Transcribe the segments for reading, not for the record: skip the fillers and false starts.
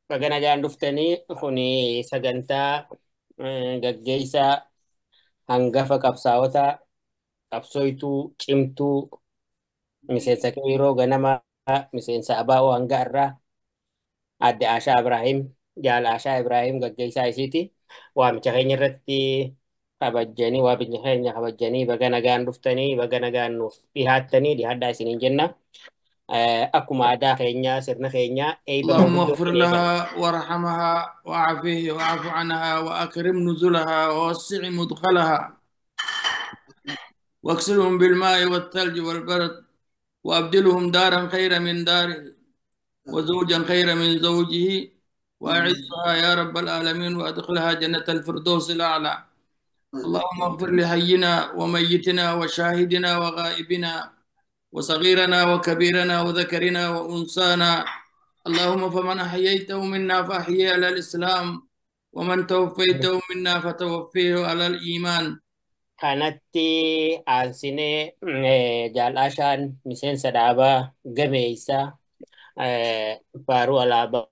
Baga nagaan dhuftanii kuni sagantaa gaggeessaa hangafa qabsaa'ota qabsooytuu cimtuu miseensa qeerroo ganama miseensa ABO hanga irraa adde Ashaa Ibrahim jaala Ashaa Ibrahim gaggeessaa isiiti. Waamicha keenya irratti kabajjanii waamicha keenya kabajjanii baga nagaan dhuftanii baga nagaan nuuf dhihaattanii dhihaadhaa isiniin jenna. Akkuma aadaa keenyaa sirna keenyaa eebba اللهم manguddoo اغفر eegala. لها وارحمها وعافيه واعف عنها وأكرم نزلها ووسع مدخلها واغسلهم بالماء والثلج والبرد وأبدلهم دارا خيرا من داره وزوجا خيرا من زوجه وأعزها يا رب العالمين وأدخلها جنة الفردوس الأعلى. اللهم اغفر لحينا وميتنا وشاهدنا وغائبنا وصغيرنا وكبيرنا وذكرنا وأنثانا. اللهم فمن أحييته منا فأحييه على الإسلام ومن توفيته منا فتوفيه على الإيمان. Kanatti aansinee jaal Ashaan miseensa dhaabaa gameessa faaruu alaabaa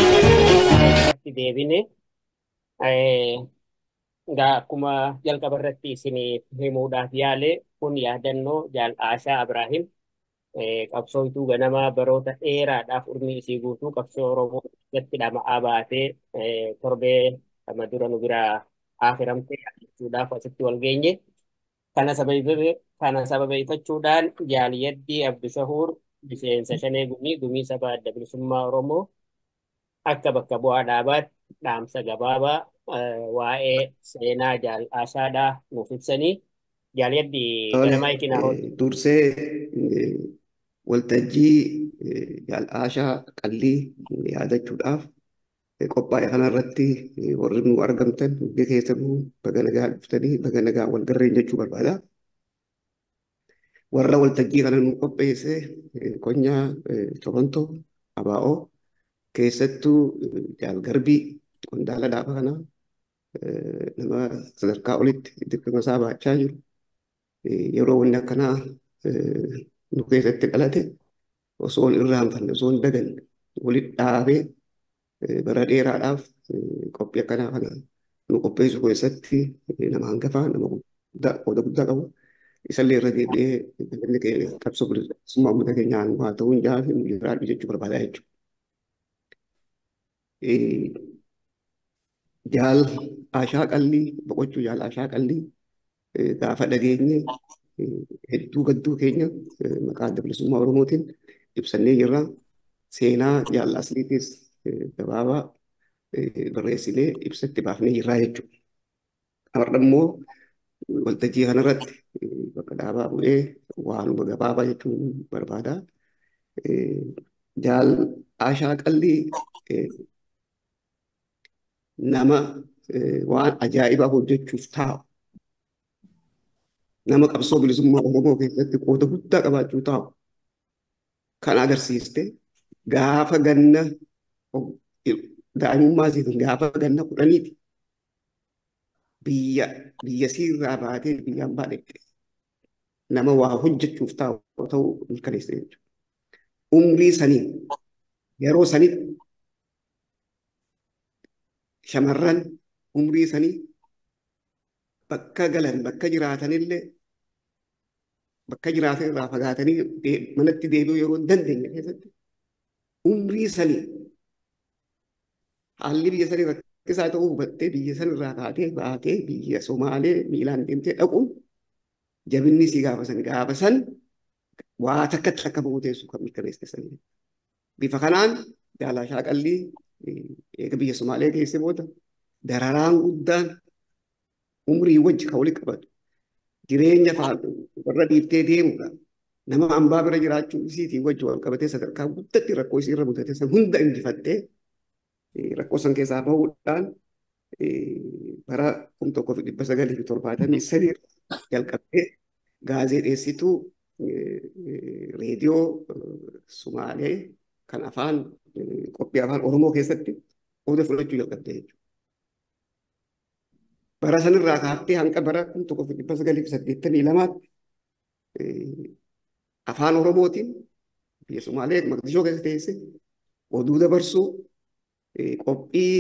irratti deebine. Egaa akkuma jalqaba irratti isiniif himuudhaaf yaale kun yaadannoo jaal Ashaa Ibrahim qabsooytuu ganamaa baroota dheeraadhaaf urmii isii guutuu qabsoo Oromoo keessatti dhama'aa baatee torbee lama dura nu biraa aafiramte jechuudhaaf asitti wal geenye. Kana sababeeffachuudhaan jaaliyaddii Abdushahuur miseensa shanee gumii gumii saba adda bilisummaa Oromoo akka bakka bu'aa dhaabaatti dhaamsa gabaabaa waa'ee seenaa jaal Ashaadhaa nuuf ibsanii jaaliyaddii Tole, gara maayikii naa hodhu. Dursee waltajjii jaal Ashaa Qallii yaadachuudhaaf qophaa'e kanarratti warri nu argamtan hundi keessanuu baga nagaa dhuftanii baga nagaa wal garreen jechuu barbaada. Warra waltajjii kana nu qopheesse konyaa Torontoo ABO keessattuu jaal Garbii qondaala dhaaba kanaa nama sadarkaa olitti dirqama isaa baachaa jiru. Yeroo wanni akkanaa nu keessatti dhalate osoo hin irraanfanne osoo hin daganne walitti dhaabee bara dheeraadhaaf qophii akkanaa kana nu qopheessu keessatti nama hangafaa nama guddaa qooda guddaa qabu. Isallee irra deebi'ee galanni keenya qabsoo bilisummaa uummata keenyaan haa ta'u hin jaafi nu jiraadhu jechuu barbaadaa jechuudha. Jaal Ashaa Qallii boqochuu jaal Ashaa Qallii gaafa dhageenye hedduu gadduu keenya maqaa adda bilisummaa Oromootiin ibsannee jirra. Seenaa jaal Asliitis gabaabaa barreessinee ibsatti baafnee jirra jechuudha. Har'a immoo waltajjii kanarratti bakka dhaabaa bu'ee waanuma gabaabaa jechuun barbaada. Jaal Ashaa Qallii nama waan ajaa'ibaa hojjechuuf taa'u nama qabsoo bilisummaa Oromoo keessatti qooda guddaa qabaachuu taa'u kan agarsiiste gaafa ganna daa'imummaa isiitiin gaafa ganna 10ti biyya biyya siirraa baatee biyya hambaa dhaqxe nama waa hojjechuuf taa'u ta'uu mirkaneesse jechuudha. Umrii saniin yeroo sanitti shamarran umrii sanii bakka galan bakka jiraatanillee bakka jiraatan irraa fagaatanii manatti deebi'uu yeroo hin dandeenye keessatti umrii sanii Haalli biyya sanii rakkisaa ta'uu hubattee biyya sanirraa kaatee baatee biyya Somaalee miilaan deemtee dhaquun jabinni isii gaafa san gaafa san waa takkatti akka murteessu kan mirkaneessite sanii. Bifa kanaan Jaal Ashaa Qallii eega biyya Somaalee geesse booda dararaan guddaan umrii wajji kan walitti qabatu jireenya warra dhiiftee deemuudha. Nama ambaa bira jiraachuu isiitiin wajji wal qabatee sadarkaa guddatti rakkoo isii irra mudate san hunda injifattee rakkoo san keessaa bahuudhaan bara 1973 jalqabdee gaazexeessituu reediyoo Sumaalee kan afaan qophii afaan Oromoo keessatti qooda fudhachuu jalqabdee jechuudha. Bara sanirraa kaaftee hanga bara 1982tti afaan Oromootiin biyya Sumaalee Maqdishoo keessa teesse oduu dabarsuu qophii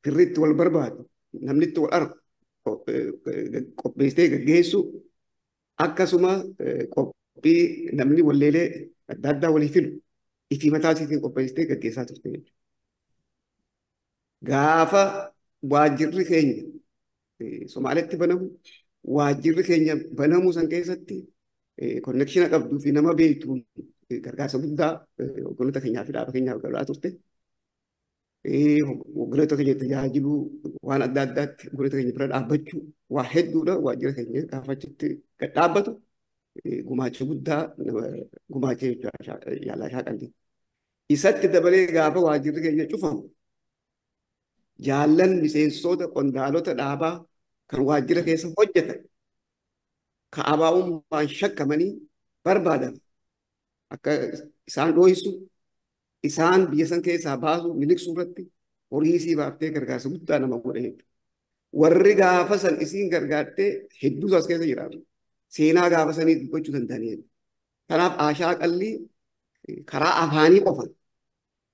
firriitti wal barbaadu namni itti wal argu qopheessitee gaggeessuu akkasuma qophii namni walleelee adda addaa walii filu ifii mataa isiitiin qopheessitee gaggeessaa turte jechuudha. Gaafa waajjirri keenya Somaaleetti banamu waajjirri keenya banamuu san keessatti konnekshina qabduu fi nama beektuun gargaarsa guddaa hogganoota keenyaa fi dhaaba keenyaaf godhaa turte. Hogganoota keenya tajaajiluu waan adda addaatti hogganoota keenya bira dhaabbachuu waa hedduudha waajjira keenya gaafa achitti gad dhaabbatu gumaacha guddaa nama gumaacha jechuudha Jaal Ashaa Qallii. Isatti dabalee gaafa waajjirri keenya cufamu jaallan miseensota qondaalota dhaabaa kan waajjira keessa hojjetan ka abaa'ummaan shakkamanii barbaadan akka isaan dhoohisu isaan biyya san keessaa baasu miliqsuu irratti horii isii baaftee gargaarsa guddaa nama godhe jechuudha. Warri gaafa san isiin gargaartee hedduutu as keessa jiraatu. Seenaa gaafa sanii dubbachuu danda'anii jechuudha. Kanaaf Ashaa Qallii karaa afaanii qofa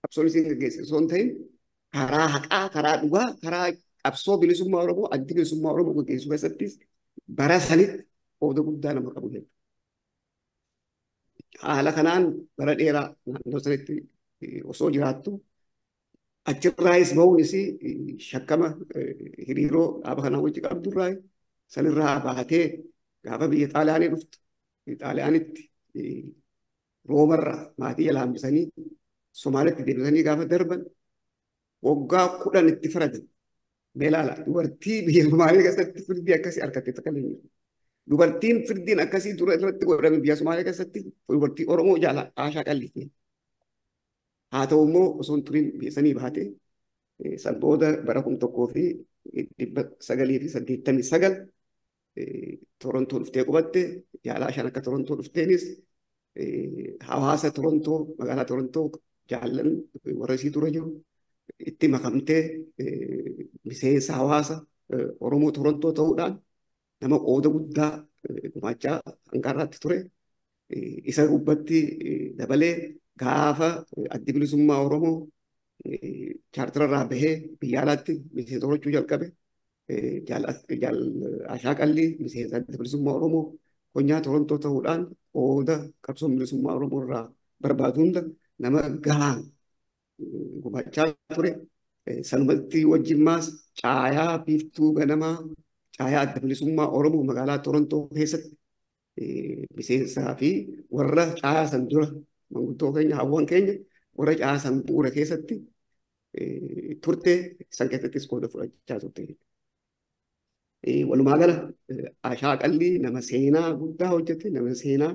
qabsoon isiin gaggeesse osoo hin ta'in karaa haqaa, karaa dhugaa, karaa qabsoo bilisummaa Oromoo, addi bilisummaa Oromoo gaggeessuu keessattis bara sanitti qooda guddaa nama qabu jechuudha. Haala kanaan bara dheeraa naannoo sanitti osoo jiraattu achirraayis bahuun isii shakkama hiriiroo dhaaba kanaa wajji qabdurraa sanirraa baatee gaafa biyya Xaaliyaanii dhuftu Xaaliyaanitti Roomarraa maatii jala hambisanii Somaalitti deebisanii gaafa darban waggaa 10 itti faradan. Mee ilaala dubartii biyya Somaalee keessatti firdii akkasii argatte takka hin jiru. Dubartiin firdiin akkasii dura irratti godhame biyya Somaalee keessatti dubartii Oromoo jaala Ashaa Qalliiti. Haa ta'u immoo osoo hin turin biyya sanii baate san booda bara 1989 Torontoo dhuftee qubatte. Jaala Ashaan akka Torontoo dhufteenis hawaasa Torontoo magaalaa Torontoo jaallan warra isii dura jiru itti makamtee miseensa hawaasa Oromoo Torontoo ta'uudhaan nama qooda guddaa gumaachaa hanga har'aatti ture. Isa gubbatti dabalee gaafa addi bilisummaa Oromoo chaartirarraa bahee biyya alaatti miseensa horachuu jalqabe. Jaal Ashaa Qallii miseensa adda bilisummaa Oromoo konyaa Torontoo ta'uudhaan qooda qabsoo bilisummaa Oromoo irraa barbaadu hunda nama gahaan gumaachaa ture. Sanumatti wajjimmaas caayaa biiftuu ganamaa caayaa adda bilisummaa Oromoo magaalaa Torontoo keessatti miseensaa fi warra caayaa san dura manguddoo keenya hawwan keenya warra caayaa san bu'uura keessatti turte san keessattis qooda fudhachaa turte. Walumaa gala Ashaa Qallii nama seenaa guddaa hojjete nama seenaa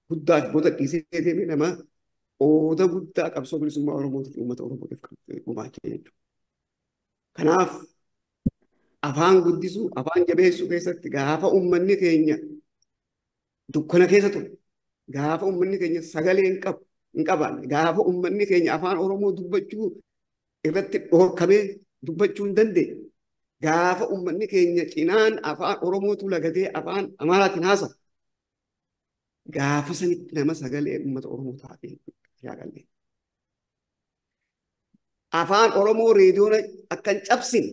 guddaa booda dhiisee deeme nama qooda guddaa qabsoo bilisummaa Oromootiif uummata Oromootiif gumaache jechuudha. Kanaaf afaan guddisuu, afaan jabeessuu keessatti gaafa uummanni keenya dukkana keessa ture, gaafa uummanni keenya sagalee hin qabaanne, gaafa uummanni keenya afaan Oromoo dubbachuu irratti dhorkamee dubbachuu hin dandeenye, gaafa uummanni keenya cinaan afaan Oromootu lagatee afaan Amaaraatiin haasa'a. Gaafa sanitti nama sagalee uummata Oromoo taate Ashaa Qallii. Afaan Oromoo reediyoon akka hin cabsine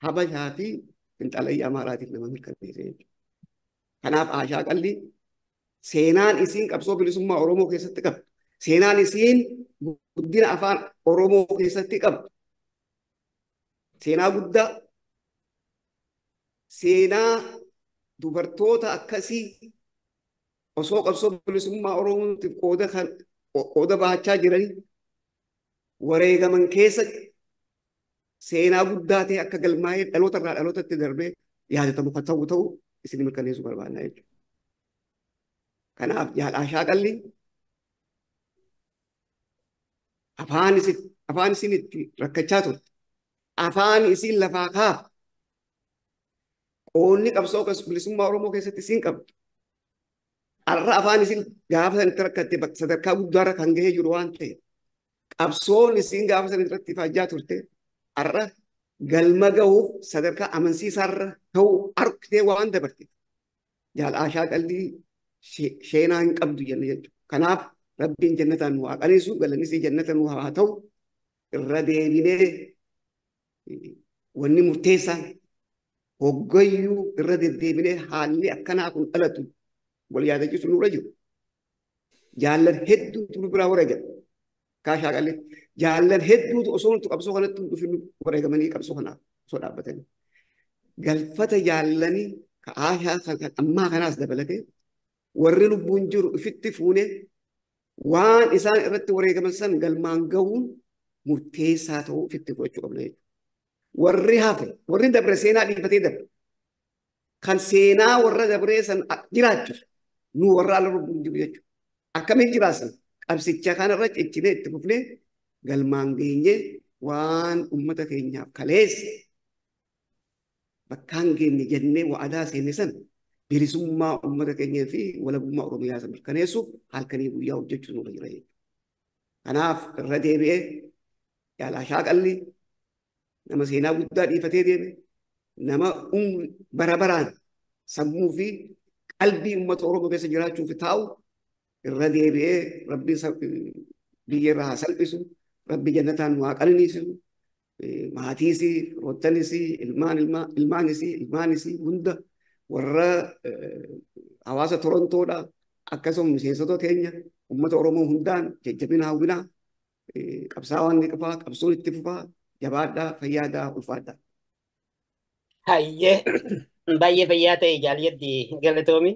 Habashaa fi fiinxalayyaa Amaaraatiif nama mirkaneesse jechuudha. Kanaaf Ashaa Qallii seenaan isiin qabsoo bilisummaa Oromoo keessatti qabdu, seenaan isiin guddina afaan Oromoo keessatti qabdu seenaa guddaa seenaa dubartoota akkasii osoo qabsoo bilisummaa Oromootiif qooda bahachaa jiranii wareegaman keessatti seenaa guddaa ta'e akka galmaa'ee dhaloota irraa dhalootatti darbee yaadatamu kan ta'u ta'uu isin mirkaneessuu barbaadna jechuudha. Kanaaf Jaal Aashaa Qallii afaan isin itti rakkachaa turte, afaan isin lafaa kaaf, qoonni qabsoo bilisummaa Oromoo keessatti isin qabdu. Har'a afaan isin gaafa san itti rakkatte sadarkaa guddaarra kan gahee jiru waan ta'eef qabsoon isin gaafa san irratti ifaajjaa turte har'a galma gahuuf sadarkaa amansiisaarra ta'uu argitee waan dabarte. Jaal Aashaa Qallii sheenaa hin qabdu jenna jechuudha. Kanaaf Rabbiin jannataan nu haa qaniisu, galanni isii jannata nu haa ta'u, irra deebinee wanni murteessaan hoggayyuu irra deddeebinee haalli akkanaa kun dhalatu wal yaadachiisu nurra jiru. Jaallan hedduutu nu biraa wareegame. Kaashaa Qalli jaallan hedduutu osoo nuti qabsoo kanatti hin dhufin wareegamanii qabsoo kanaaf osoo dhaabbatanii. Galfata jaallanii ka Aashaa kan ammaa kanaas dabalatee warri lubbuun jiru ifitti fuunee waan isaan irratti wareegaman san galmaan gahuun murteessaa ta'uu ifitti fudhachuu qabna jechuudha. Warri hafe, warri dabre seenaa dhiifatee dabre. Kan seenaa warra dabree san jiraachisu nu warra ala lubbuun jiru jechuudha. Akkamiin jiraasan? Qabsicha kanarra ciccinee itti fufnee galmaan geenyee waan uummata keenyaaf kaleesse bakkaan geenye jennee wa'adaa seenne san bilisummaa uummata keenyaa fi walabummaa Oromiyaa san mirkaneessuuf halkanii guyyaa hojjechuun nurra jira jechuudha. Kanaaf irra deebi'ee Jaal Aashaa Qallii nama seenaa guddaa dhiifatee deeme, nama bara baraan sammuu fi qalbii uummata Oromoo keessa jiraachuuf taa'u irra deebi'ee Rabbiin biyya irraa haa salphisu, Rabbi jannataan nu haa qananiisu, maatiisi, firoottanisi, ilmaanisi hunda warra hawaasa Torontoodha akkasuma miseensota keenya uummata Oromoo hundaan jajjabina hawwinaa, qabsaawaan ni qofaa, qabsoon itti fufaa, jabaadhaa, fayyaadaa, ulfaadhaa. Hayyee baay'ee fayyaa ta'e jaalladhi galatoomi.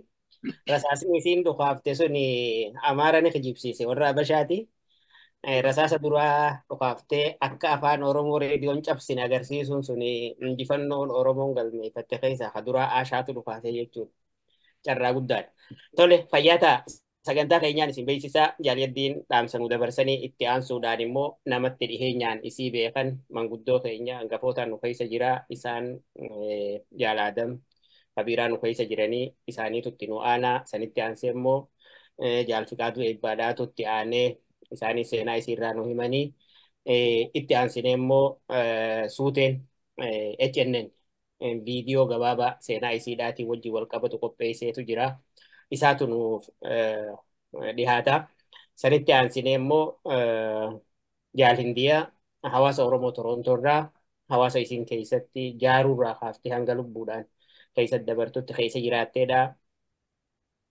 Rasaasni isiin dhukaafte sun Amaara ni kijibsiise warra Habashaati. Rasaasa duraa dhukaaftee akka afaan Oromoo reediyoon cabsine agarsiisuun sun injifannoon Oromoon galmeeffatte keessaa ka duraa Aashaatu dhukaase jechuudha. Carraa guddaadha. Tole fayyaa ta'a. Sagantaa keenyaan isin beeksisaa jaalladhiin dhaamsa nu dabarsanii itti aansuudhaan immoo namatti dhiheenyaan isii beekan manguddoo keenya hangafootaan nu keessa jira isaan Jaal Aadam Kabiiraa nu keessa jiranii isaaniitu itti nu aanaa sanitti aansee immoo Jaal Fiqaaduu Eebbaadhaatu itti aanee isaanii seenaa isiirraa nu himanii itti aansinee immoo suuteen HNN viidiyoo gabaabaa seenaa isiidhaatiin wajjin wal qabatu qopheesseetu jira. Isaatu nuuf dhihaata. Sanitti aansinee immoo Jaal Hindiyaa hawaasa Oromoo Torontoorraa hawaasa isiin keessatti jaaruurraa kaaftee hanga lubbuudhaan keessatti dabartutti keessa jiraatteedha.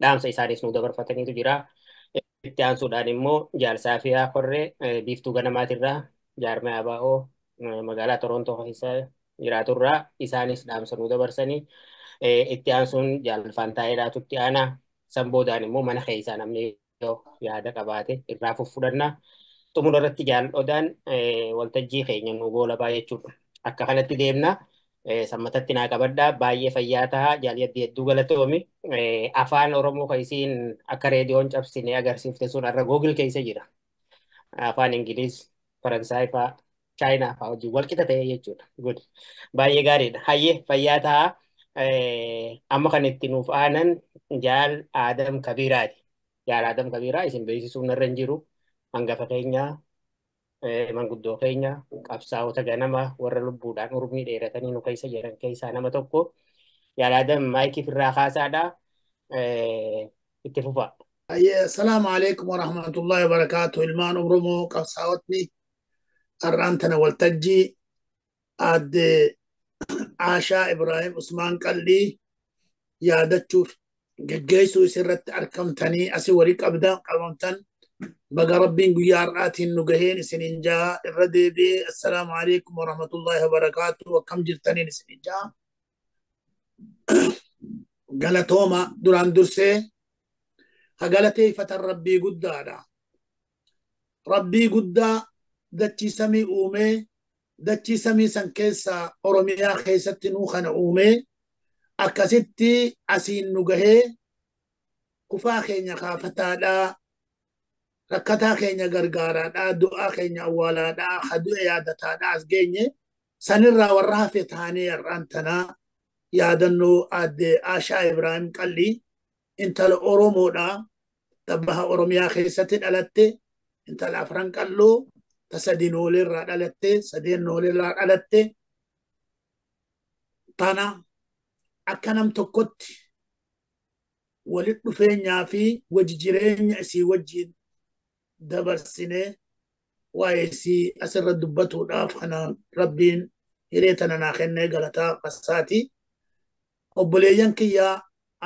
Dhaamsa isaanis nu dabarfataniitu jira. Itti aansuudhaan immoo Jaal Saafiyaa Korree biiftuu ganamaatirraa jaarmee ABO magaalaa Torontoo keessa jiraaturraa isaanis dhaamsa nu dabarsanii itti aansuun Jaal Faantaayidhaatu itti aanaa. San boodaan immoo mana keessaa namni yoo yaada qabaate irraa fuffudhanna. Xumura irratti Jaal Odaan waltajjii keenya nu goolabaa jechuudha. Akka kanatti deemna. Sammatatti naa qabadhaa. Baay'ee fayyaa ta'a. Jaalladhi hedduu galatoomi. Afaan Oromoo kan isiin akka reediyoon cabsine agarsiifte sun har'a Google keessa jira. Afaan Ingiliz, Faransaay fa'aa, Chaayinaa fa'aa wajjin wal qixa ta'e jechuudha. Good. Baay'ee gaariidha. Hayyee fayyaa ta'a. Amma kan itti nuuf aanan Jaal Aadam Kabiiraati. Jaal Aadam Kabiiraa isin beeksisuun narra hin jiru. Hangafa keenyaa, manguddoo keenya, qabsaa'ota ganama warra lubbuudhaan urmii dheeratanii nu keessa jiran keessaa nama tokko. Jaal Aadam maayikii firraa kaasaadha. Itti fufa. Assalaamu alaikum warahmatullahi wabarakaatuh. Ilmaan Oromoo qabsaa'otni har'aan tana waltajjii aadde Aashaa Ibraahim Usmaan Qallii yaadachuuf geggeessuu isirratti argamtanii asii walii qabamtan Baga Rabbiin guyyaa har'aatiin nu gaheen isiniin jaa irra deebi'ee assalaamu alaikum warahmatullahi wabarakaatu akkam jirtaniin isiniin jaa. Galatooma duraan dursee ha galateeffatan Rabbii guddaadha. Rabbii guddaa dachii samii uumee dachii samii san keessa Oromiyaa keessatti nuu kana uumee akkasitti asiin nu gahee kufaa keenya kaafataadhaa rakkataa keenya gargaaraadhaa du'aa keenya awwaalaadhaa hadu'e yaadataadhaa as geenye sanirraa warra hafe taanee har'aan tanaa yaadannoo aadde Aashaa Ibraahim Qallii intala Oromoodhaa tabbaha Oromiyaa keessatti dhalatte intala afran qalloo ta sadii nooleerraa dhalatte sadeen nooleerraa dhalatte tana akka nam tokkotti walit dhufeenyaa fi wajji jireenya isii wajjiin dabarsinee waa'ee isii asirra dubbatuudhaaf kana Rabbiin hiree tana naa kennee galataa qasaati. Obboleeyyan kiyyaa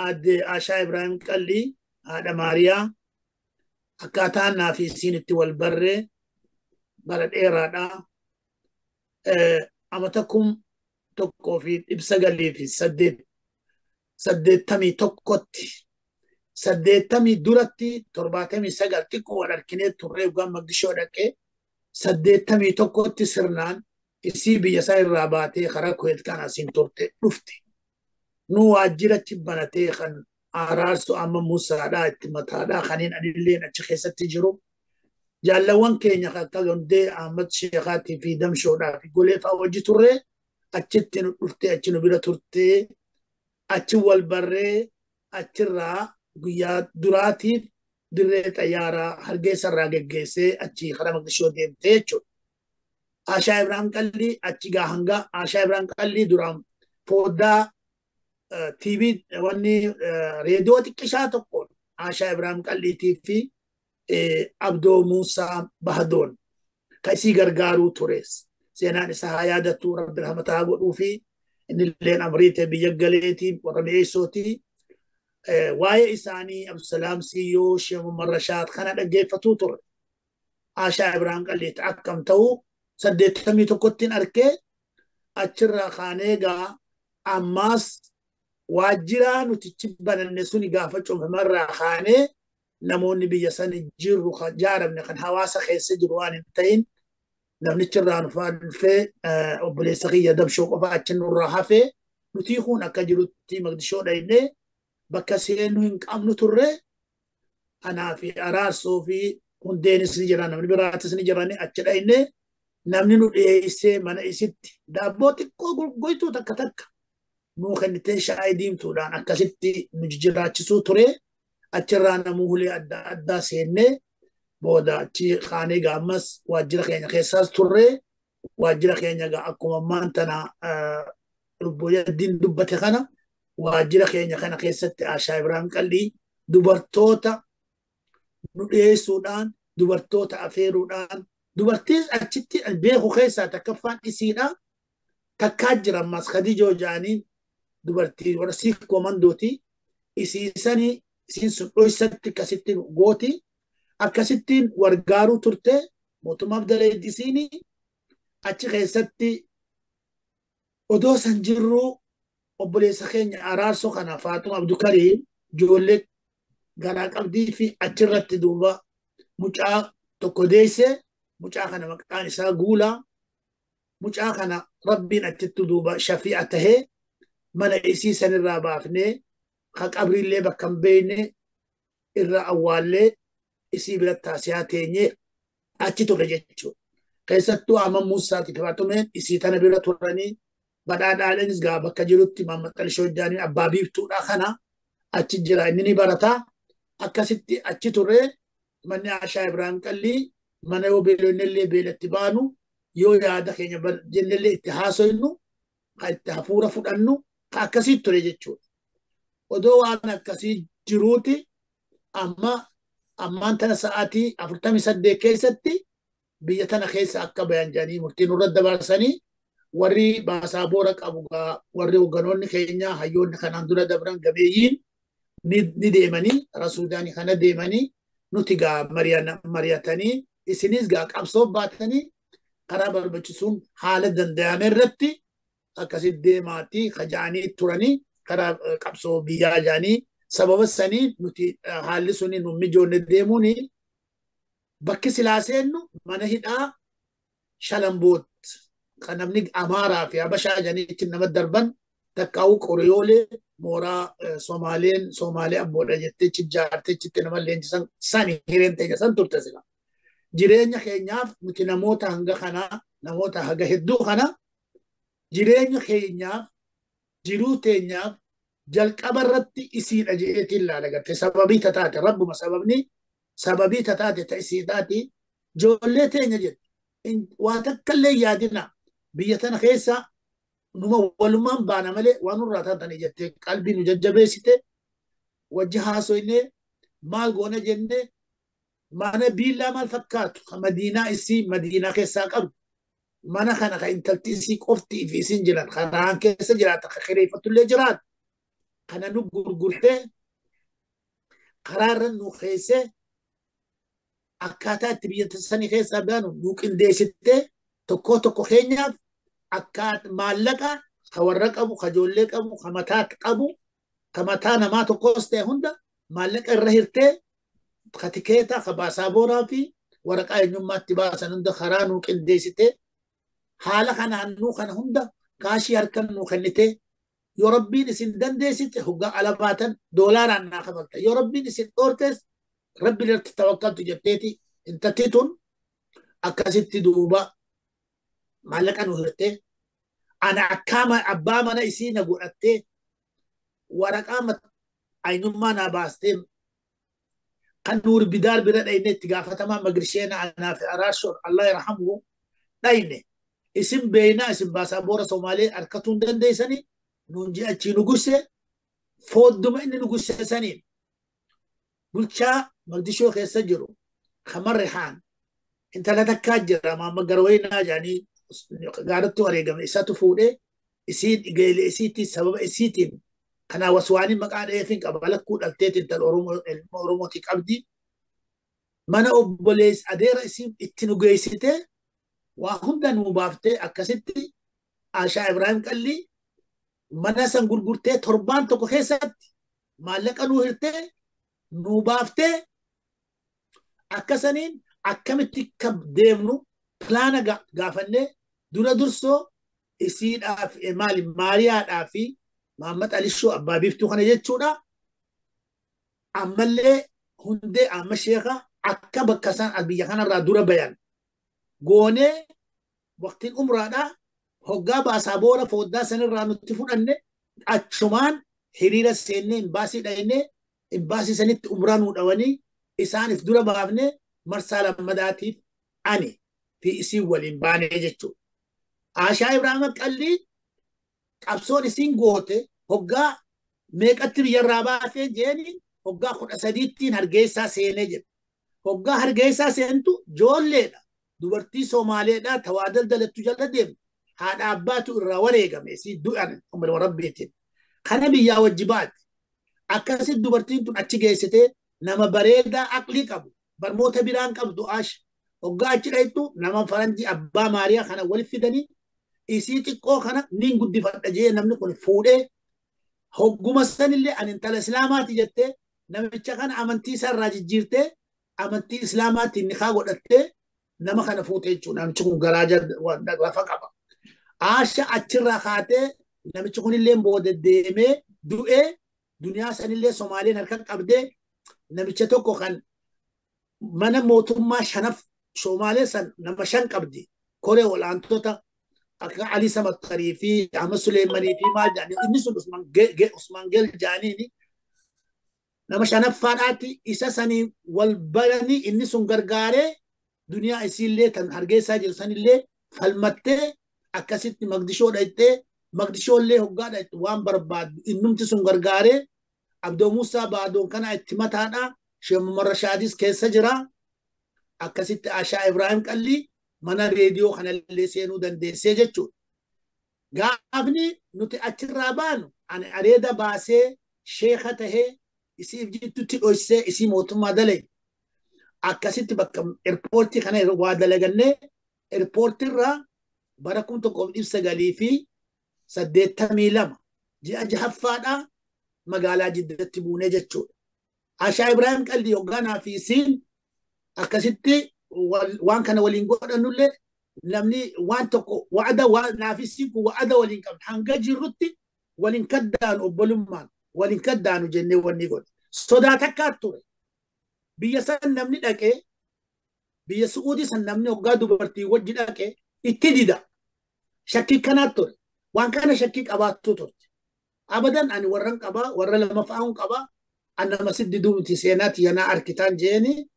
aadde Aashaa Ibraahim Qallii haadha Maariyaa akkaataan naa fi isiin itti wal barree bara dheeraadhaa. Amata 1981tti 80 duratti 79 xiqqoo wal arginee turree dhugaan Maqdishoo dhaqee 81tti sirnaan isii biyya isaa irraa baatee karaa Kuweet kan asiin turte dhufte. Nu waajjirachi banatee kan araarsu amma Musaadhaa itti mataadhaa kaniin anilleen achi keessatti jiru. Jaalawwan keenya akka Gondee Ahmad Sheekaatii fi Damshoodhaa fi Golee fa'aa wajji turree achitti nu dhuftee achi nu bira turtee achi wal barree achirraa guyyaa duraatiif dirree xayyaaraa Hargeessarraa geggeessee achi karaa Maqdishoo deemtee jechuudha. Aashaa Ibraahim Qallii achi gaa hanga Aashaa Ibraahim Qallii duraan foddaa TV wanni reediyoo xiqqishaa tokkoon Aashaa Ibraahim Qalliitii fi Abdoo Muusaa Bahdoon kan isii gargaaruu tures. Seenaan isaa haa yaadatu Rabbi rahmata haa godhuu fi innilleen amriitee biyya galeetii warra mi'eessootii. Waa'ee isaanii Abdusalaam Siyyoo Sheekh Muhammad Rashaad kana dhaggeeffatuu ture. Aashaa Ibraahim Qalliitti akkam ta'u 81tti arkee achirraa kaanee gaa ammaas waajjiraa nuti bananne suni gaafa cufamarraa kaanee namoonni biyya sani jirru kan jaaramne kan hawaasa keessa jiru waan hin ta'in namnichirraa nufaa dhufee obboleessa kiyya Damshoo qofa achi nurraa hafee nuti kun akka jirutti Maqdishoo dhaynee bakka seennu hin qabnu turre anaa fi araarsoo fi hundeenis ni jira namni biraatis ni jirani achi dhaynee namni nu dhiyeessee mana isitti daabboo xiqqoo gurgurtuu takka takka nuu kennitee shaayii diimtuudhaan akkasitti nu jiraachisuu ture achirraa namuu hulee adda addaa seennee booda achi kaanee gaa ammas waajjira keenya keessaas turre waajjira keenya gaa akkuma ammaan tana obbo Yaddiin dubbate kana waajjira keenya kana keessatti Aashaa Ibraahim Qallii dubartoota nu dhiyeessuudhaan dubartoota afeeruudhaan dubartiin achitti beeku keessaa takkaffaan isiidha takkaa jira ammas Khadijoo jedhaniin dubartii warra Siikoo Mandooti isiisanii isiin sun dhoysatti akkasitti gooti akkasittiin wargaaruu turte mootummaaf daleeddi isiini achi keessatti odoo san jirru obboleessa keenya araarsoo kana Faaxuma Abdukariim ijoollee garaa qabdii fi achirratti duuba mucaa tokko deesse mucaa kana maqaan isaa Guulaa mucaa kana Rabbiin achitti duuba shafi'a tahee mana isii sanirraa baafnee ka qabriillee bakka hin beekne irra awwaallee isii biratti taasisaa teenyee achi turre jechuudha. Keessattuu amma Muusaati Faaxumeen isii tana bira turanii badhaadhaadhaanis gaa bakka jirutti Maamad Xalishoo Jaaniin abbaa biiftuudhaa kana achi jira inni ni barataa. Akkasitti achi turre manni Aashaa Ibraahim Qallii mana yoo beelonnellee beelatti baanu yoo yaada keenya jennellee itti haasoynu kan itti hafuura fudhannu kan akkasii ture jechuudha. Odoo waan akkasii jiruuti amma ammaan tana sa'aatii 48 keessatti biyya tana keessa akka bayan jedhanii murtii nurra dabarsanii warri baasaa boora qabu warri hogganoonni keenya hayyoonni kanaan dura dabran gameeyyiin ni deemanii karaa Suudaanii kana deemanii Nuti gaa mari'atanii isinis gaa qabsoo baatanii karaa barbaachisuun haala danda'ame irratti akkasitti deemaatii kaja'anii turanii karaa qabsoo biyyaa ja'anii sababa sanii nuti haalli suni nu mijoonne deemuuni bakki silaa seennu mana hidhaa Shalamboot kan namni Amaaraa fi Habashaa jedhaniitti nama darban takkaa'uu Qoriyoolee mooraa Somaaleen Somaalee abboodha jettee jaartee chitti nama leenjisan sani hireen teenya san turte sila. Jireenya keenyaaf nuti namoota hanga kanaa namoota haga hedduu kana jireenya keenyaaf jiruu teenyaaf jalqaba irratti isiidha jedheetiin ilaala garte sababii tataate rabbuma sababni sababii tataate ta isii taati ijoollee teenya jettu waa takka illee yaadina biyya tana keessa numa walumaan baana malee waan nurraa taatanii jettee qalbii nu jajjabeessite wajji haasoynee maal goona jennee mana biillaa maal fakkaatu ka madiinaa isii madiinaa keessaa qabdu mana kana ka intalti isii qofti fi isin jiran karaan keessa jiraata ka kireeffattullee jiraatu kana nu gurgurtee karaarra nu keessee akkaataa itti biyya sanii keessaa baanu nu qindeessitee tokko tokko keenyaaf akka maallaqa ka warra qabu ka ijoollee qabu ka mataa qabu ka mataa namaa tokkos ta'e hunda maallaqa irra hirtee ka tikeeta ka baasaaboraa fi waraqaa eenyummaatti baasan hunda karaa nu qindeessitee haala kanaan nu kana hunda kaashii harkan nu kennitee yoo rabbiin isin dandeessite hoggaa ala baatan doolaaraan naa kafalta yoo rabbiin isin dhoortes rabbi irratti tawakkaltu jetteeti intalti tun akkasitti duuba maallaqa nu hirtee ana akkaama abbaa mana isii na godhattee waraqaa eenyummaa naa baastee kan Nuur Bidaar bira dhayne itti gaafatamaa Magrisheena anaa fi Araashoon Allah yarhamuhu dhayne isin beeynaa isin baasaa boora Somaalee harkatuu hin dandeessanii nuun ji'achii nu gusse foodduma inni nu gusse saniin bulchaa Magdishoo keessa jiru Kamar Rihaan intala takkaa jira maamma Garwaynaa jedhanii gaaratti wareegame isatu fuudhee isiin geele isiitiin sababa isiitiin kanaa waswaanii maqaa dheefin qaba lakkuu dhalteet intala Oromoo ilma Oromootii qabdi mana obboleessa adeera isii itti nu geessitee waa hunda nu baaftee akkasitti Ashaa Ibraahim Qallii mana san gurgurtee torbaan tokko keessatti maallaqa nuu hirtee nuu baaftee akkasaniin akkamitti akka deemnu pilaana gaafannee dura dursoo isiidhaaf maali Maariyaadhaa fi Mahammad Alishoo abbaa biiftuu kana jechuudha. Ammallee hundee amma sheeka akka bakka isaan biyya kanarraa dura bayan goonee waqtiin umraadhaa hoggaa baasaa boora fooddaa sanirraa nutti fudhanne achumaan hiriira seennee imbaasii dhaynee imbaasii sanitti umraa nuu dhawanii isaaniif dura baafnee marsaa lammadaatiif ani fi isiin waliin baanee jechuudha. Ashaa Ibraahim Qallii qabsoon isiin goote hoggaa meeqatti biyyarraa baatee jeeni hoggaa 13 Hargeysaa seenee jedha. Hoggaa Hargeysaa seentu ijoolleedha. Dubartii Somaaleedha tawaa daldalattu jala deemtu. Haadha abbaatu irraa wareegame isii du'an umri rabbiitiin. Kana biyyaa wajji baate. Akkasitti dubartiin tun achi geessitee nama bareedaa aqlii qabu barmoota biraan qabdu ash hoggaa achi dhaytu nama faranjii abbaa Maariyaa kana walitti fidanii isii xiqqoo kana niin guddifadha jee namni kun fuudhee hogguma sanillee ani intala islaamaati jettee namicha kana amantii isaarraa jijjiirtee amantii islaamaatiin nikaa godhattee nama kana fuutee jechuudha. Namichi kun garaa lafa qaba. Asha achirraa kaatee namichi kunillee booda deemee du'ee duniyaa sanillee Somaaleen harka qabdee namicha tokko kan mana mootummaa shanaf Somaalee san nama shan qabdi. Koree olaantota akka Ali Samattarii fi Ahmad Suleemanii fi maal jedhanii inni sun Usmaan Gel jedhaniini nama shanaffaadhaatti isa sanii wal baranii inni sun gargaaree duniyaa isiillee tan Hargeysaa jiru sanillee falmattee akkasitti Magdishoo dhayxee Magdishoollee hoggaa dhayxu waan barbaaddu innumti sun gargaaree Abdoo Muusaa Baadoon kana itti mataadha. Sheekh Muhammad Rashaadis keessa jira. Akkasitti Ashaa Ibraahim Qallii mana reediyoo kanallee seenuu dandeessee jechuudha. Gaafni nuti achirraa baanu ani areeda baasee sheeka tahee isiif jittutti dhoysee isii mootummaa dalee. Akkasitti bakka eerpoortii kana waa dalagannee eerpoortiirraa bara 1982 ji'a jahaffaadhaa magaalaa Jiddatti buunee jechuudha. Ashaa Ibraahim Qalli hogganaa fi isiin akkasitti waan kana waliin godhannullee namni waan tokko wa'ada naaf isiin kun wa'ada waliin qabna hanga jirrutti waliin kaddaanu obbolummaan waliin kaddaanu jennee wanni godhe. Sodaa takkaa ture. Biyya san namni dhaqee biyya Su'uudii san namni hoggaa dubartii wajji dhaqee itti dida. Shakkii kanaa ture. Waan kana shakkii qabaattuu turte. Abadan ani warran qabaa warra lama fa'aun qabaa annama siddi duumti seenaati yanaa arkitaan jeeni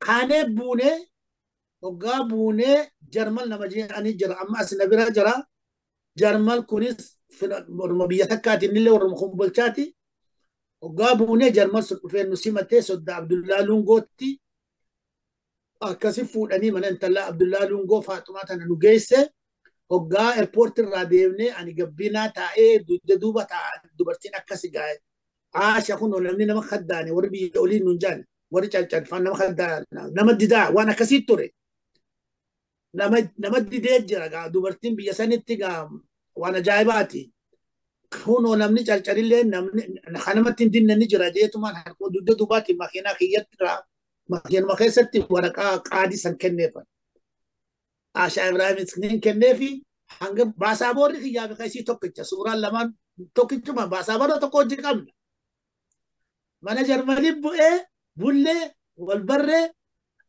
kaanee buunee hoggaa buunee Jarmal nama je'anii jira amma as na bira jira. Jarmal kunis warma biyya takkaati innillee warma kumbolchaati. Hoggaa buunee Jarmal sun dhufee nu simatee sodda Abdullaa Lungootti akkasi fuudhanii mana intallaa Abdullaa Lungoo Faaxumaa tana nu geesse. Hoggaa eerpoortii irraa deemnee ani gabbinaa taa'ee dugda duuba taa'a dubartiin akkasi gaa'e. Aasha kun namni nama kaddaane warri biyya olii nun jaane warri calcalfaan nama kaddaane nama didaa waan akkasii ture. Nama didee jira gaa dubartiin biyya sanitti gaa waan ajaa'ibaati. Kunoo namni calcalillee namni kanamatti hin dinne ni jira jeetumaan harkuma dugda duubaatti makiinaa kiyyatti irraa makiinuma keessatti waraqaa qaadii san kenneefan. Ashaa Ibraahim niin kenneefi hanga baasaaboorri kiyyaa fi kaisii tokkicha suuraan lamaan tokkichuma baasaaboorra tokko hojii qabna. Mana Jarmanii bu'ee bullee wal barree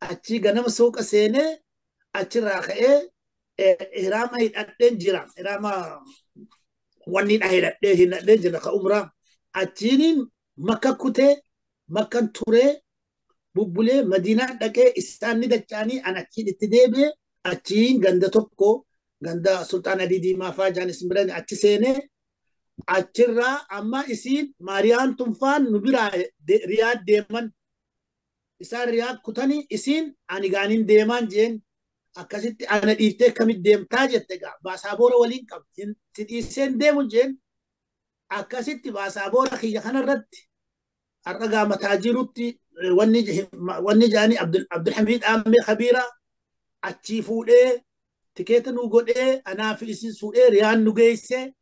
achii ganama suuqa seenee achirraa ka'ee hiraama hidhadheen jira. Hiraama wanni hidhadhee hidhadheen jira ka umraa. Achiiniin makka kutee makkan turee bubbulee Madiinaa dhaqee isaan ni dacha'anii an achiin itti deebi'ee achiin ganda tokko ganda Sultaan Adii Diimaa fa'aa jaan isin biran achi seenee achirraa amma isiin Maariyaan Tunfaan nu biraa Riyaad deeman isaan Riyaad kutanii isiin ani gaaniin deemaan jeen akkasitti ana dhiiftee akkamitti deemtaa jette gaa baasaaboora waliin qabdi si dhiiseen deemu jeen akkasitti baasaaboora kiyya kanarratti har'a gaa mataa jirutti wanni jaanii Abdulhamiid Aammee Kabiiraa achii fuudhee tikeeta nu godhee anaa fi isin fuudhee Riyaan nu geesse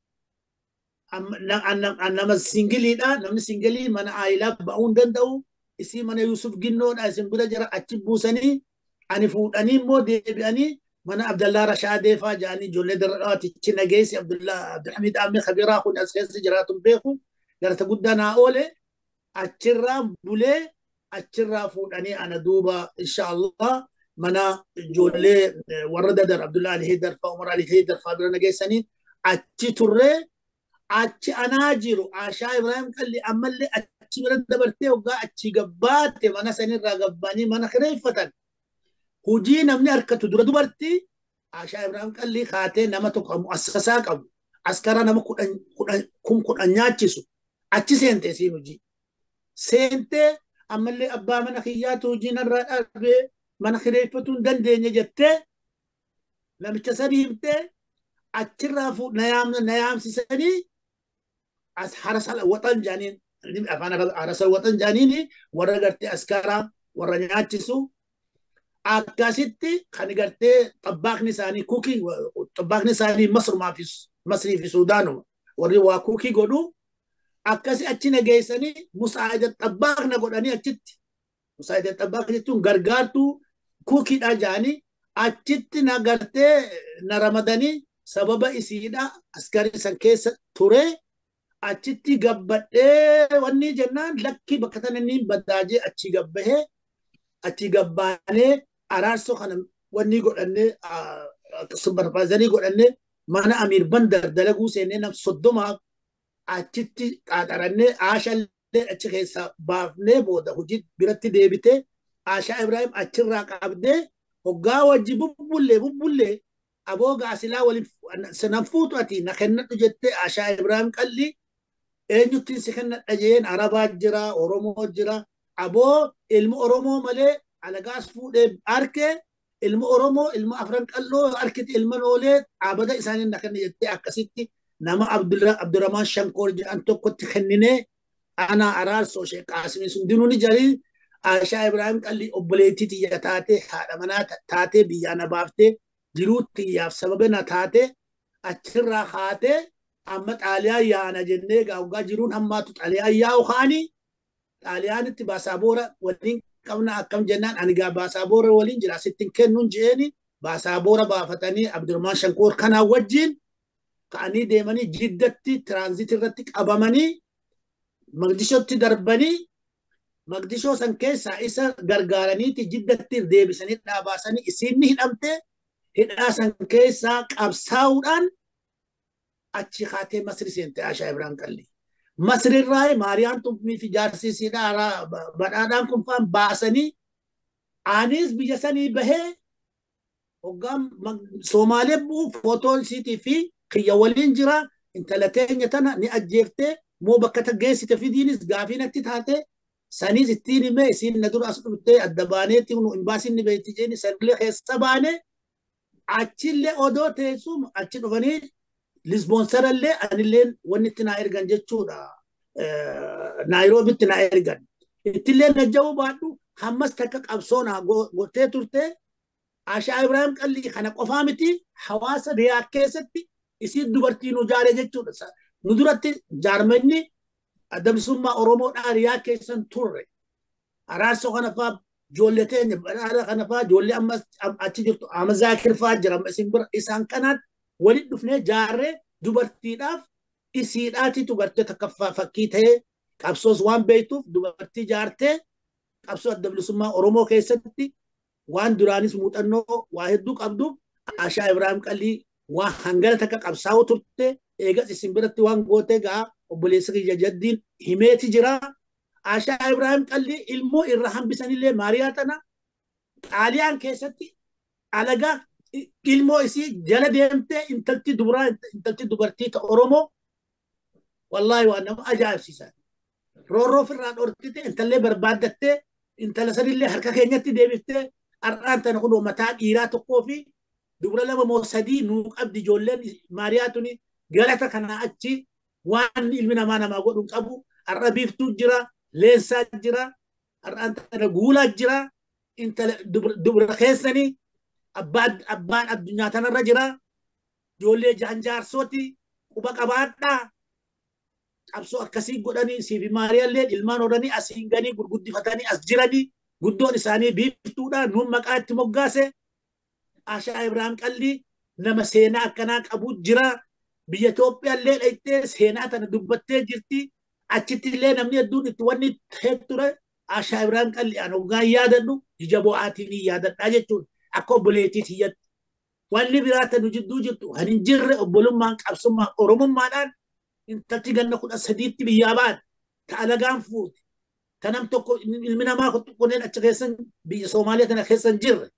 nama singiliidha namni singilii mana aayilaa ba'uu hin danda'u isii mana Yusuf Ginnoodha isin bira jira achi buusanii ani fuudhanii immoo deebi'anii mana Abdallaa Rashaadee fa'aa jedhanii ijoollee darra dhawaatichi nageessi Abdulhamiid Aammee Kabiiraa kun as keessa jiraatu beeku garata guddaa naa oole achirraa bulee achirraa fuudhanii ana duuba insha Allah mana ijoollee warra dadar Abdullaa Ali Heydar fa'aa Umar Ali Heydar fa'aa bira nageessanii achi turree achi anaa jiru Ashaa Ibraahim Qalli ammallee achi bira dabartee hoggaa achi gabbaate mana sanirraa gabbaanii mana kireeffatan. Hujii namni harkatu dura dubartii Ashaa Ibraahim Qalli kaatee nama tokko mu'assasaa qabu askara nama 10,000 nyaachisu achi seente isiin hojii. Seentee ammallee abbaa mana kiyyaatu hojii narraa dhaabee mana kireeffatuu hin dandeenye jettee namicha sadi himtee achirraa na yaamsisanii as harasal waxan jaaniin afaan harasal waxan jaaniin warra gartee askaraa warra nyaachisu akkasitti kan gartee xabbaaqni isaanii kuukii xabbaaqni isaanii Masrumaa fi Masrii fi Suudaanuma warri waa kuukii godhu akkasi achi nageessanii musaayida xabbaaqna godhanii achitti musaayida xabbaaq jechuun gargaartuu kuukiidha jaanii achitti na gartee na ramadanii sababa isiidha askarii san keessa ture achitti gabbadhee wanni jennaan lakkii bakka tana inni badaajee achi gabbahee achi gabbaanee araarsoo kana wanni godhannee supervisorii godhannee mana Amiir Bandar dalaguu seennee nam 30 achitti qaaxarannee Aashallee achi keessa baafnee booda hojii biratti deebitee Aashaa Ibraahim achirraa qabdee hoggaa wajji bubbullee bubbullee aboo gaasilaa waliin sanan fuutu ati na kennadhu jettee Ashaa Ibraahim Qalli eenyuttiin si kennadha jeen Arabaa jira Oromoo jira aboo ilma Oromoo malee alagaas fuudhee arke ilma Oromoo ilma afran qalloo arkite ilma noolee abada isaanii na kenna jettee akkasitti nama Abdurrahman Shankoor jedhan tokkotti kenninee ana araarsoo Sheekh Qaasimii sun dinuu ni jarii Ashaa Ibraahim Qallii obboleettii tiyya taatee haadha manaa taatee biyyaa na baaftee jiruu tiyyaaf sababa na taatee achirraa kaatee amma Xaaliyaan yaana jennee gaawgaa jiruun hammaatu Xaaliyaan yaa'u kaanii Xaaliyaanitti baasaboora waliin qabna akkam jennaan ani gaa baasaboora waliin jira sittin kennuun je'eeni baasaboora baafatanii Abdurrahman Shankoor kanaa wajjin ka'anii deemanii Jiddatti tiraanzit irratti qabamanii Maqdishootti darbanii Maqdishoo san keessaa isa gargaaraniiti Jiddatti deebisanii dhaabaasanii isiin ni hidhamte hidhaa san keessaa qabsaa'uudhaan achi kaatee Masri seente Ashaa Ibraahim Qallii. Masrirraa Maariyaan Tumfii fi jaarsisiidhaa badhaadhaan kun faan baasanii anis biyya sanii bahee hoggaan Somaalee bu'u footoo isiitii fi kiyya waliin jira intala teenya tana ni ajjeeftee moo bakka geessite fidiinis gaafii natti taate saniis ittiin himee isiin na dura as dhuftee adda baaneetti nu imbaasiin ni beekti jeeni sanillee keessa baane achillee odoo teessum achi dhufanii Lisboonsarallee anillee wanni itti naa ergan jechuudha. Naayiroobitti naa ergan. Ittillee najja'uu baadhu hammas takka qabsoo naa gootee turte Ashaa Ibraahim Qallii kana qofaa miti hawaasa riyaa keessatti isiin dubartii nu jaare jechuudha. Nu duratti jaarmanni adda bilisummaa Oromoodhaa riyaa keessan turre. Araarsoo kana fa'aa ijoollee teenya badhaadha kana fa'aa ijoollee amma achi jirtu amma Zaakir fa'aa jira amma isin bira isaan kanaatti walitti dhufnee jaarree dubartiidhaaf isiidhaatitu gartee takka fakkii ta'ee qabsoos waan beektuuf dubartii jaartee qabsoo adda bilisummaa Oromoo keessatti waan duraanis muuxannoo waa hedduu qabduuf Ashaa Ibraahim Qallii waan hangana takka qabsaa'u turte eegas isin biratti waan gootee gaa obboleessa kiyya jaddiin himeeti jira. Ashaa Ibraahim Qallii ilmoo irra hambisanillee Maariyaa tana Xaaliyaan keessatti alagaa ilmoo isii jala deemtee intalti dubaraa intalti dubartii ta Oromoo wallaahi waan nama ajaa'ibsiisan. Roorroo ofirraa dhorkite intallee barbaaddattee intala sanillee harka keenyatti deebiftee har'aan tana kunoo mataa dhiiraa tokkoo fi dubara lama moo sadii nuu qabdi ijoolleen Maariyaa tuni galata kanaa achi waan ilmi namaa namaa godhu hin qabu har'a biiftuu jira leensaa jira har'aan tana guulaa jira intala dubara keessanii abbaan addunyaa tanarra jira ijoollee jaanjaarsooti quba qabaadhaa qabsoo akkasii godhanii siifi Maariyaallee ilmaan hodhanii asiin ganii gurguddifatanii as jiranii guddoon isaanii biiftuudha nuun maqaa itti moggaase Ashaa Ibraahim Qallii nama seenaa akkanaa qabu jira biyya Itoophiyaallee dhaqxee seenaa tana dubbattee jirti achitti illee namni hedduun itti wanni ture Ashaa Ibraahim Qallii an hoggaan yaadadhu ija bo'aatiin yaadadhaa jechuudha. Akka obboleettii tiyyatti. Wanni biraa tanu jidduu jirtu kan hin jirre obbolummaan qabsummaan Oromummaadhaan intalti ganna 13tti biyyaa baate ta alagaan fuute ta nam tokko ilmi namaa kunneen achi keessan biyya Soomaaliyaa tana keessa hin jirre.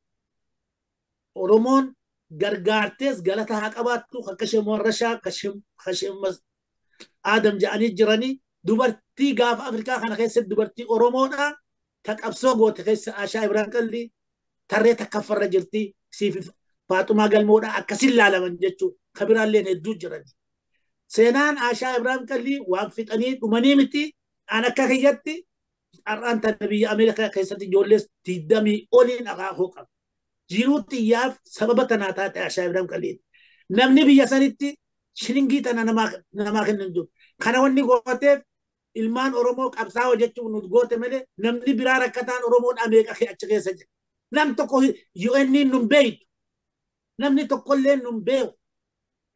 Oromoon gargaartees galata haa qabaattu akka ishee Moorrashaa akka ishee Aadam jedhanii jiranii dubartii gaafa Afrikaa kana keessatti dubartii Oromoodhaa ta qabsoo goote keessa Ashaa Ibraahim Qallii tarree takkaffarra jirti siif Faaxumaa Galmoodhaa akkasin laalaman jechuudha. Kabiraalleen hedduu jiran. Seenaan Ashaa Ibraahim Qallii waan fixanii dhumanii miti. An akka kiyyatti har'aan tana biyya Ameerikaa keessatti ijoollee 20 oliin akaakuu qaba. Jiruu xiyyaaf sababa tanaa taate Ashaa Ibraahim Qallii. Namni biyya sanitti shilingii tana namaa kennan jiru. Kana wanni gooteef ilmaan Oromoo qabsaa'oo jechuun nuti goote malee namni biraa rakkataan Oromoodhaa meeqa achi keessa jira. Nam tokko UN nun beektu. Namni tokkollee nun beeku.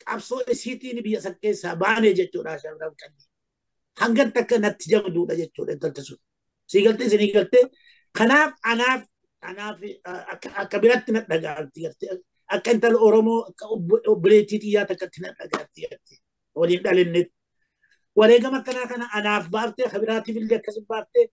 Qabsoo isiitiin biyya san keessaa baane jechuudha Ashaa Ibraahim Qallii. Hangan takka natti jabduudha jechuudha intalti sun. Sii galtee isinii galtee kanaaf anaaf akka biratti na dhaga'amti gartee akka intala Oromoo akka obboleettii xiyyaa takkatti na dhaga'amti gartee waliin dhalinnetti. Wareegama akkanaa kana anaaf baaftee kabiraatiif illee akkasin baaftee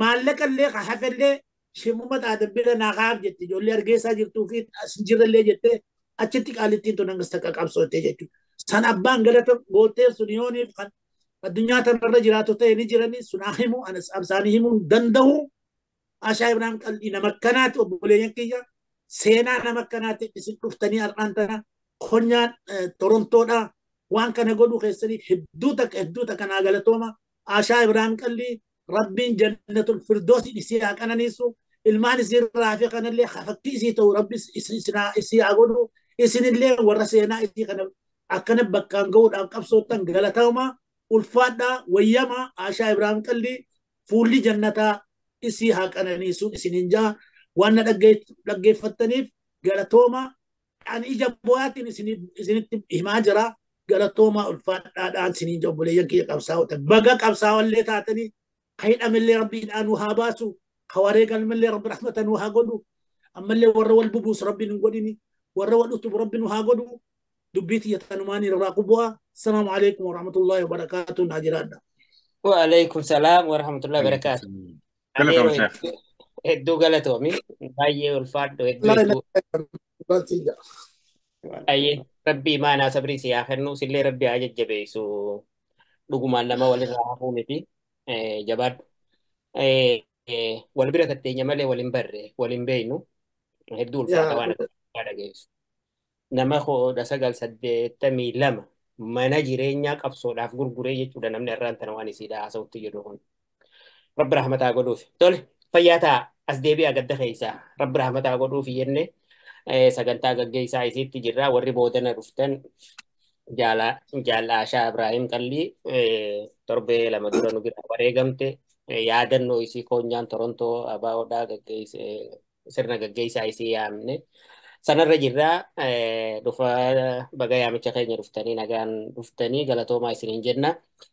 maallaqa illee hafellee shimuma xaadambira naa kaaf jette ijoollee argeessaa jirtuu fi as hin jirrellee jettee achitti qaalittiin tun hangas takka qabsoottee jechuudha. San abbaan galata gootee sun yooniif kan addunyaa tanarra jiraatu ta'e ni jiranii sunaa himuu anas isaanii himuu hin danda'u. Ashaa Ibraahim Qallii nama akkanaati obboleeyyan kiyya seenaa nama akkanaati isin dhuftanii har'aan tana konyaan Torontoodha waan kana godhuu keessaniif hedduu takka naa galatooma. Ashaa Ibraahim Qallii Rabbiin jannatul firdoosi isii haa qananiisu. Ilmaan isii irraa fi kanallee fakkii isii ta'u rabbi isii haa godhu. Isinillee warra seenaa isii kana akkana bakkaan gahuudhaaf qabsoottan galatoomaa ulfaadhaa wayyamaa Aashaa Ibraahim Qallii fuulli jannataa isii haa qananiisu isiniin jaa waan na dhaggeeffattaniif galatoomaa. Ani ija bu'aatiin isinitti himaa jira. Galatoomaa ulfaadhaadhaan isiniin jaa obboleeyyan kiyya qabsaa'ota. Baga qabsaa'ollee taatanii ka hidhamellee rabbiidhaan nu haa baasu. Ka wareegalmellee rabbi rahmata nu haa godhu. Ammallee warra wal bubuus rabbi nu godhini. Warra wal utubu rabbi nu haa godhu. Dubbii tiyya tanumaan irraa qubu'a. Assalaamu alaikum warahmatullahi wabarakaatuh. Naa jiraadha. Waalaikum salaam warahmatullahi wabarakaatuh. Galatoomi Adeeroo Sheekh. hedduu galatoomi. Baay'ee ulfaadhu hedduu hedduu. Baay'ee rabbii imaanaa sabrii si haa kennu sillee rabbi haa jajjabeessu. Dhugumaan nama walirraa hafuu miti. Jabaadhu. Wal bira tatteenya malee wal hin barre wal hin beeknu. Hedduu ulfaata waan akka dhageessu. Nama 1982 mana jireenyaa qabsoodhaaf gurguree jechuudha namni irraan tana waan isiidha haasa'utti jedhu kun. Rabbi rahmataa godhuuf. Tole fayyaa ta'a as deebi'aa gadda keessaa rabbi rahmataa godhuuf jenne sagantaa gaggeessaa isiitti jirra warri boodana dhuftan jaala Aashaa Ibraahim Qallii torbee 2 dura nu bira wareegamte yaadannoo isii koonyaan Torontoo abaa'oodhaa gaggeesse sirna gaggeessaa isii yaamne. Sanarra jirraa dhufa baga yaamicha keenya dhuftanii nagaan dhuftanii galatoomaa isiniin jenna.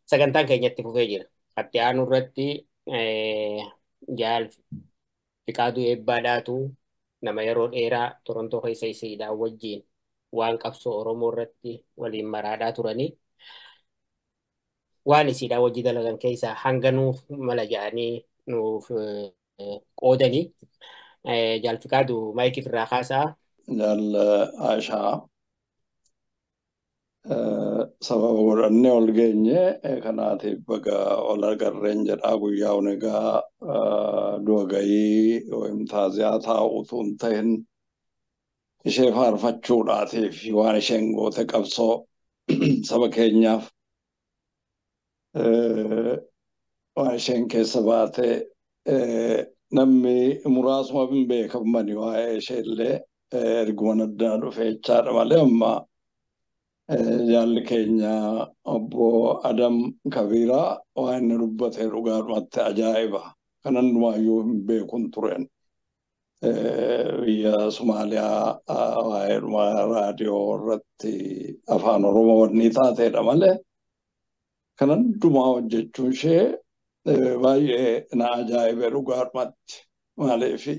Sagantaan keenyatti fufee jira. Itti aanu irratti jaal Fiqaaduu Eebbaadhaatu nama yeroo dheeraa Torontoo keessa isiidhaan wajjin waan qabsoo Oromoo irratti waliin maraadhaa turanii waan isiidhaan wajji dalagan keessaa hanga nuuf mala jedhanii nuuf qoodanii jaal Fiqaaduu maayikii irraa kaasaa. Jaal Aashaa sababa godhannee ol geenye kanaatiif baga ol agarreen jedhaa guyyaa kun egaa du'a gahii yookiin taaziyaa taa'uutu hin ta'in ishee faarfachuudhaatiif waan isheen goote qabsoo saba keenyaaf waan isheen keessa baate namni muraasuma hin beekamani waa'ee ishee illee erguma addaa dhufe jechaadha malee amma jaalli keenya obbo Adam Kabiiraa waan inni dubbate dhugaadhumatti ajaa'iba. Kan hundumaayyuu hin beekun tureen. Biyya Somaaliyaa waa'eedhuma raadiyoo irratti afaan Oromoo wanni taateedha malee kan hundumaa hojjechuun ishee baay'ee na ajaa'ibe dhugaadhumatti. Maaliifi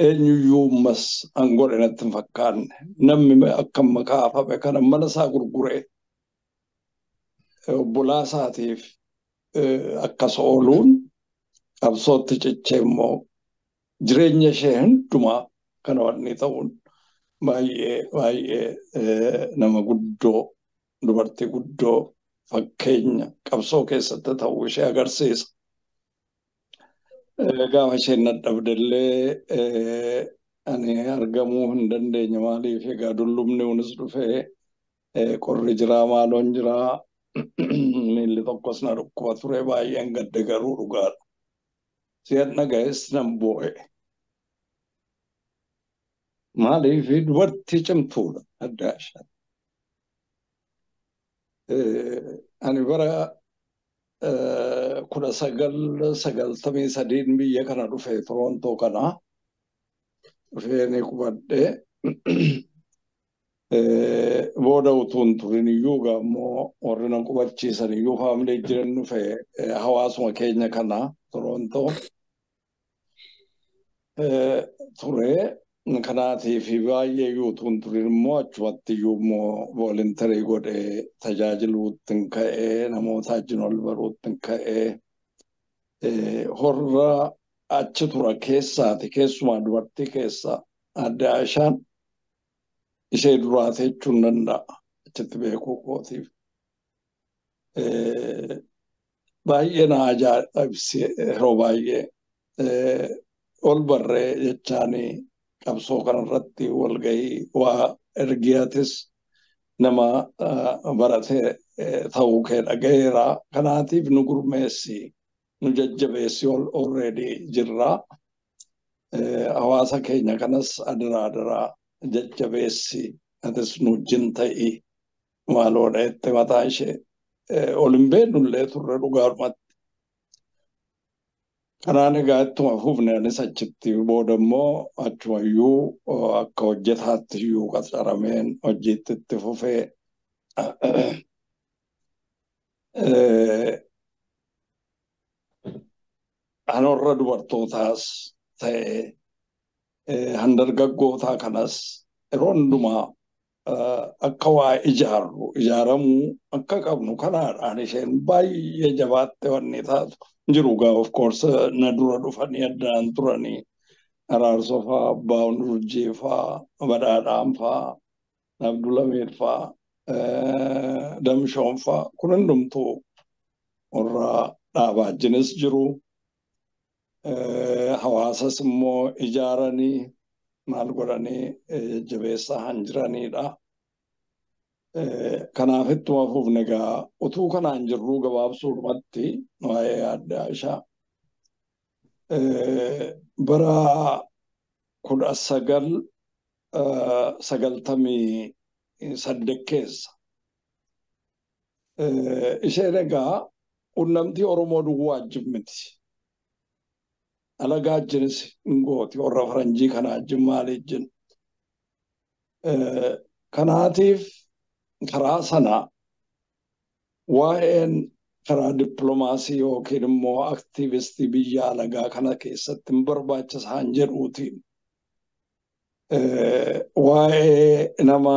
eenyuyyuu ammas an godhe natti hin fakkaanne. Namni akka makaafame kana mana isaa gurguree obbolaa isaatiif akkas ooluun qabsootti cichee immoo jireenya ishee hundumaa kana wanni ta'uun baay'ee baay'ee nama guddoo dubartii guddoo fakkeenya qabsoo keessatti ta'uu ishee agarsiisa. Gaafa isheen dadhabdellee ani argamuu hin dandeenye maaliif egaa dullumni kunis dhufee qorri jiraa maaloon jiraa miilli tokkos na dhukkuba ture baay'een gadde garuu dhugaadha. Si'an dhaga'es nan boo'e. Maaliif dubartii cimtuudha adda ishee. Ani bara 1993 biyya kana dhufe Torontoo kana dhufee ni qubadhee booda utuu hin turin iyyuu ammoo warri na qubachiisan iyyuu faamilii jiran dhufe hawaasuma keenya kana Torontoo ture. Kanaatiif baay'ee iyyuu utuu hin turin immoo achumatti iyyuu immoo vooluntarii godhee tajaajiluutti hin ka'ee namoota wajjin wal baruutti hin ka'ee horra achi tura keessaati keessumaa dubartii keessaa adda Aashaan ishee duraate jechuun danda'a achitti beekuu kootiif. Baay'ee na ajaa'ibsi yeroo baay'ee ol barree jechaanii qabsoo kanarratti walgahii waa ergiyatis nama barate ta'uu kee dhagayeera. Kanaatiif nu gurmeessi. Nu jajjabeessi already jirra. Hawaasa keenya kanas adaraa adaraa jajjabeessi atis nu wajjin ta'i maaloodha jette mataa ishee ol hin beeknullee turre dhugaadhumatti. Kanaan egaa ittuma fufne anis achitti booda immoo achumayyuu akka hojjetaatti iyyuu qacarameen hojiitti itti fufee anorra dubartootaas ta'e handargaggootaa kanas yeroo hundumaa akka waa ijaarru ijaaramuu akka qabnu kanaadhaan isheen baay'ee jabaatte wanni taatu jiru gaa of course na dura dhufanii addaan turanii Araarsoo faa Abbaa Urjii faa Badhaadhaan faa Abdulamiid faa Damshoon faa kun hundumtuu warra dhaabaajinis jiru. Hawaasas immoo ijaaranii maal godhanii jajjabeessaa han jiranidha. Kanaaf ittuma fufne egaa utuu kanaan jirruu gabaabsuudhumatti waa'ee adda Aishaa bara 1998 keessa isheen egaa qunnamtii Oromoo duwwaa wajjin miti. Alagaa wajjinis hin gooti warra faranjii kana wajjin maal wajjin. Kanaatiif karaa sana waa'een karaa dippiloomaasii yookiin immoo aktiivistii biyya alagaa kana keessatti hin barbaachisaan jedhuutiin waa'ee nama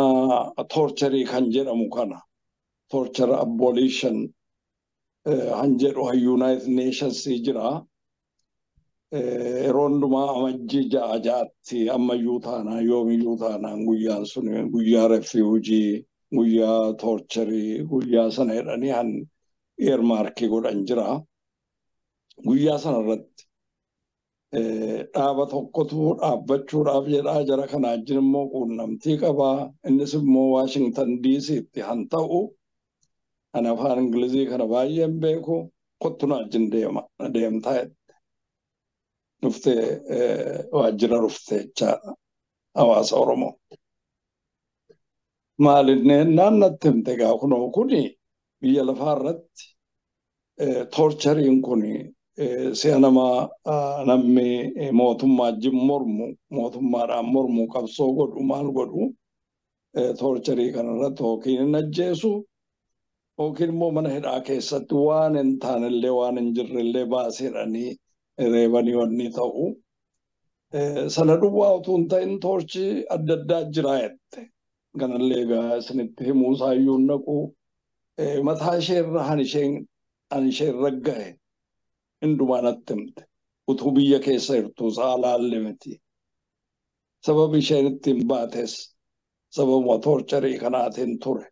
toorcharii kan jedhamu kana torture abolition han jedhu United Nations jira. Yeroo hundumaa amajjii ja'a ja'atti ammayyuu taanaan yoomiyyuu taanaan guyyaan sun guyyaa refuujii guyyaa toorcharii guyyaa sana jedhanii han eermaarkii godhan jira. Guyyaa sana irratti dhaaba tokkotu dhaabbachuudhaaf jedhaa jara kana wajjin immoo quunnamtii qabaa. Innis immoo Waashingtan DC'tti han ta'u ani afaan Ingilizii kana baay'een beeku kottu na wajjin deemtaa jette. Dhuftee waajjira dhuftee jechaadha hawaasa Oromoo. Maalinne naannatti himte egaa kunoo kuni biyya lafaa irratti toorchariin kun si'a nama namni mootummaa wajjin mormu mootummaadhaan mormu qabsoo godhu maal godhu toorcharii kanarratti yookiin hin ajjeesu yookiin immoo mana hidhaa keessatti waan hin taanellee waan hin jirrellee baaseedhanii reebanii wanni ta'u. Sana duwwaa utuu hin ta'in toorchi adda addaa jira jette. Kanallee egaa isinitti himuu isaayyuu hin naqu. Mataa isheerra han isheerra gahe hundumaa natti himte. Utuu biyya keessa jirtu isaa laalle miti. Sababi isheen ittiin baates sababuma toorcharii kanaatiin ture.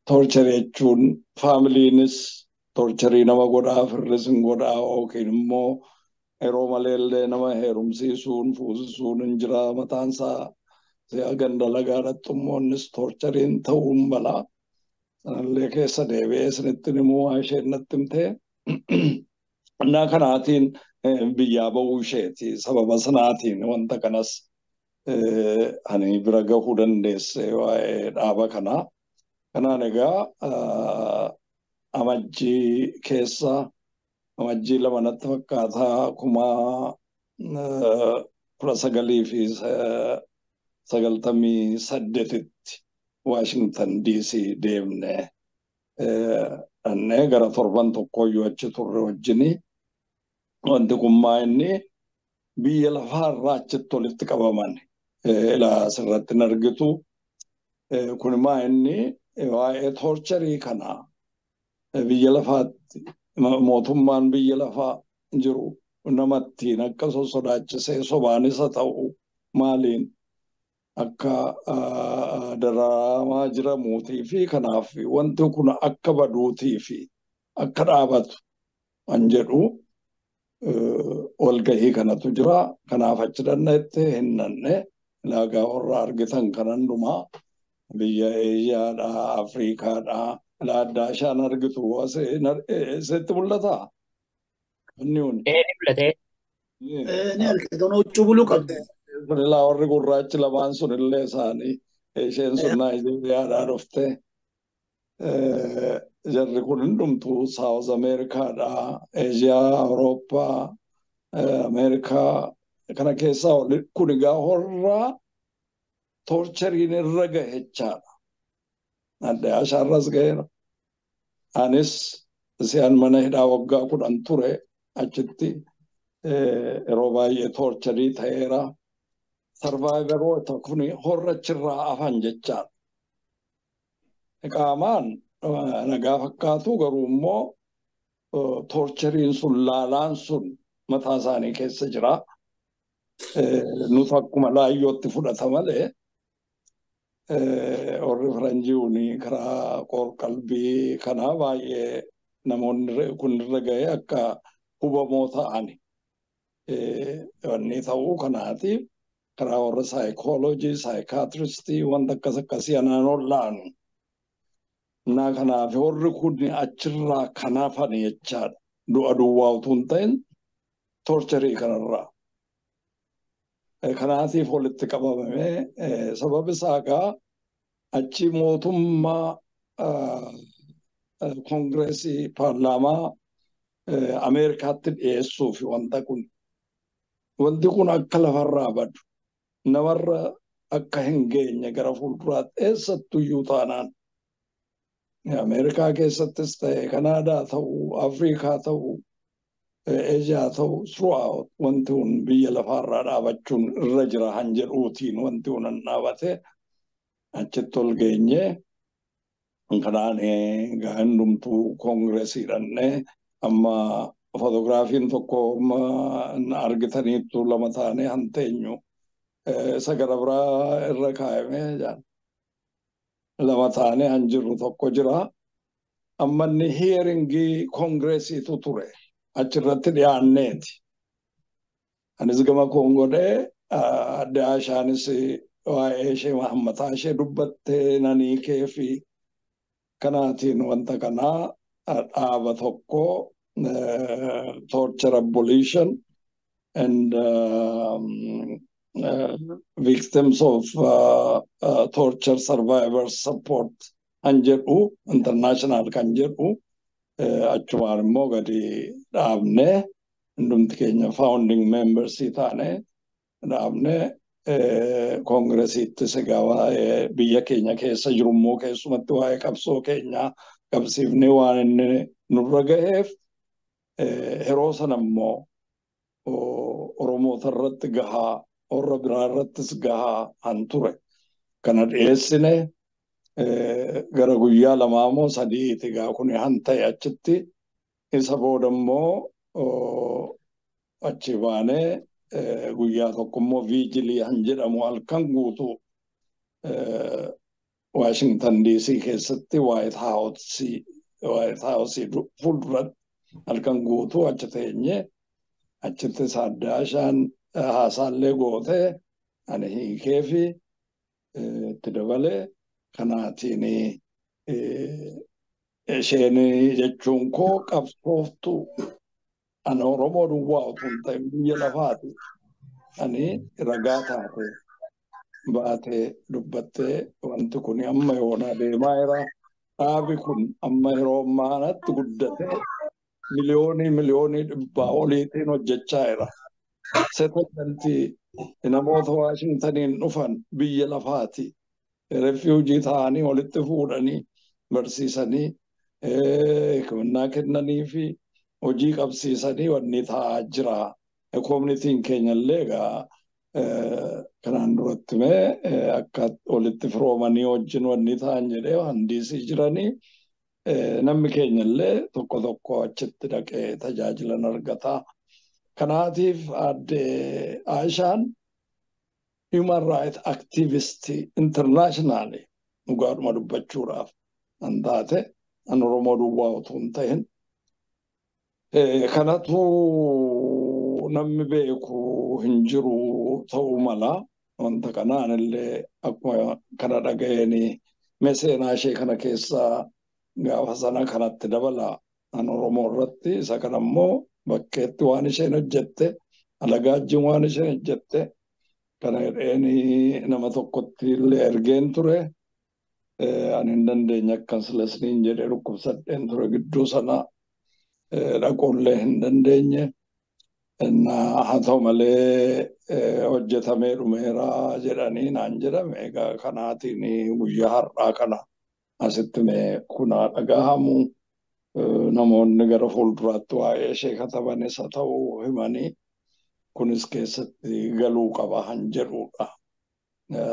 Toorcharii jechuun faamiliinis toorcharii nama godhaa firris hin godhaa yookiin immoo yeroo maleellee nama heerumsiisuun fuusisuun hin jira mataansaa si'a ganda lagaadhatti immoo innis toorchariin ta'uu hin balaa. Sanallee keessa deebi'ee isinitti himuu waa isheen natti himtee. Innaa kanaatiin biyyaa ba'uu isheeti. Sababa sanaatiin wanta kanas ani bira gahuu dandeesse waa'ee dhaaba kanaa. Kanaan egaa amajjii keessa amajjii lama natti fakkaataa 1998tti Waashingtan DC deemne dhannee gara torban tokkooyyuu achi turre wajjini. Wanti kun maa inni biyya lafaarraa achitti walitti qabaman ilaa asirratti hin argitu. Kun maa inni waa'ee toorcharii kana biyya lafaatti mootummaan biyya lafaa jiru namattiin akka sosodaachisee sobaanis haa ta'u maaliin akka dararamaa jiramuutii fi kanaaf wanti kun akka baduutii fi akka dhaabatu kan jedhu walgahii kanatu jira. Kanaaf achi dandeette hin nanne ilaagaa warra argitan kan hundumaa biyya Eeshiyaadhaa, Afriikaadhaa, Adda Ashaan argitu sitti mul'ataa? Inni kun. Ni mul'ate. Ni argite huccuu buluu qabdi. Sunilaa warri gurraachi lamaan sunillee isaanii isheen sun Naayijeeriyaadhaa dhufte. Jarri kun hundumtuu Saawuz Ameerikaadhaa, Eeshiyaa, Awurooppaa, Ameerikaa kana keessaa kun egaa horraa torcheriin irra gahe jechaadha. Adda Ashaarras gaheera. Anis si'an mana hidhaa waggaa 10 ture achitti yeroo baay'ee torcherii ta'eera. Sarvaayivaroota kun horra achirraa hafan jechaadha. Qaamaan nagaa fakkaatu garuu immoo torcheriin sun laalaan sun mataa isaanii keessa jira. Nuti akkuma laayyootti fudhata malee warri faranjiiwwan karaa qoor-qalbii kanaa baay'ee namoonni kun irra ga'ee akka hubamoo ta'ani. Wanni ta'uu kanaatiif karaa warra saayikooloojii, saayikaatiristii wanta akkas akkasii anaan ollaanu. Innaa kanaaf warri kun achirraa kan hafan jechaadha. Du'a duwwaa utuu hin ta'in torcherii kanarraa. Kanaatiif walitti qabamee sababa isaa egaa achi mootummaa koongireesii paarlaamaa Ameerikaatti dhiyeessuuf wanta kun. Wanti kun akka lafarraa badu namarra akka hin geenye gara fuulduraatti eessattuyyuu taanaan Ameerikaa keessattis ta'e Kanaadaa ta'uu Afrikaa ta'uu Eeshiyaa ta'uu throughout wanti kun biyya lafaarraa dhaabachuun irra jira han jedhuutiin wanti kun dhaabate achitti ol geenye kanaan egaa hundumtuu koongireesii dhannee amma footograafiin tokko argitaniittu lama taanee han teenyu isa gara biraa irra kaa'amee jaan. Lama taanee han jirru tokko jira. Amma inni hiyeringii koongireesiitu ture. Achirratti dhiyaanneeti. Anis gama koon godhee adda Ashaanis waa'ee ishee mataa ishee dubbattee nanii kee fi kanaatiin wanta kanaa dhaaba tokko torture abolition and victims of torture survivors support kan jedhu international kan jedhu achumaan immoo gadi dhaabnee hundumti keenya founding members taane dhaabnee koongiresiittis egaa waa'ee biyya keenya keessa jiru immoo keessumatti waa'ee qabsoo keenyaa qabsiifnee waan inni nurra gaheef yeroo sana immoo Oromoota irratti gahaa warra biraa irrattis gahaa han ture. Kana dhiyeessine gara guyyaa 2 moo 3 egaa kun han ta'e achitti isa booda immoo achi baanee guyyaa tokko immoo viijilii han jedhamu halkan guutuu Washington DC keessatti White House fuulduratti halkan guutuu achi teenye achitti Adda Ashaan haasaallee gootee ani hiikee fi itti dabalee kanaatiin isheen jechuun koo qabsooftu ana Oromoo duwwaa utuu hin ta'in biyya lafaati. Ani ragaa taate baatee dubbattee wanti kun amma yoona deemaa jira. Dhaabi kun amma yeroo ammaanatti guddatee miliyoonii 100 oliitiin hojjechaa jira. Settlementii namoota Waashingtaniin dhufan biyya lafaati. Refuujii ta'anii walitti fuudhanii barsiisanii hikmannaa kennanii fi hojii qabsiisanii wanni ta'aa jira. Koominitiin keenya illee egaa kanaan duratti mee akka walitti firoomanii wajjin wanni ta'an jedhee waan diisii jiranii namni keenya illee tokko tokko achitti dhaqee tajaajilan argata. Kanaatiif adde Aishaan human rights activist internationally dhugaadhuma dubbachuudhaaf kan taate an Oromoo duwwaa utuu hin ta'in. Kanatu namni beeku hin jiru ta'uu mala. Wanta kanaan illee akkuma kana dhaga'een mee seenaa ishee kana keessaa Gaafa sana kanatti dabala an Oromoo irratti isa kana immoo bakkeetti waan isheen hojjette alagaa wajjin waan isheen hojjette kana jedheenii nama tokkotti illee ergeen ture. Ani hin dandeenye akkan silasniin jedhee dhukkubsadheen ture gidduu sana dhaquullee hin dandeenye. Haa ta'u malee hojjetamee dhumeera jedhanii naan jedhame. Egaa kanaatiin guyyaa har'aa kana asitti mee kunaa dhagahamu namoonni gara fuulduraatti waa'ee ishee katabanis haa ta'u himanii kunis keessatti galuu qaba han jedhudha.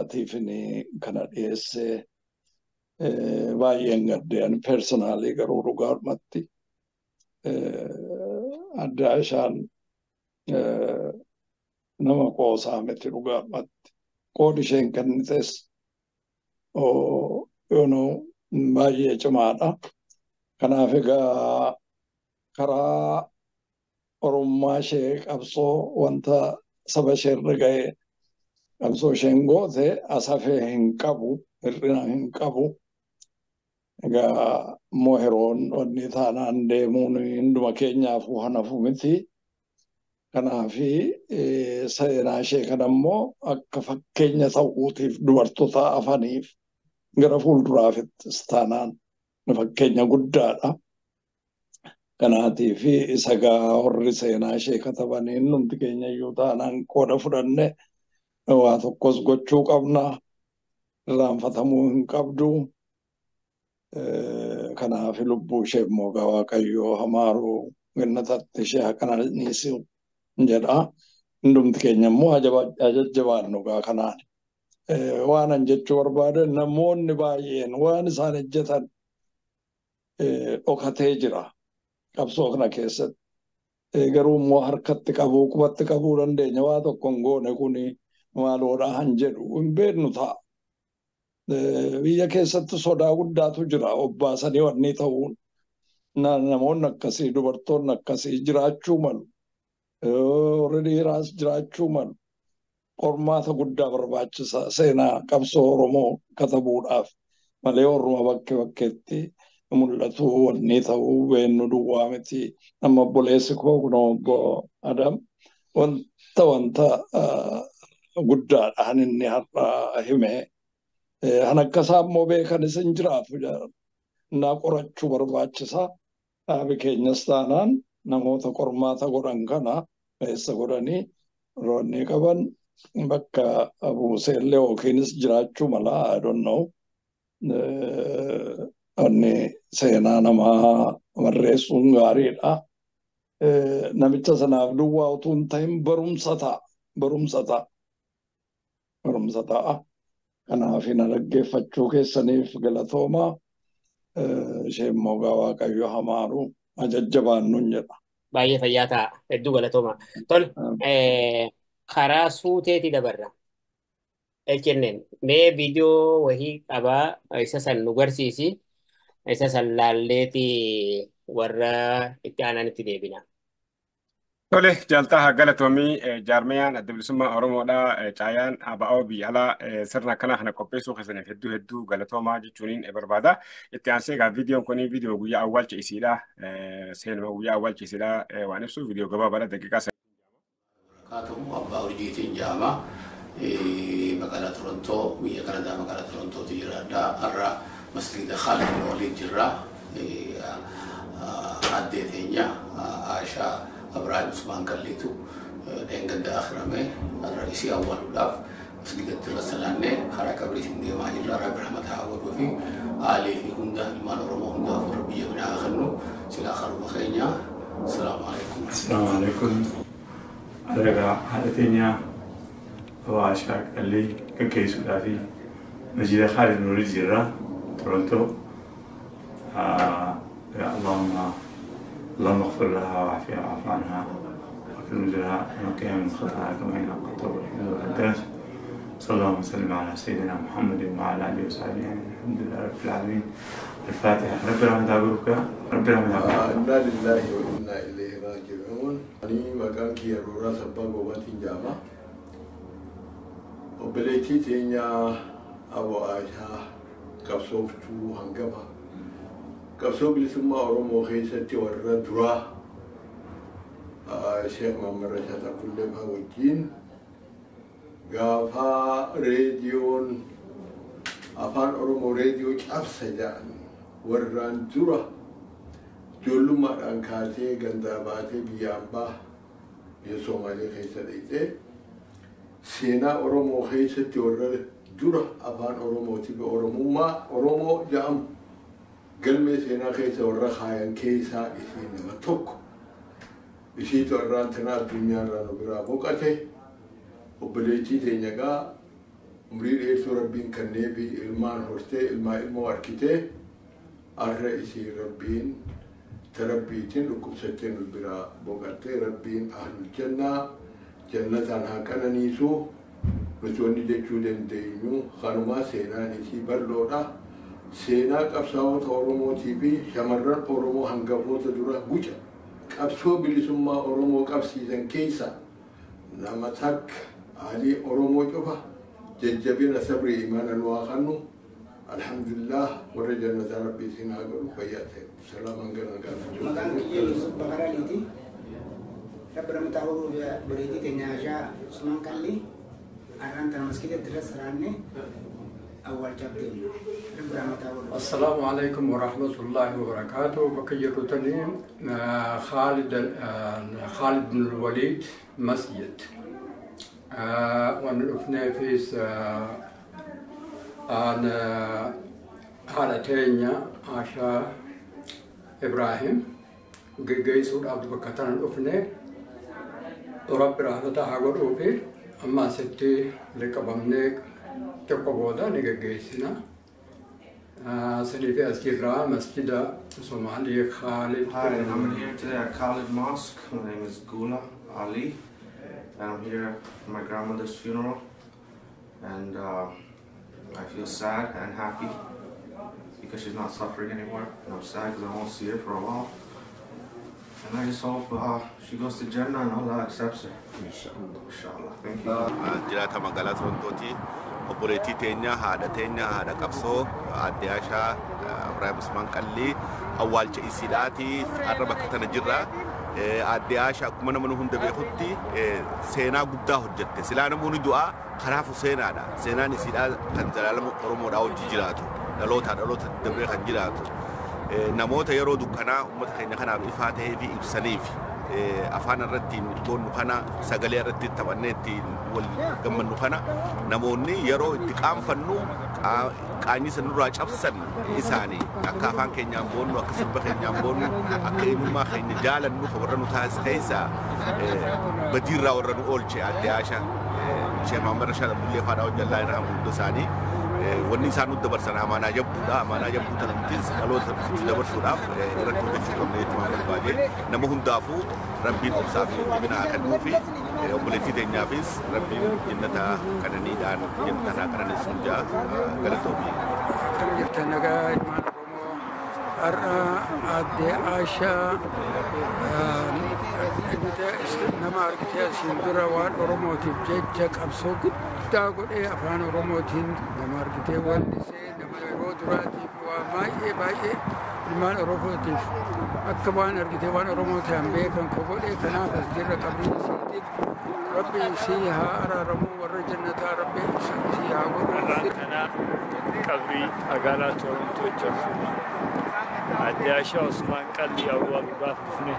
Tiifin kana dhiyeessee baay'een gaddee ani personaalii garuu dhugaadhumatti adda ishaan nama qoosaa miti dhugaadhumatti. Qoodi isheen kennites baay'ee cimaadha. Kanaaf egaa karaa Oromummaa ishee qabsoo wanta saba ishee irra ga'e qabsoo isheen goote as hafee hin qabu, hir'ina hin qabu. Egaa immoo yeroon wanni taanaan deemuun hunduma keenyaafuu hanafu miti. Kanaafi seenaa ishee kana immoo akka fakkeenya ta'uutiif dubartoota hafaniif gara fuulduraafittis taanaan fakkeenya guddaadha. Kanaatiif isa gaa warri seenaa ishee katabanii hundumti keenya iyyuu taanaan qooda fudhanne waa tokkos gochuu qabna. Irraanfatamuu hin qabdu. Kanaaf lubbuu ishee immoo gaa Waaqayyoo hamaaruu gannatatti ishee haqananiisu jedha. Hundumti keenya immoo jajjabaannu gaa kanaan. Waan an jechuu barbaade namoonni baay'een waan isaan hojjetan dhokatee jira qabsoo kana keessatti. Garuu immoo harkatti qabuu qubatti qabuu dandeenya waa tokko hin goone kuni maaloodha han jedhu hin beeknu ta'a. Biyya keessatti sodaa guddaatu jira obbaasanii wanni ta'uun. Namoonni akkasii dubartoonni akkasii jiraachuu malu. Warri dhiiraas jiraachuu malu. Qormaata guddaa barbaachisa seenaa qabsoo Oromoo katabuudhaaf malee orma bakkee bakkeetti mul'atu wanni ta'uu beennu duwwaa miti. Amma obboleessi koo kun obbo Adam wanta guddaadhaan inni har'a hime. Han akkasaa immoo beekanis hin jiraatu. Innaa qorachuu barbaachisa. Dhaabi keenyas taanaan namoota qormaata godhan kana eessa godhanii roonni qaban bakka buuseellee yookiinis jiraachuu mala I don't know. Wanni seenaa namaa barreessuun gaariidha. Namicha sanaaf duwwaa utuu hin ta'in barumsa ta'a. Barumsa ta'a. Barumsa ta'a. Kanaaf na dhaggeeffachuu keessaniif galatoomaa. Ishee immoo gaa Waaqayyo hamaaru jajjabaannuun jedha. Baay'ee fayyaa ta'a. Hedduu galatoomaa. Tol karaa suuteeti dabarra. HNN mee viidiyoo wahii qabaa isa san nu garsiisi. Isa san laalleeti warra itti aananitti deebina. Tole jaaltaa galatoomii jaarmiyaan adda bilisummaa Oromoodhaa caayaan ABO biyya alaa sirna akkanaa kana qopheessuu keessaniif hedduu hedduu galatoomaa jechuuniin barbaada. Itti aansee egaa viidiyoon kun viidiyoo guyyaa awwaalcha isiidha. Seenuma guyyaa awwaalcha isiidha waan ibsu viidiyoo gabaabaadha daqiiqaa. Kaatumu abbaa urjiitiin jaama magaalaa Torontoo biyya Kanadaa magaalaa Torontootu jiraadha. Har'a masgiida Khaalid bin Waliid jirra. Addee teenya Aashaa Ibrahim Usmaan Kalliitu dheengadda akhiramee har'a isii awwaaluudhaaf masgiidatti irra salaannee karaa qabriitiin deemaa jirra. Rabbi rahmata haa godhuu fi aalii fi hunda ilmaan Oromoo hundaaf warra biyya binaa haa kennu silaa karuma keenya. Asalaamu alaikum. Asalaamu alaikum. Alagaa haadha teenyaa Aashaa Qallii gaggeessuudhaa fi masjiida Khaalid bin Waliid jirra Torontoo. اللهم اغفر لها وعافها واعف عنها واكرم نزلها ونقيها من خطاها كما ينقى الثوب الدنس. صلى الله وسلم على سيدنا محمد وعلى اله وصحبه. الحمد لله رب العالمين. الفاتحه. رب العالمين تعبرك رب العالمين تعبرك. إنا لله وإنا إليه راجعون. أني مكان كي رورا سبا غوباتين جاما وبليتي تينيا أبو عائشة قبصوفتو هنغبا Qabsoo bilisummaa Oromoo keessatti warra duraa Sheekh Mahammad Rashaad Abdullee fa'aa wajjin gaafa reediyoon afaan Oromoo reediyoo cabsa jedhan warraan dura ijoollummaadhaan kaasee gandaa baatee biyya ambaa biyya Somaalee keessa dheeyxee seenaa Oromoo keessatti warra dura afaan Oromootiif Oromummaa Oromoo jedhamu galmee seenaa keessa warra kaayan keessaa ishee nama tokko. Ishiitu irraan tana addunyaarraa nu biraa boqate. Obboleettii teenya gaa umrii dheertuu rabbiin kenneefi ilmaan hortee ilmaa ilmoo harkitee har'a isii rabbiin tarabbiitiin dhukkubsattee nu biraa boqattee rabbiin ahlul jannaa jannataan haa qananiisu. Nuti wanni jechuu dandeenyu kanumaa seenaan isii bal'oodha. Seenaa qabsaa'ota Oromootii fi shamarran Oromoo hangafoota dura guca qabsoo bilisummaa Oromoo qabsiisan keessa nama takka aalii Oromoo cufa jajjabina sabrii imaana nu haa kennu. Alhamdulillah warra jannataa rabbii isin haa godhu fayyaa ta'e. Salaamaan gana gaafachuu. Maqaan kiyya Yusuf Bakar Aliiti. Rabbi nama taa'uu bareedii teenya Ashaa Usmaan Qallii har'aan tana maskiida irra saraanne awwaalchaaf deemna. Rabbi nama taa'uu. السلام عليكم ورحمة الله وبركاته. بكيرتني خالد بن الوليد مسجد ونرفنا في أنا حالتين عشا إبراهيم جيسور عبد بكتان الأفنى رب رحمته قلوبي أما ستي لكبمنك تقبودا نجيسنا سني في أسجرا مسجد صومالي خالد. Hi, I'm here today at Khalid Mosque. My name is Gula Ali, and I'm here for my grandmother's funeral. And I feel sad and happy because she's not suffering anymore. And I'm sad because I won't see her for a while. And I just hope she goes to Jannah and Allah accepts her. Inshallah. Inshallah. Thank you. Jiraata magaalaa Torontooti. Obboleettii teenya, haadha teenya, haadha qabsoo, aadde Ashaa Ibraahim Usmaan Qallii awwaalcha isiidhaati har'a bakka tana jirra. Aadde Ashaa akkuma nama hunda beekutti seenaa guddaa hojjette. Silaa namoonni du'aa karaafu seenaadha. Seenaan isiidhaa kan zalaalama Oromoodhaa hojii jiraatu. Dhalootaa dhaloota dabree kan jiraatu. Namoota yeroo dukkanaa uummata keenya kanaaf ifaa ta'ee fi ibsaniif afaan irratti goonnu kana sagalee irratti taphannee ittiin wal gammannu kana namoonni yeroo itti qaanfannu qaanyii sanurraa cabsan isaanii akka afaan keenyaan boonnu akka sirba keenyaan boonnu akka eenyummaa keenya jaalannu kan warra nu taasise keessaa badiirraa warra nu oolche aadde Ashaa Sheekh Mahammad Rashaad Abdullee Faadhaa Hojjallaa irraa hunda isaanii wanni isaan nu dabarsan amaanaa jabduudha. Amaanaa jabduu tana nutis dhaloota itti dabarsuudhaaf irratti hojjechuu qabna jechuun barbaade. Nama hundaafuu rabbiin obsaa fi jabina haa kennuu fi obboleettii teenyaafis rabbiin jannata qananiidhaan jannata haa qananeessuun jaa galatoomii. Akkam jirtan nagaa ilmaan Oromoo har'a aadde Ashaa nama argitee asiin dura waan Oromootiif jecha qabsoo guddaa godhee afaan Oromootiin nama argitee wallisee nama yeroo duraatiif waan baay'ee baay'ee ilmaan Oromootiif akka waan argitee waan Oromoo ta'an beekan ko godhee kanaaf as jirra qabrii isiitiif rabbi isii haa araaramuu warra jannataa rabbi isii haa godhu. Kanaaf qabrii magaalaa Torontoo jirru Aadde Ashaa Usmaan Qallii awwaaluudhaaf dhufne.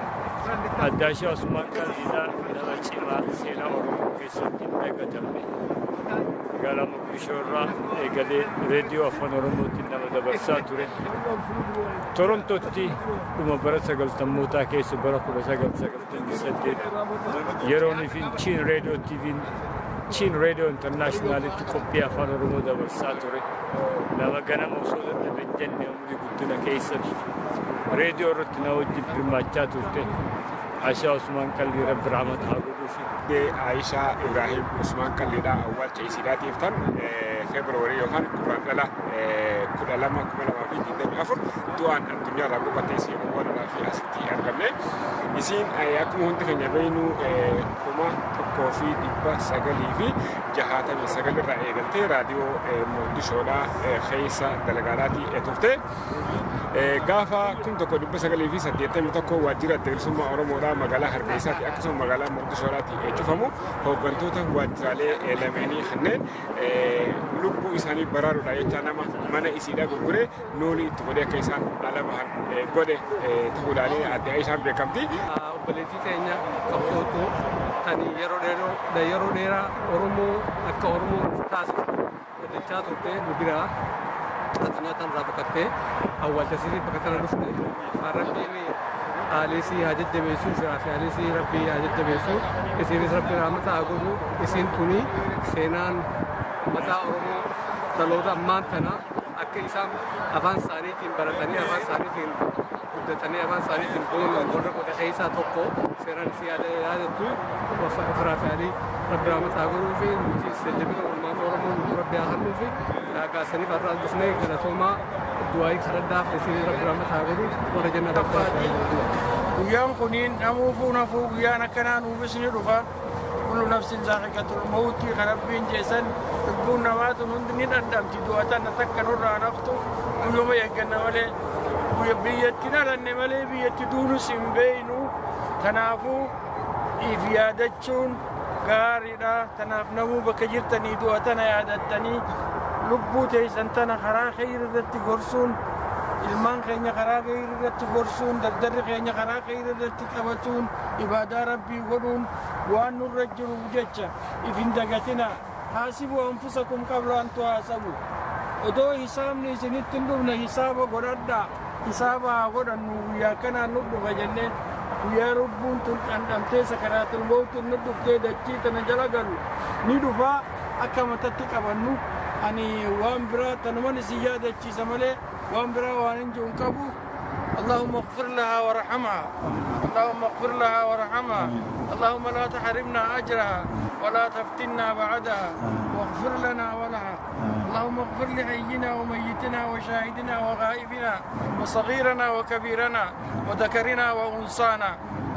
Aadde Ashaa Usmaan Qalliidhaa nama cimaa seenaa Oromoo keessatti hin dagatamne. Magaalaa Mogadishoo irraa eegalee reediyoo afaan Oromootiin nama dabarsaa ture. Torontootti dhuma bara sagaltammootaa keessa bara 1998 yeroon ifin Chiin reediyoo TV'n Chiin reediyoo intarnaashinaalitti qophii afaan Oromoo dabarsaa ture. Nama ganama osoo dadhabe hin jenne umurii guddina keessatti reediyoo irratti na wajjin hirmaachaa turte. Aishaa Usmaan Qallii Rabbi rahmata haa godhuufi. Aishaa Ibrahim Usmaan Qalliidha awwaalcha isiidhaatiif tan Feebruwarii yookaan Guraandhala 12, 2024 du'aan addunyaarraa boqotte isii awwaaluudhaaf asitti argamne. Isiin akkuma hundi keenya beeknu 1969 irraa eegaltee raadiyoo Mogadishoodhaa keessa dalagaadhaatii turte. Gaafa 1981 waajjira Adda Bilisummaa Oromoodhaa magaalaa Hargeysaa fi akkasuma magaalaa Mogadishoodhaatti cufamu hooggantoota waajjiraalee lameenii kanneen lubbuu isaanii baraaruudha jecha nama mana isiidhaa gurguree noolii itti godhee akka isaan ala bahan godhe ta'uudhaan adde Aishaan beekamti. Obboleettii teenya qabsootu kan yeroo dheeraa Oromoo akka Oromoo taasisu hojjechaa turte nu biraa addunyaa tanarraa baqattee awwaalchasii bakka tana dhufne. Rabbiin haalesii haa jajjabeessu, firaa fi haalesii Rabbii haa jajjabeessu, isiinis Rabbi rahmata haa godhu. Isiin tuni seenaan mataa Oromoo dhaloota ammaan tana akka isaan afaan isaaniitiin baratanii, afaan isaaniitiin guddatanii, afaan isaaniitiin boonan warra godhe keessaa tokko. Seenaan isii yaadattu. Firaa fi haalii Rabbi rahmata haa godhuu fi nuti jajjabina uummata Oromoo nuti Rabbi haa kennuu fi gaasaniif har'aas dhufnee galatoomaa. Du'aayii kadhadhaaf. Isin Rabbi rahmata haa godhu, warra jannata. Guyyaan kuniin dhamuufuu nafuu, guyyaan akkanaa nuufis ni dhufa. Kullu nafsin zaa'iqatul mawti kan Rabbiin jeessan, lubbuun namaa tun hundi ni dhandhamti du'a tana, takka nurraa naftu. Guyyuma eegganna malee biyyatti dhalanne malee biyyatti duunus hin beeynu. Kanaafuu if yaadachuun gaariidha. Tanaaf namuu bakka jirtanii du'a tana yaadattanii lubbuu teessan tana karaa khayri irratti gorsuun, ilmaan keenya karaa khayri irratti gorsuun, dardarri keenya karaa khayri irratti qabatuun, ibaadaa Rabbii godhuun waan nurra jiru jecha if hin dagatina. Haasibuu anfusakum qabla an tuhaasabu, odoo hisaabni isinitti hin dhufne hisaaba godhadhaa. Hisaaba haa godhannu. Guyyaa kanaan nu dhufa jennee, guyyaa lubbuun tun dhandhamtee sakaraatul mawtiin nu dhuftee dachii tana jala galu ni dhufaa, akka matatti qabannu. Ani waan biraa tanuman isin yaadachiisa malee waan biraa waan hin jiru hin qabu. اللهم اغفر لها وارحمها، اللهم اغفر لها وارحمها، اللهم لا تحرمنا اجرها ولا تفتنا بعدها، واغفر لنا ولها. اللهم اغفر لحينا وميتنا وشاهدنا وغائبنا وصغيرنا وكبيرنا وذكرنا وانثانا.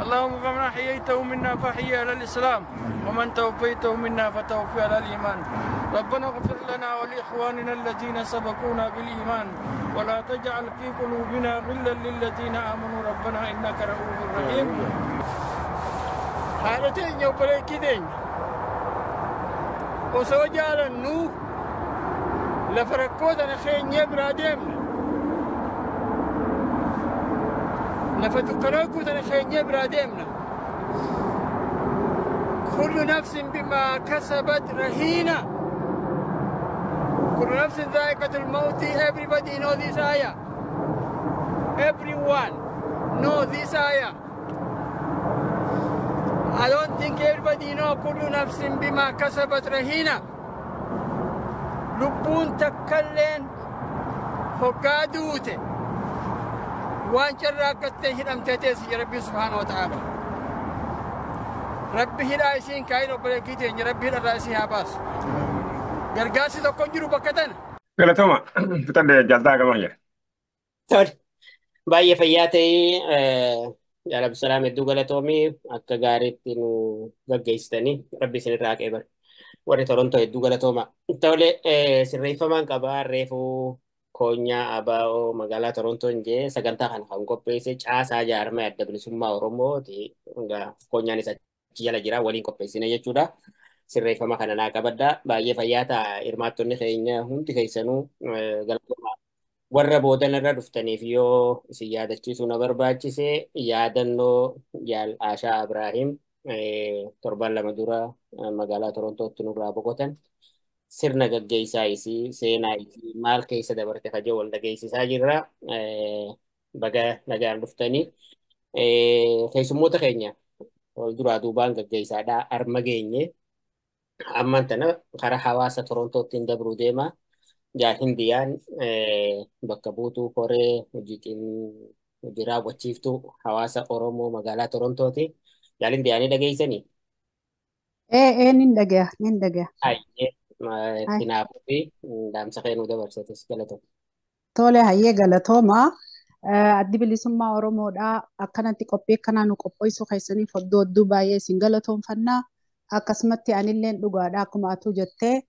اللهم فمن احييته منا فاحيه على الاسلام، ومن توفيته منا فتوفي على الايمان. ربنا اغفر لنا ولاخواننا الذين سبقونا بالايمان، ولا تجعل في قلوبنا غلا للذين امنوا، ربنا انك رؤوف رحيم. Haadha teenya, obboleettii teenya osoo jaalannu lafa rakkoo tana keenyee biraa deemna, lafa dukkanoo tana keenyee biraa deemna. Kullu nafsin bimaa kasabat rahiina, kullu nafsin dhaa'iqatul mawti. Everybody know this ayah, everyone know this ayah. I don't think everybody know kullu nafsin bima kasabat rahina. Lubbuun takkalleen hoggaa duute waan carraaqattee hidhamtee teessi Rabbi subhaanahu wa ta'ala. Rabbi hidhaa isiin kaayin, obboleettii teenya Rabbi hidharraa isii haa baasu. Gargaarsi tokko hin jiru bakka tana. Galatooma. Fixadhee jaaltaa gamaa jira. Tole. Baay'ee fayyaa ta'ee Jaal Abdusalaam, hedduu galatoomii, akka gaariitti nu gaggeessitanii Rabbi isinirraa qeebal. Warri Torontoo hedduu galatooma. Tole, sirreeffamaan qabaa. Reefuu koonyaa ABO magaalaa Torontoon jee, sagantaa kana kan qopheesse caasaa jaarmaa Adda Bilisummaa Oromooti. Koonyaan isa achi jala jira, waliin qopheessine jechuudha. Sirreeffama kana naa qabadda. Baay'ee fayyaa ta'a, hirmaattonni keenya hundi keessanuu galatooma. Warra boodanarra dhuftaniif yoo isin yaadachiisuu na barbaachise, yaadannoo Jaal Aashaa Ibraahim torban 2 dura magaalaa Torontootti nurraa boqotan. Sirna gaggeessaa isii, seenaa isii, maal keessa dabarte kajoo wal dhageessisaa jirra. Baga nagaan dhuftanii. Keessummoota keenya wal duraa duubaan gaggeessaadhaa arma geenye. Ammaan tana karaa hawaasa Torontootti hin dabruu deema. Jaal Hindiyaan bakka buutuu koree hojii raawwachiiftuu hawaasa Oromoo magaalaa Torontooti. Jaalin dhiyaanii dhageessanii? Ee nin dhagaya nin dhagaya. Hayyee kanaafuu fi dhaamsa kee nuu dabarsates galatoom. Tole hayyee galatooma. Addi bilisummaa Oromoodhaa akkanatti qophii akkanaa nu qopheessuu keessaniif oddoo odduu baay'ee isin galatoomfannaa. Akkasumatti anilleen dhugaadha akkuma atuu jettee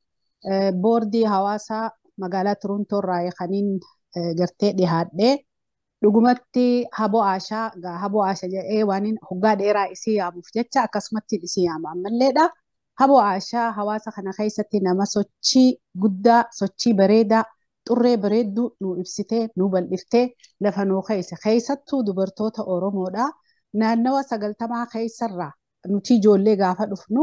boordii hawaasaa magaalaa Turuntoo irraa kaniin gartee dhiyaadhee dhugumatti haboo Aashaa haboo Aasha jedhee waan hoggaa dheeraa isii yaamuuf jecha akkasumatti isii yaama ammalleedha. Haboo Aashaa hawaasa kana keessatti nama sochii guddaa sochii bareedaa xurree bareedduu nu ibsitee nu bal'iftee lafa nu keessa keessattuu dubartoota Oromoodha. Naannawa 90 keessarraa nuti ijoollee gaafa dhufnu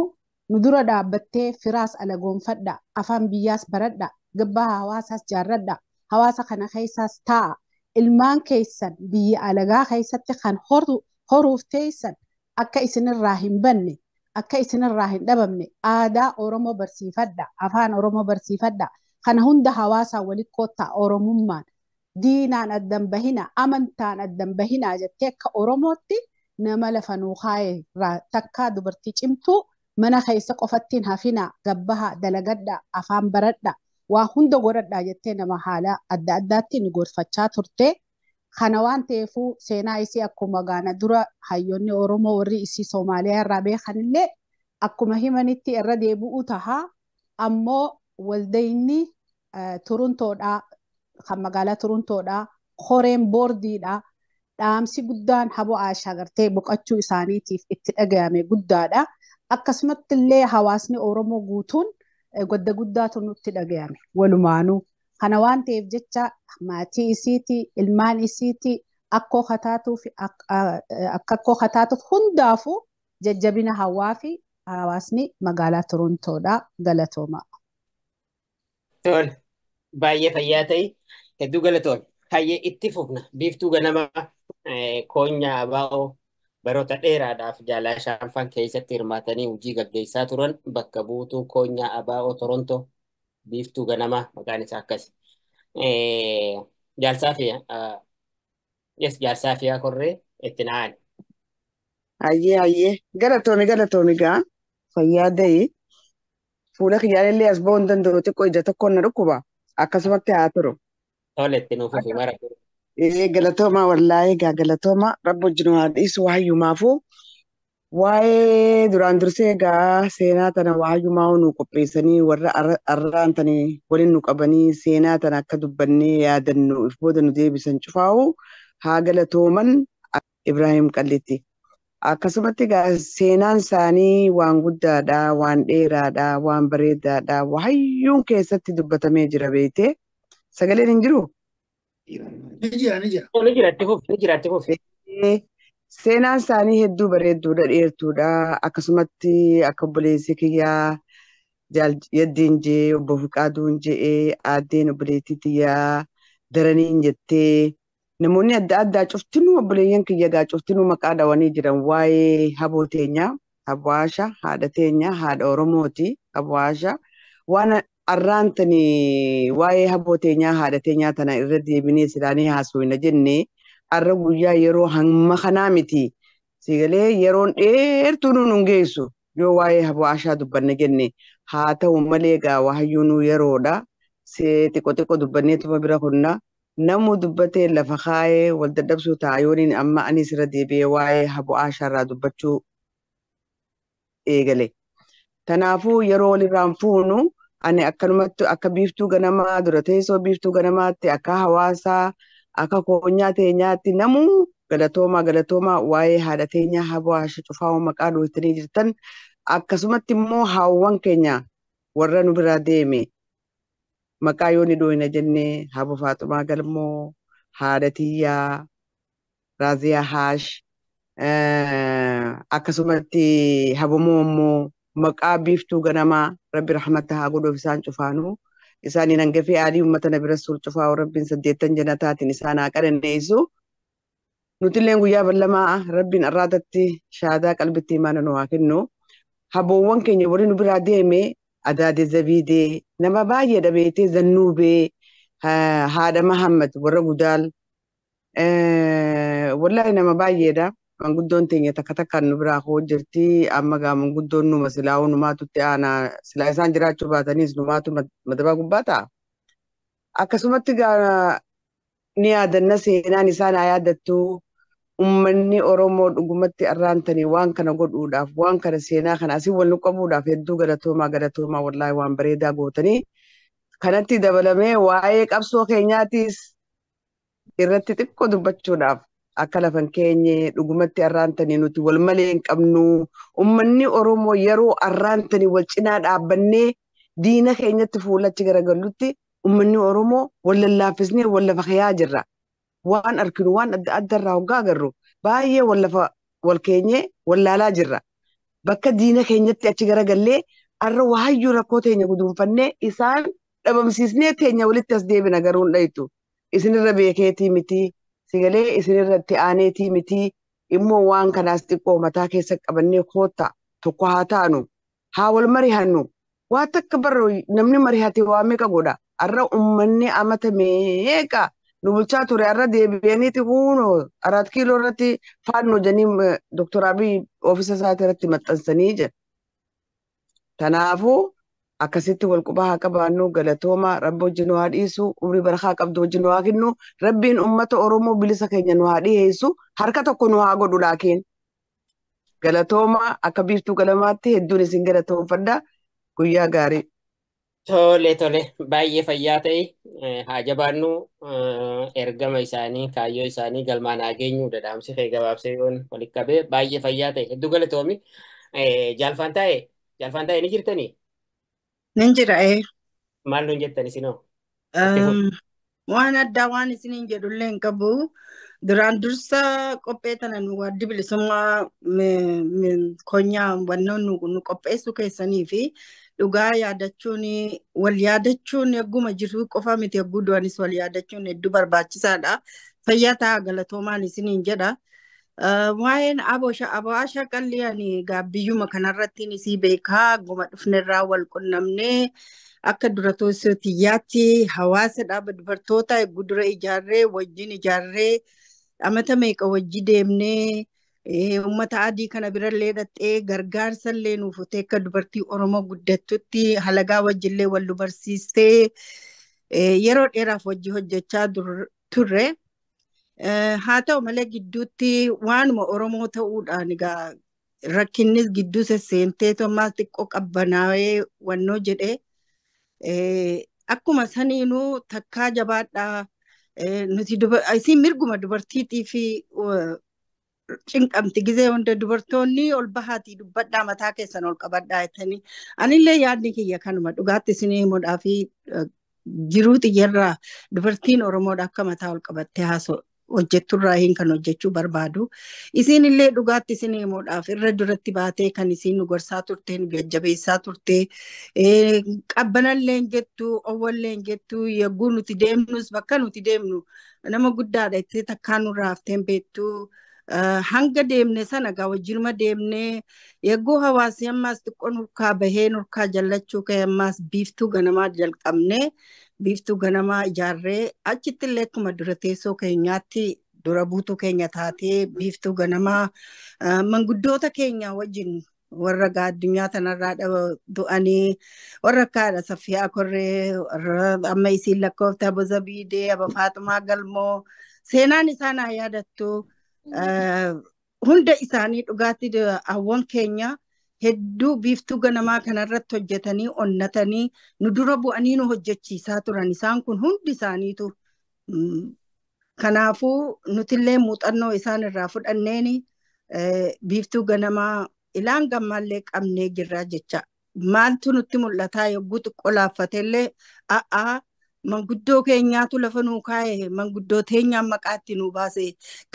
nu dura dhaabbattee firaas alagoonfadha afaan biyyaas baradha gabbaa hawaasaas jaarradha hawaasa kana keessaas taa'a ilmaan keessan biyya alagaa keessatti kan horuuf teessan akka isinirraa hin banne akka isinirraa hin dhabamne aadaa Oromoo barsiifadha afaan Oromoo barsiifadha kana hunda hawaasaa walitti koottaa Oromummaan diinaan addan bahina amantaan addan bahinaa jettee akka Oromootti nama lafa nuu kaa'e takkaa dubartii cimtuu mana keessa qofattiin hafinaa gabbaha dalagadha afaan baradha waa hunda godhadhaa jettee nama haala adda addaatti nu gorfachaa turte. Kana waan ta'eefuu seenaa isii akkuma gaana dura hayyoonni Oromoo warri isii Soomaaliyaa irraa beekanillee akkuma himanitti irra deebi'uu tahaa ammoo waldayni Turuntoodhaa kan magaalaa Turuntoodhaa koreen boordiidhaa dhaamsi guddaan haboo Aashaa gartee boqochuu isaaniitiif itti dhagayame guddaadha. Akkasumatti illee hawaasni Oromoo guutuun gadda guddaatu nutti dhagayame walumaanuu. Kana waan ta'eef jecha maatii isiiti, ilmaan isiiti, akkoo kataatuuf akka kataatuuf hundaafuu jajjabina hawaa fi hawaasni magaalaa Torontoodha galatooma. Tole baay'ee fayyaa ta'e hedduu galatoon. Hayyee itti fufna biiftuu ganama koonyaa abaa'oo baroota dheeraadhaaf jaalaa shaanfan keessatti hirmaatanii hojii gaggeessaa turan bakka buutuu koonyaa abaa'oo Torontoo biiftuu ganama maqaan isaa akkasi. Jaalsaa fi yes jaalsaa fi korree itti na'an. Hayyee hayyee galatoomi galatoomi gaa fayyaa ta'e fuula kiyyaallee as ba'uu hin danda'u xiqqoo ija tokkoon na dhukkuba akkasumatti haa turu. Tole itti nuuf fufi mara. Galatooma wallaahi egaa galatooma rabbi wajjin waa dhiisu waayyumaafuu waa'ee duraan dursee egaa seenaa tana waayyumaa nu qopheessanii warra arraan tanii waliin nu qabanii seenaa tana akka dubbannee yaadannu if booda nu deebisan cufaa'u haa galatooman Ibraahim Qallitti. Akkasumatti egaa seenaan isaanii waan guddaadha, waan dheeraadha, waan bareedaadha, waayyuun keessatti dubbatamee jira beektee sagaleen hin jiruu? Ni jira ni jira. Ni jira itti fufi ni jira itti fufi. Seenaan isaanii hedduu bareedduudha dheertuudha. Akkasumatti akka obboleessi kiyyaa Yaddiin jee obbo Fiqaaduun je'ee aaddeen obboleettii tiyyaa Daraniin jettee namoonni adda addaa cuftinuu obboleeyyan kiyya gaa cuftinuu maqaa dhawanii jiran waa'ee haboo teenyaa haboo Aashaa haadha teenyaa haadha Oromooti haboo Aashaa waan arraantanii waa'ee haboo teenyaa haadha teenyaa tana irra deebinee silaanii haasofna jennee arra guyyaa yeroo hamma kanaa miti. Sigalee yeroon dheertuu nuun hin geessu yoo waa'ee haboo Aashaa dubbanna jenne haa ta'u malee egaa waayyuu nu yeroodha. Xiqqoo xiqqoo dubbanneetuma bira kunna. Namu dubbatee lafa kaayee wal dadhabsuu ta'a yooniin amma anis irra deebi'ee waa'ee haboo Aashaa irraa dubbachuu eegale. Kanaafuu yeroo walirraan fuunu ani akkanumatti akka biiftuu ganamaa dura teessoo biiftuu ganamaatti akka hawaasaa akka koonyaa teenyaatti namuu galatoomaa galatoomaa waa'ee haadha teenyaa haboo Aashaa cufaa maqaa dhooftanii jirtan akkasumatti immoo haawwan keenya warra nu biraa deeme maqaa yoo ni dhooyna jennee haboo Faaxumaa Galmoo haadha Tiyyaa Raaziyaa Haash akkasumatti haboo Moommoo maqaa biiftuu ganamaa rabbi rahmata haa godhuuf isaan cufaanuu isaaniin hangafee aalii uummata na bira suur cufaa rabbiin 80 janataatiin isaan haa qananneessu. Nutilleen guyyaa ballamaa rabbiin arraatatti shaadaa qalbitti imaana nu haa kennu. Haboowwan keenya warri nu biraa deeme Adaade Zabiidee nama baay'ee dhabeetee Zannuubee haadha Mahammad warra Gudaal wallaahi nama baay'eedha. Manguddoon teenya takka takkaan nu biraa koo jirti. Amma gaa manguddoon numa silaa numaatutti aanaa silaa isaan jiraachuu baataniis numaatu madabaa gubbaa ta'a. Akkasumatti gaa ni yaadanna seenaan isaan haa yaadattu. Uummanni Oromoo dhugumatti arraantanii waan kana godhuudhaaf waan kana seenaa kana asii wal nu qabuudhaaf hedduu galatoomaa galatoomaa wallaahi waan bareedaa gootanii. Kanatti dabalamee waa'ee qabsoo keenyaatiis irratti xiqqoo dubbachuudhaaf akka lafan keenye dhugumatti arraantanii nuti wal malee hin qabnu. Uummanni Oromoo yeroo arraantanii wal cinaa dhaabbannee diina keenyatti fuulachi garagallutti uummanni Oromoo wal lallaaffisnee wal lafa kayaa jirra. Waan arginu waan adda adda irraa hoggaa agarru baay'ee wal lafa wal keenyee wal laalaa jirra. Bakka diina keenyatti achi garagallee arra waayyuu rakkoo teenya guduunfannee isaan dhabamsiisnee teenya walitti as deebina garuu hin dhayitu. Isinirra beekeetii miti. Sigalee isinirratti aaneetii miti. Immoo waan kanaas xiqqoo mataa keessa qabannee koottaa tokko haa taanu. Haa wal mari'annu. Waa takka barru namni mari'ate waa meeqa godha. Arra uummanni amata meeqa nu bulchaa ture arra deebi'aniiti huunoo 4 kiiloo irratti faannoo jedhanii Dr. Abiy oofisa isaati irratti maxxansanii jedha. Kanaafuu akkasitti wal qubaa haa qabaannu galatooma rabbi wajjin nu haa dhiisu umrii barakaa qabdu wajjin nu haa kennu rabbiin uummata Oromoo bilisa keenya nu haa dhiheessu harka tokko nu haa godhu laakiin galatooma akka biiftuu galamaatti hedduun isin galatoomfadha guyyaa gaarii. Tole tole baay'ee fayyaa ta'e haa jabaannu ergama isaanii kaayyoo isaanii galmaan haa geenyu dhadhaamsi kee gabaabsee yoon walitti qabee baay'ee fayyaa ta'e hedduu galatoomi. Jaalfaan taa'e jaalfaan taa'e ni jirtanii? Nin jira ee. Maal nuun jettan isinoo? Itti fufi. Waan addaa waan isiniin jedhullee hin qabu. Duraan dursa qophee tana nu addi bilisummaa konyaa wannoon nu qopheessuu keessanii fi dhugaa yaadachuun wal yaadachuun egguma jiru qofa miti egguu du'anis wal yaadachuun hedduu barbaachisaadha. Fayyaa ta'a galatoomaan isiniin jedha. Waa'een aboosha qalli ani gaabbiyyuma kanarratti isii beekaa guma dhufnerraa wal qunnamnee akka dura tiyyaatti hawaasa dhaaba dubartoota eeguu dura ijaarree wajjin ijaarree amata meeqa wajji deemnee uummata adii kana birallee dhaqxee gargaarsallee nuuf futee akka dubartii Oromoo guddattutti halagaa wajjillee wal nu barsiistee yeroo dheeraaf wajji hojjechaa turre. Haa ta'u malee gidduutti waanuma Oromoo ta'uudhaan egaa rakkinnis gidduu sesseentee ammaas xiqqoo qabbanaa'ee wannoo jedhee akkuma saniinuu takkaa jabaadhaa nuti isin mirguma dubartiitii fi cinqamti gizee hunda dubartoonni ol bahaatii dubbadhaa mataa keessan ol qabadhaa jettanii anillee yaadni kiyya kanuma dhugaatti isinii himuudhaa fi jiruu xiyyarraa dubartiin Oromoodha akka mataa ol qabattee haasoo hojjetturraa hin kan hojjechuu barbaadu. Isin illee dhugaatti isin himuudhaaf irra duratti baatee kan isin nu gorsaa turte, nu jajjabeessaa turte, qabbanallee hin jettu, owwallee hin jettu, yogguu nuti deemnus bakka nuti deemnu nama guddaadha itti takkaa nurraa hafteen beektu. Hanga deemne sana gaa wajjinuma deemne yogguu hawaasni ammaas xiqqoo nurkaa bahee nurkaa jallachuu ka'e ammaas biiftuu ganamaa jalqabne biiftuu ganamaa ijaarree achitti illee akkuma dura teessoo keenyaatti dura buutuu keenya taatee biiftuu ganamaa manguddoota keenya wajjin warra gaa addunyaa tanarraa du'anii warra akka haadha Safiyaa Korree warra amma isiin lakkoofte Abo Zabiidee Aba Faaxumaa Galmoo seenaan isaan haa yaadattu. Hunda isaanii dhugaatti hawwan keenya hedduu biiftuu ganamaa kanarratti hojjetanii onnatanii nu dura bu'anii nu hojjechiisaa turan isaan kun hundi isaaniitu. Kanaafuu nutillee muuxannoo isaan irraa fudhanneeni biiftuu ganamaa ilaan gammaallee qabnee jirra jecha. Maaltu nutti mul'ataa yogguu xiqqoo laaffatellee a'aa manguddoo keenyaatu lafa nuu kaa'e manguddoo teenyaan maqaatti nuu baase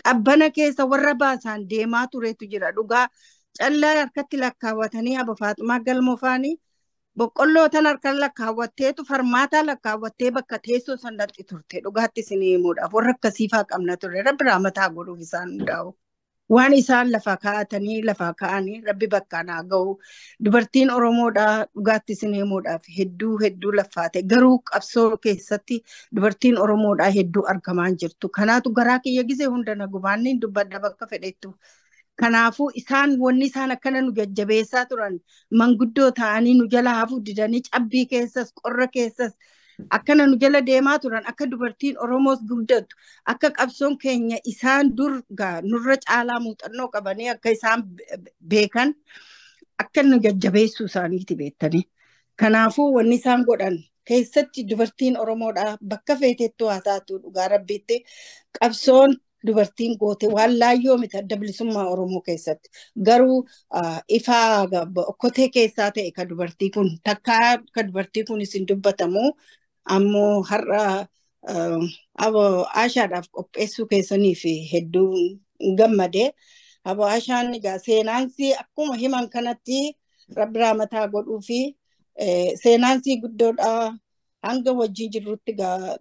qabbana keessa warra baasaan deemaa turetu jira dhugaa callaa harkatti lakkaawwatanii Aba Faaxumaa Galmoo faanii boqqolloo tan harkaan lakkaawwatteetu farmaataa lakkaawwattee bakka teessoo san dhaqxi turte dhugaatti isinii himuudhaaf warra akkasiifaa qabna turre rabbi raamataa godhuuf isaan hundaa'u. Waan isaan lafaa kaa'atanii lafaa kaa'anii rabbi bakkaan haa ga'u. Dubartiin Oromoodhaa dhugaatti isin himuudhaaf hedduu hedduu laffaate garuu qabsoo keessatti dubartiin Oromoodhaa hedduu argamaa hin jirtu. Kanaatu garaa kiyya gizee hunda na gubaanni dubbadha bakka fedhettu. Kanaafuu isaan wanni isaan akkana nu jajjabeessaa turan manguddoo ta'anii nu jala hafuu didanii cabbii keessas qorra keessas akkana nu jala deemaa turan akka dubartiin Oromoos guddattu akka qabsoon keenya isaan dur nurra caalaa muuxannoo qabanii akka isaan beekan akka nu jajjabeessuu isaaniiti beektanii. Kanaafuu wanni isaan godhan keessatti dubartiin Oromoodhaa bakka feetettu haa taatu dhugaa rabbiitti qabsoon dubartiin goote waan laayyoo miti adda bilisummaa Oromoo keessatti. Garuu ifaa okkotee keessaa ta'e ka dubartii kun takkaa ka dubartii kun isin dubbatamu ammoo har'a Aashaadhaaf qopheessuu keessanii fi hedduu gammadee. Abo Aashaan egaa seenaansii akkuma himan kanatti rabbi raamataa godhuu fi seenaansii guddoodha hanga wajjin jirrutti egaa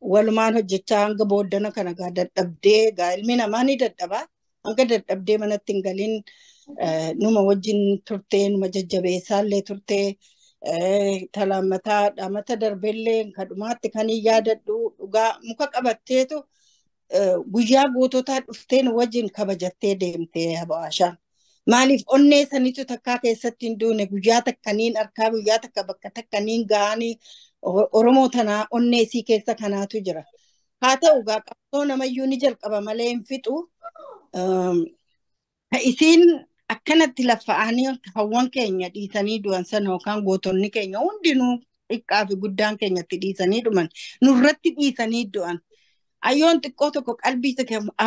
walumaan hojjechaa hanga booddana kana egaa dadhabdee egaa ilmi namaa ni dadhaba hanga dadhabdee manatti hin galin numa wajjin turtee numa jajjabeessaallee turtee talaamataa dhaamata darbeellee kadhumaatti kan hin yaadadhu dhugaa muka qabatteetu guyyaa goototaa dhuftee nu wajjin kabajattee deemtee Aashaan. Maaliif onnee sanitu takkaa keessatti hin duune guyyaa takkaniin harkaa guyyaa takka bakka takkaniin ga'anii Oromoo tanaa onnee isii keessa kanaatu jira. Haa ta'u egaa qabsoo namayyuu ni jalqaba malee hin fixu. Isiin akkanatti laffa'anii hawwan keenya dhiisanii du'an sana yookaan gootonni keenya hundinuu xiqqaa fi guddaan keenyatti dhiisanii dhuman nurratti dhiisanii du'an. Ayyoon xiqqoo tokko qalbii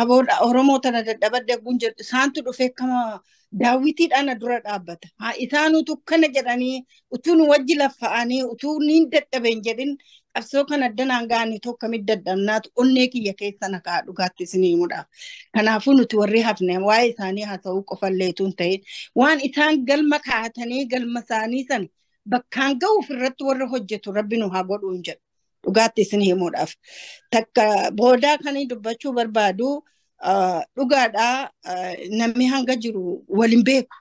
aboodha Oromoo tana dadhabadde kun jedhu isaantu dhufee kama daawwitiidhaan dura dhaabbata. Haa isaanutu kana jedhanii utuu nu wajji laffa'anii utuu niin dadhabeen jedhin qabsoo kana addanaan ga'anii tokko kamitti dadhabnaatu onnee kiyya keessa na ka'a dhugaatti isinii himuudhaaf. Kanaafuu nuti warri hafne waa'ee isaanii haasa'uu qofallee utuu hin ta'in waan isaan galma kaa'atanii galma isaanii sana bakkaan ga'uuf irratti warra hojjetu rabbi nu haa godhuu hin jedhu. Dhugaatti isin himuudhaaf. Takka boodaa kan dubbachuu barbaadu dhugaadhaa namni hanga jiru waliin beeku.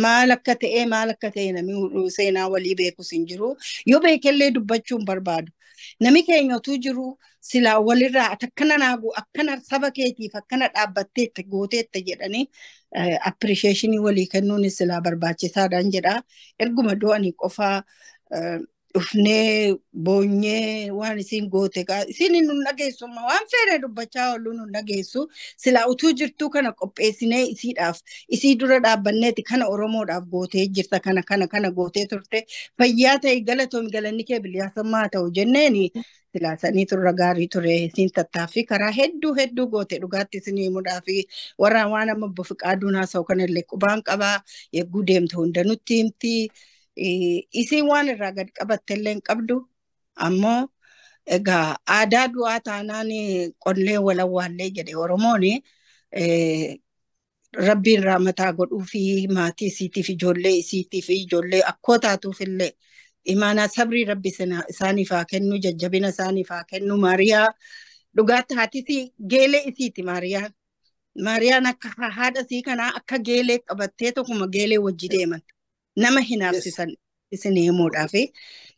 Maal akka ta'e maal akka ta'e namni seenaa walii beekus hin jiru. Yoo beekellee dubbachuu hin barbaadu. Namni keenya utuu jiru silaa walirraa akkana naagu akkana saba keetiif akkana dhaabbatteetta gooteetta jedhanii appirisheeshinii walii kennuun silaa barbaachisaadhaan jedha. Erguma du'anii qofaa dhufnee boonyee waan isiin goote isiin nun dhageessu waan feene dubbachaa oollu nun dhageessu silaa utuu jirtuu kana qopheessinee isiidhaaf isii dura dhaabbanneeti kana Oromoodhaaf gootee jirta kana kana kana gootee turte fayyaa ta'e galatoomi galanni kee bilisummaa ta'u jenneeni silaa sanii turra gaarii ture isiin tattaaffii karaa hedduu hedduu goote dhugaatti isinii himuudhaa fi warra waan amma obbo Fiqaaduun haasa'u kanallee qubaan qabaa yegguu deemtu hunda nutti himti. Isiin waan irraa gad qabatte illee hin qabdu ammoo egaa aadaa du'aa taanaan qollee walawwaallee jedhe Oromoon rabbiin raamataa godhuu fi maatii isiitiif ijoollee isiitiif ijoollee akkoo taatuuf illee imaanaa sabrii rabbi isaaniif haa kennu jajjabina isaaniif haa kennu Maariyaa dhugaatti haatisi geelee isiiti Maariyaan. Maariyaan akka haadha isii kanaa akka geelee qabattee tokkuma geelee wajji deeman. Nama hinaafsisan isin himuudhaaf.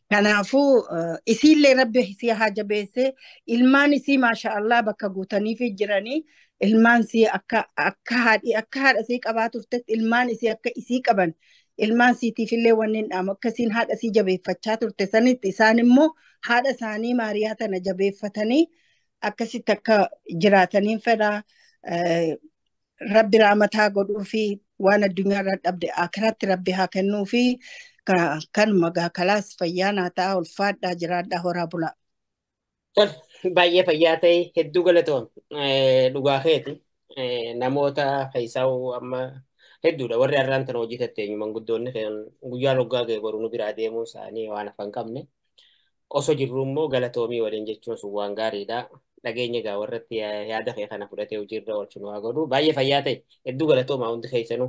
Kanaafuu isiillee rabbi isii haa jabeesse ilmaan isii maasha Allah bakka guutaniif jiranii ilmaan isii akka akka haadhi akka haadha isii qabaa turtetti ilmaan isii akka isii qaban ilmaan isiitiif illee wanni hin dhaamu akka isiin haadha isii jabeeffachaa turte sanitti isaan immoo haadha isaanii Maariyaa tana jabeeffatanii akkasitti akka jiraataniin fedha rabbi raamataa godhuu fi waan addunyaa irraa dhabde akiraatti rabbi haa kennuu fi kanuma gaa kalaas fayyaa naa ta'a ulfaadhaa jiraadhaa horaa bulaa. Tole baay'ee fayyaa ta'e hedduu galatoom dhugaa keeti namoota keessaa amma hedduudha warri har'aan tana hojii tatteenyu manguddoonni guyyaan hoggaa ga'e boruu nu biraa deemuu isaanii waan hafan qabne osoo jirru immoo galatoomii waliin jechuun sun waan gaariidha. Dhageenya egaa warratti yaada kee kana fudhatee hojiirra oolchu nu haa godhu. Baay'ee fayyaa ta'e hedduu galatoomaa hundi keessanuu.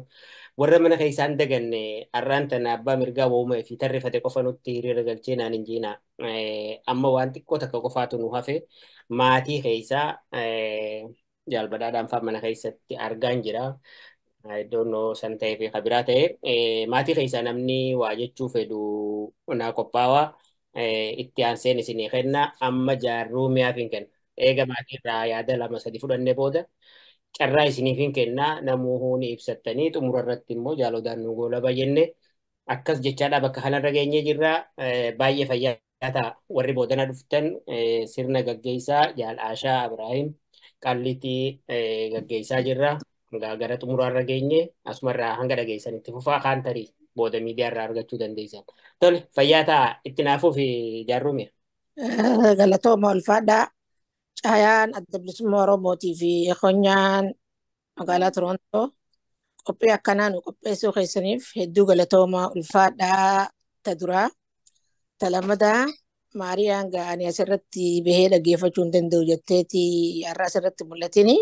Warra mana keessaan daganne har'aan tana abbaa mirgaa waa'uma fi tarreeffate qofa nutti hiriira galchee naan hin jiinaa. Amma waan xiqqoo takka qofaatu nu hafe maatii keessaa jaalbadhaadhaan fa'aa mana keessatti argaan jira. Iddoon san ta'ee fi kabiraa ta'e maatii keessaa namni waa jechuu fedhu naa qophaawaa itti aanseen isinii kenna amma jaarruu mi'aaf hin kenna. Eega maatii irraa yaada lama sadi fudhannee booda Carraa isiniif hin kennaa namuu ni ibsattanii xumura irratti immoo jaalodaan nu goolaba jenne akkas jechaadha bakka kanarra geenyee jirra. Baay'ee fayyaa ta'a warri boodana dhuftan sirna gaggeessaa Jaal Aashaa Ibraahim Qalliitii gaggeessaa jirra. Gara xumuraarra geenye asumarraa hanga dhageessanitti fufaa kaan tarii booda miidiyaarraa argachuu dandeessan. Tole fayyaa ta'a itti naafuuf jaarrume. Galatooma ulfaadhaa. Caayaan Adda Bilisummaa Oromootii fi Konyaan magaalaa Torontoo qophii akkanaa nu qopheessuu keessaniif hedduu galatooma ulfaadhaa ta duraa. Ta lammataa Maariyaan ga'anii asirratti bahee dhaggeeffachuu hin danda'u jetteeti har'a asirratti mul'atini.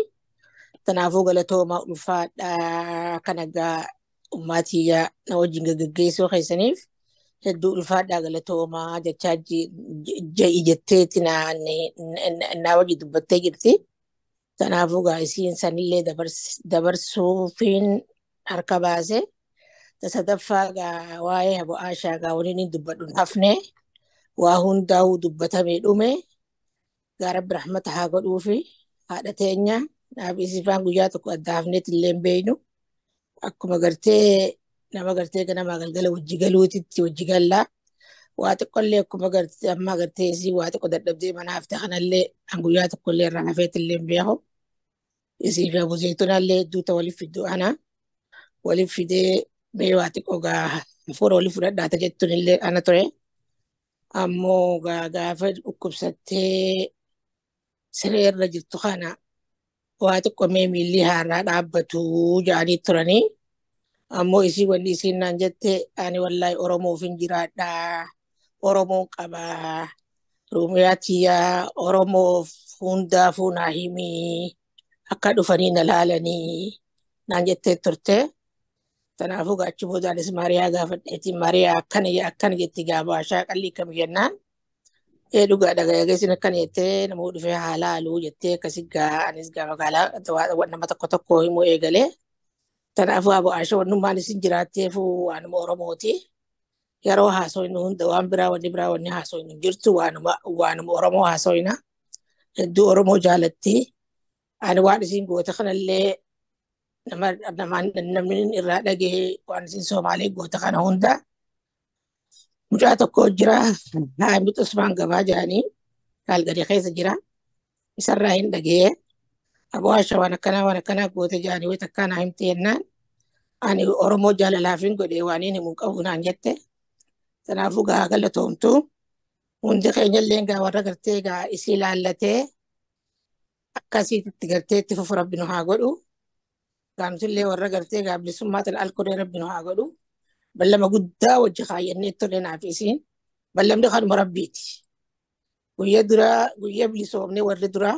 Kanaafuu galatooma ulfaadhaa kana gaa ummaatii na wajjin gaggeessuu keessaniif hedduu ulfaadhaa galatoomaa jechaa ja'i jetteeti na wajji dubbattee jirti. Kanaafuu gaa isiin sanillee dabarsuufiin harka baase. Ta sadaffaa gaa waa'ee Abu Aashaa gaa waliin hin dubbadhu hin hafne waa hundaa'uu dubbatamee dhume gaa Rabbi rahmata haa godhuufi haadha teenya naaf isifaan guyyaa tokko adda hafneet illee hin beeynu. Akkuma gartee nama gartee ganamaa galgala wajji galuutitti wajji gallaa. Waa xiqqollee akkuma gartee ammaa gartee isii waa xiqqo dadhabdee mana hafte kanallee an guyyaa tokkollee irraa hafeet illee hin beeku. Isii fi Abu Zaytunaallee hedduu ta waliif fiddu ana. Waliif fidee mee waa xiqqoo gaa hafuura waliif fudhadhaa ta jettuun illee ana ture. Ammoo gaa gaafa dhukkubsattee siree irra jirtu kana waa xiqqoo mee miilli haaraa dhaabbatu jedhanii turanii. Ammoo isii wanni isiin naan jette ani wallaahi Oromoof hin jiraadhaa. Oromoon qabaa. Ruumiyaa tiyyaa Oromoof hundaafuu naa himii. Akka dhufanii na laalanii naan jettee turte. Kanaafuu gaachi booda anis Maariyaa gaafadheeti Maariyaa akkana akkana jetti gaaba Aashaa Qallii kam jennaan. Ee dhugaadha gaggeessin akkana jettee nama dhufee haa laaluu jettee akkasi gaa anis gaa magaalaa nama tokko tokko himuu eegalee. Kanaafuu Abu Aashaa wannummaan isin jiraatteefu waanuma Oromooti. Yeroo haasofnu hunda waan biraa wanni biraa wanni haasofnu hin jirtu waanuma Oromoo haasofna. Hedduu Oromoo jaalatti. Ani waan isin goote kanallee namni irraa dhagahe waan isin Somaalee goote kana hunda. Mucaa tokko jira Haamid Usmaan Gabaa jedhanii Kaalgarii keessa jira. Isarraa hin dhagahee. Abu Aashaa waan akkanaa goote jedhanii wayita akkanaa himte jennaan. Ani Oromoo jaalalaaf hin godhe waan hin himu qabu naan jette. Kanaafuu gaa galatoomtu. Hundi keenya illee gaa warra gartee gaa isii laallatee akkasiitti gartee itti fufu Rabbi nu haa godhu. Gaamsillee warra gartee gaa bilisummaa tana alkoree Rabbi nu haa godhu. Ballama guddaa wajji kaayyannee tole naaf isiin. Ballamni kanuma Rabbiiti. Guyyaa duraa guyyaa bilisoomnee warri duraa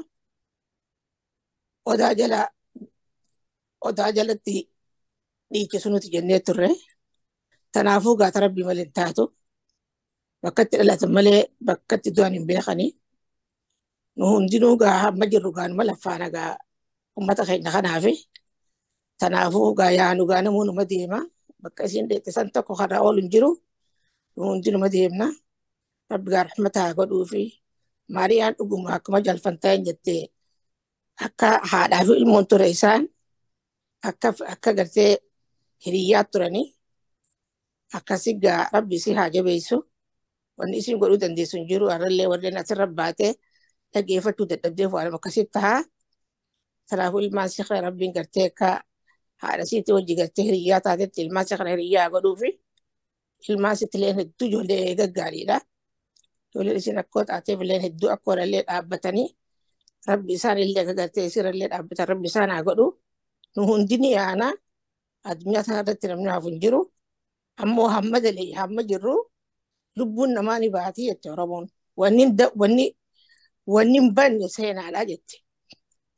odaa jala odaa jalatti dhiichisu nuti jennee turre. Kanaafuu gaata Rabbii malee hin taatu. Bakka itti dhalatan malee bakka itti du'an hin beekanii. Nu hundinuu gaa hamma jirru gaanuma laffaana gaa uummata keenya kanaafi. Kanaafuu gaa yaanu gaa namuu numa deema. Bakka isiin deette san tokko karaa oolu hin jiru. Nu hundinuma deemna. Rabbi gaa rahmata haa godhuufi. Maariyaan dhuguma akkuma jalfantaa hin jettee akka haadhaa fi ilmoon ture isaan akka gartee hiriyyaa turanii akkasi gaa Rabbi isii haa jabeessu. Wanni isiin godhuu dandeessu hin jiru. Har'allee warreen asirra baatee dhaggeeffachuu dadhabdeef waan akkasitti tahaa. Kanaafuu ilmaan si kana Rabbiin gartee akka haadha isiitti wajji gartee hiriyyaa taatetti ilmaan si kana hiriyyaa godhuufi ilmaan sitti illee hedduu ijoollee gaggaariidha. Ijoolleen isiin akkoo taateef illee hedduu akkoo illee dhaabbatanii Rabbi isaan illee akka gartee isirra illee dhaabbatan Rabbi isaan haa godhu. Nu hundi ni yaana. Addunyaa kana irratti namni hafu hin jiru. Ammoo hamma dalee hamma jirru lubbuun namaa ni baati jette Oromoon. Wanni hin banne seenaadha jette.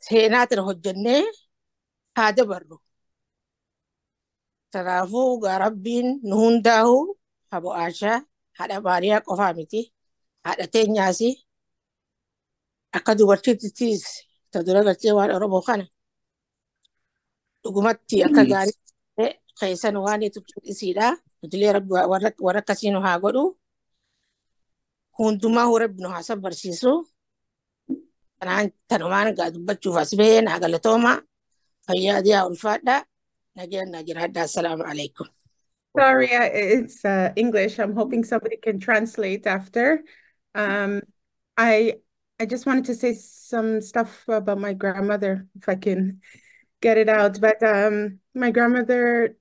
Seenaa tana hojjennee haa dabarru. Kanaafuu gaa Rabbiin nu hundaa'u Abu Aashaa haadha Maariyaa qofaa miti. Haadha teenyaasi akka dubartiittis ta dura gartee waan Oromoo kana dhugumatti akka gaarii keessan waan isiidha. Nutilee Rabbi warra akkasii nu haa godhu. Hundumaa Rabbi nu haa sabbarsiisu. Tanumaan gaa dubbachuuf as bahee naa galatooma. Fayyaa diyaa ulfaadhaa. Nagayaan naa jiraadhaa. Assalaamu alaikum. Sorry, it's English. I'm hoping somebody can translate after. I just wanted to say some stuff about my grandmother, if I can get it out. But my grandmother,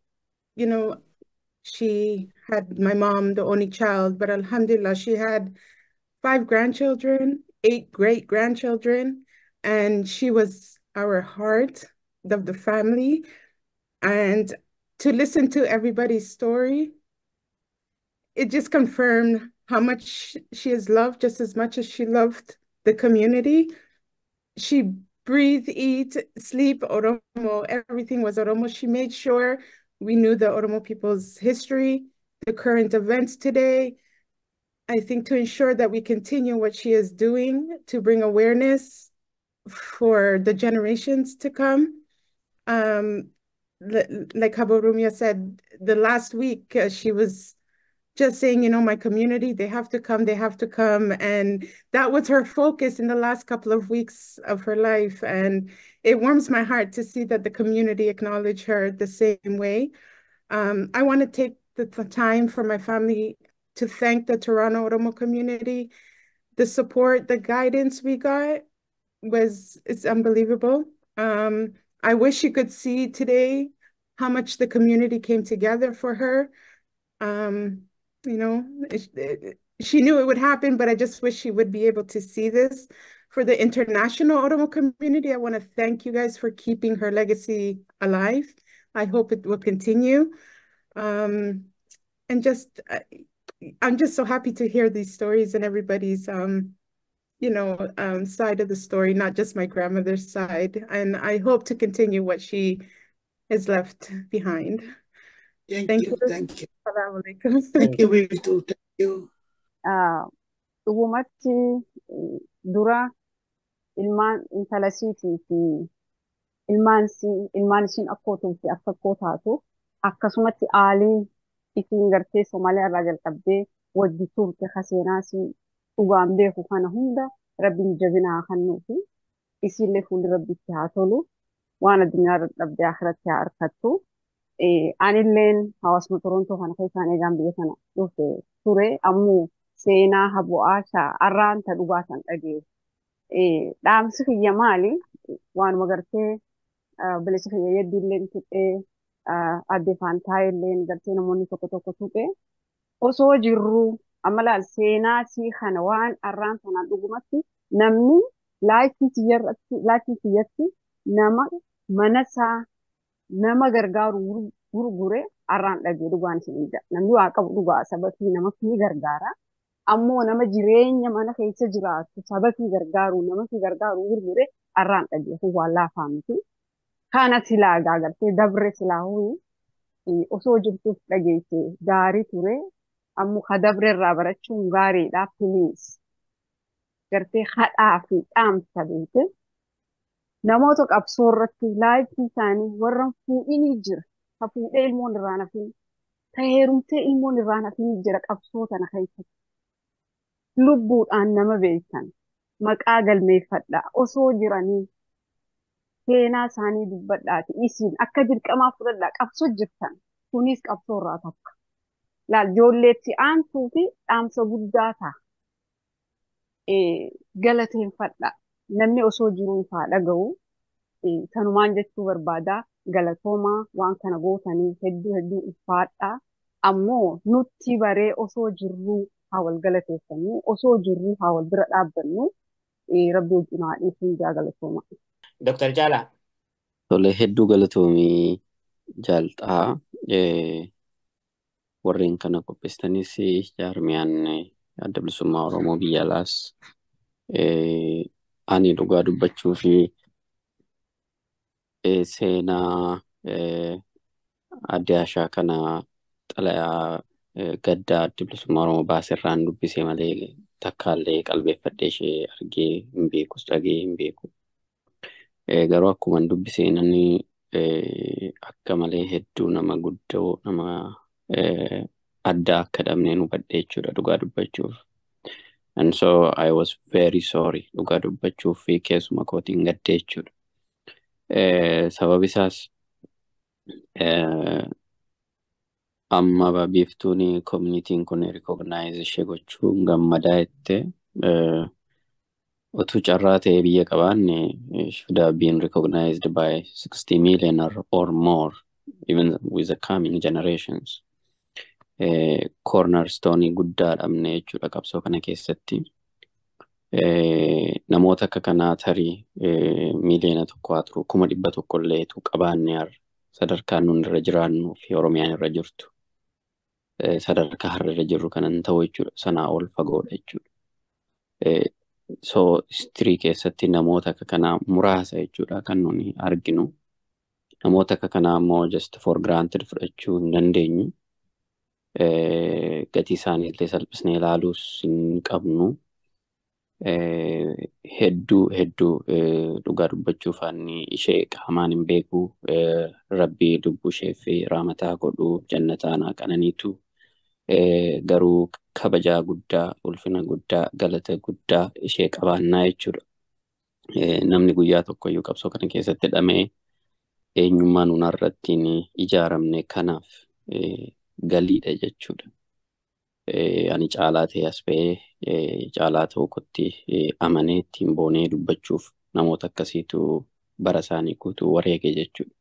she had my mom, the only child, but alhamdulillah, she had 5 grandchildren, 8 great grandchildren, and she was our heart of the family. And to listen to everybody's story, it just confirmed how much she is loved, just as much as she loved the community. She breathed, eat, sleep, Oromo. Everything was Oromo. She made sure we knew the Oromo people's history, the current events today. I think to ensure that we continue what she is doing to bring awareness for the generations to come. Like Habo Rumia said, the last week she was just saying, my community, they have to come, they have to come. And that was her focus in the last couple of weeks of her life. And it warms my heart to see that the community acknowledge her the same way. I want to take the time for my family to thank the Toronto Oromo community. The support, the guidance we got it's unbelievable. I wish you could see today how much the community came together for her. She knew it would happen, but I just wish she would be able to see this. For the international Oromo community, I want to thank you guys for keeping her legacy alive. I hope it will continue. And just, I'm just so happy to hear these stories and everybody's, side of the story, not just my grandmother's side. And I hope to continue what she has left behind. Thank you. Thank you. Thank you, Biftu. Thank you. Dhugumatti dura ilmaan intala isiitii fi ilmaan isiin akkootuu fi akka akkoo taatu akkasumatti aaliin isiin gartee Somaaliyaa irraa jalqabdee wajji turte ka seenaa isii dhugaan beeku kana hunda rabbiin jabina haa kennuu fi isiillee fuulli rabbitti haa tolu waan addunyaa irra dhabdee akhiratti haa argattu. Anilleen hawaasuma Torontoo kana keessaan eegaan biyya kana dhufe ture ammoo seenaa Haboo Aashaa arraan ta dhugaa san dhagee. Dhaamsi kiyya maali? Waanuma gartee bilisa kiyya yeddiilleen tuqee adde faantaayilleen gartee namoonni tokko tokko tuqee osoo jirruu amma laal seenaa sii kana waan arraan sanaan dhugumatti namni laayifii kiyyatti nama manasaa nama gargaaru gurgure arraan dhagee dhugaan isin jedha. Namni waa qabu dhugaa sababii namatti ni gargaara. Ammoo nama jireenya mana keessa jiraatu sababii gargaaru namatti gargaaru gurgure arraan dhagee kun waan laafaa miti. Kana silaa gartee dabre silaa ho'i osoo jirtuuf dhageesse gaarii ture. Ammoo ka dabre irraa barachuun gaariidha please. Gartee hadhaa fi dhaamsa beekte. Namoota qabsoo irratti laayifii isaanii warra fuudhinii jira. Ka fuudhee ilmoon irraa hafin, ka heerumtee ilmoon irraa hafin jira qabsoo tana keessatti. Lubbuudhaan nama beektan maqaa galmeeffadhaa osoo jiranii seenaa isaanii dubbadhaati isiin akka dirqamaa fudhadhaa qabsoo jirtan kunis qabsoo irraa takka. Laal ijoolleetti aantuu fi dhaamsa guddaa ta'a. Galateeffadhaa. Namni osoo jiruu ifaa dhaga'u kanumaan jechuu barbaada. Galatoomaa waan kana gootanii hedduu hedduu ulfaadhaa. Ammoo nutti baree osoo jirruu haa wal galateeffannu, osoo jirruu haa wal bira dhaabbannu, rabbi wajjin haa dhiisuu jaa galatoomaa. Dr. Jaalaa. Tole hedduu galatoomii jaalxaa warreen kana qopheessanis jaarmiyaan adda bilisummaa Oromoo biyya alaas ani dhugaa dubbachuu fi seenaa adde Ashaa kana xalayaa gaddaa adda bilisummaa Oromoo baaserraan dubbisee malee takkaallee qalbeeffadhee ishee argee hin beekus dhagee hin beeku. Garuu akkuma dubbisee namni akka malee hedduu nama guddoo nama addaa akka dhabneen hubadhe jechuudha dhugaa dubbachuuf. And so I was very sorry dhugaa dubbachuuf fi keessuma kootiin gadde jechuudha. Sababi isaas amma biiftuun koominitiin kun rikognaayizii ishee gochuun gammadaa jette. Utuu carraa ta'ee biyya qabaanne should have been recognized by 60 million or more, even with the coming generations. Cornerstone guddaa dhabne jechuudha qabsoo kana keessatti. Namoota akka kanaa tarii 1 miiliyoona haa turu, 100,000 illee utuu qabaanne, har'a sadarkaan nun irra jiraannuu fi Oromiyaan irra jirtu sadarkaa har'a irra jirru kanan ta'u jechuudha. Sanaa ol fagoodha jechuudha. So history keessatti namoota akka kanaa muraasa jechuudha kan nuni arginu. Namoota akka kanaa immoo just for granted fudhachuu hin dandeenyu. Gatii isaaniillee salphisnee ilaaluus hin qabnu. Hedduu hedduu dhugaa dubbachuuf ani ishee qaamaan hin beeku. Rabbii lubbuu ishee fi raamataa godhuu, jannataan haa qananiitu. Garuu kabajaa guddaa, ulfina guddaa, galata guddaa ishee qabaannaa jechuudha. Namni guyyaa tokkoyyuu qabsoo kana keessatti hidhamee eenyummaa nuun irrattiin ijaaramne kanaaf galiidha jechuudha. Ani caalaa ta'e as ba'ee caalaa ta'uu kootti amanee ittiin boonee dubbachuuf namoota akkasiitu bara isaanii guutuu wareege jechuudha.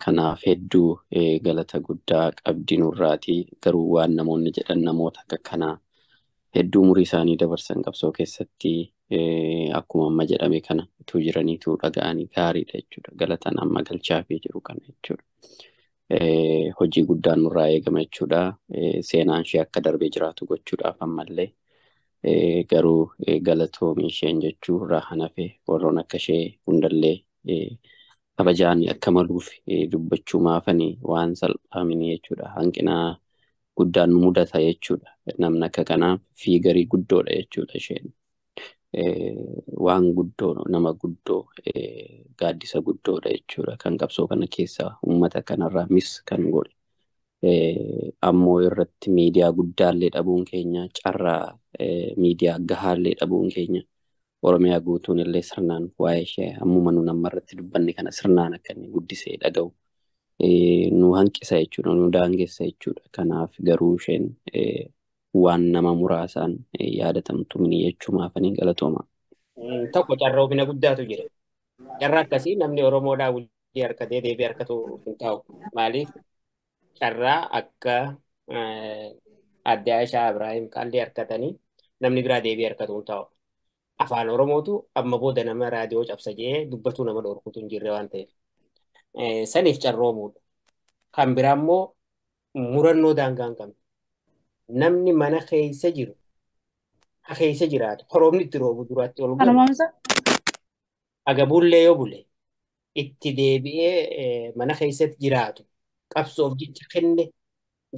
Kanaaf hedduu galata guddaa qabdi nurraatii, garuu waan namoonni jedhan, namoota akka kanaa hedduu umurii isaanii dabarsan qabsoo keessatti, akkuma amma jedhame kana utuu jiraniitu dhaga'anii gaariidha jechuudha. Galataan amma galchaafii jiru kana jechuudha. Hojii guddaan nurraa eegama jechuudha. Seenaan ishee akka darbee jiraatu gochuudhaaf ammallee garuu galatoomii isheen jechuu irraa hanafe, warroon akka ishee hundallee kabajaan akka maluuf dubbachuu maafanii waan salphaamini jechuudha. Hanqina guddaan nu mudata jechuudha. Namni akka kanaa figure guddoodha jechuudha isheen. Waan guddoo, nama guddoo, gaaddisa guddoodha jechuudha kan qabsoo kana keessa uummata kanarraa mis kan godhe. Ammoo irratti miidiyaa guddaallee dhabuun keenya, carraa miidiyaa gahaallee dhabuun keenya, Oromiyaa guutuun illee sirnaan waa'ee ishee ammuma nu amma irratti dubbanne kana sirnaan akka inni guddisee dhaga'u nu hanqisa jechuudha, nu daangessa jechuudha. Kanaaf garuu isheen waan nama muraasaan yaadatamtu mini jechuumaafanii galatooma. Tokko carroomina guddaatu jira. Carraa akkasii namni Oromoodhaa wulii harkatee deebii harkatu hin taa'u. Maaliif, carraa akka adde Aishaa Ibraahim Qaallee harkatanii namni biraa deebii harkatu hin taa'u. Afaan Oromootu amma booda nama raadiyoo cabsa jedhee dubbatu nama dhorkutu hin jirre waan ta'eef. Saniif carroomuudha. Kan biraa immoo murannoo daangaa hin qabne. Namni mana keessa jiru, keessa jiraatu, roobni itti roobu duraatti ol galu. Agabuullee yoo bule itti deebi'ee mana keessatti jiraatu, qabsoof jecha kenne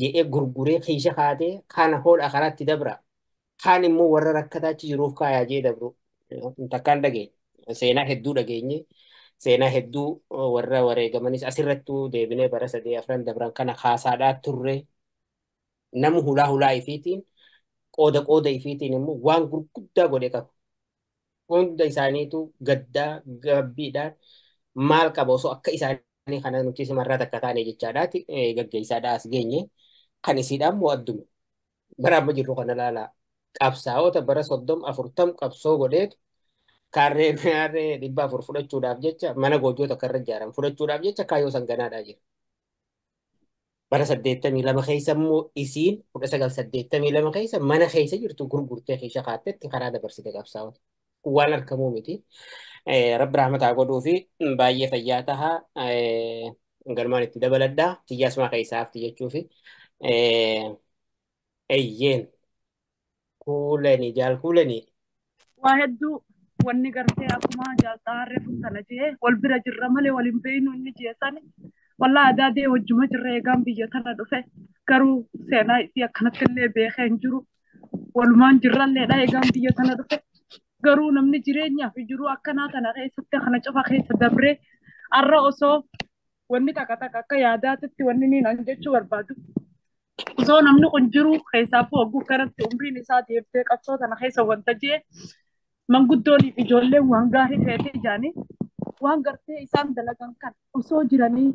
jedhee gurguree keessa kaatee kana hodha karaatti dabra. Kaan immoo warra rakkataa achi jiruuf kaayaa jee dabru. Takkaan dhageenye. Seenaa hedduu dhageenye. Seenaa hedduu warra wareegamanis asirrattuu deebinee bara sadii afran dabran kana kaasaadhaa turre. Namu hulaa hulaa ifiitiin, qooda qooda ifiitiin immoo waan gurguddaa godhe qaba. Hunda isaaniitu gaddaa gabbiidhaan maal qaba osoo akka isaanii kana nuti simarraa takka taane jechaadhaati gaggeessaadhaa as geenye. Kan isiidhaan immoo adduma. Bara amma jirru kana ilaalaa. Qabsaa'ota bara 30 40 qabsoo godheetu kaarree kaarree 400 fudhachuudhaaf jecha, mana goojjoo takka irra ijaaran fudhachuudhaaf jecha kaayyoo sanganaadhaa jira. Bara 82 keessa immoo isiin, 1982 keessa, mana keessa jirtu gurgurtee keessa kaattetti karaa dabarsite qabsaa'ota. Kun waan argamuu miti. Rabbi rahmataa godhuu fi baay'ee fayyaa tahaa, galmaan itti dabaladhaa. Xiyyaasumaa keessaa hafti jechuufi. Eeyyeen kuulanii jaal kuulanii. Waa hedduu wanni gartee akkuma jaalxaarree futtana jee, wal bira jirra malee wal hin beeynu inni jee sani. Wallaa adaadee wajjuma jirra eegaan biyya tana dhufe, garuu seenaa isii akkanatti illee beekee hin jiru. Walumaan jirralleedha eegaan biyya tana dhufe, garuu namni jireenyaa fi jiruu akkanaa tana keessatti kana cufa keessa dabree har'a osoo wanni takka takka akka yaadaatitti wanni niin an jechuu barbaadu. Osoo namni kun jiru, keessaafuu hogguu kanatti umriin isaa deemtee qabsoo tana keessa wanta jee manguddooniif ijoolleen waan gaarii feetee jaanii Waan gartee isaan dalagan kan osoo jiranii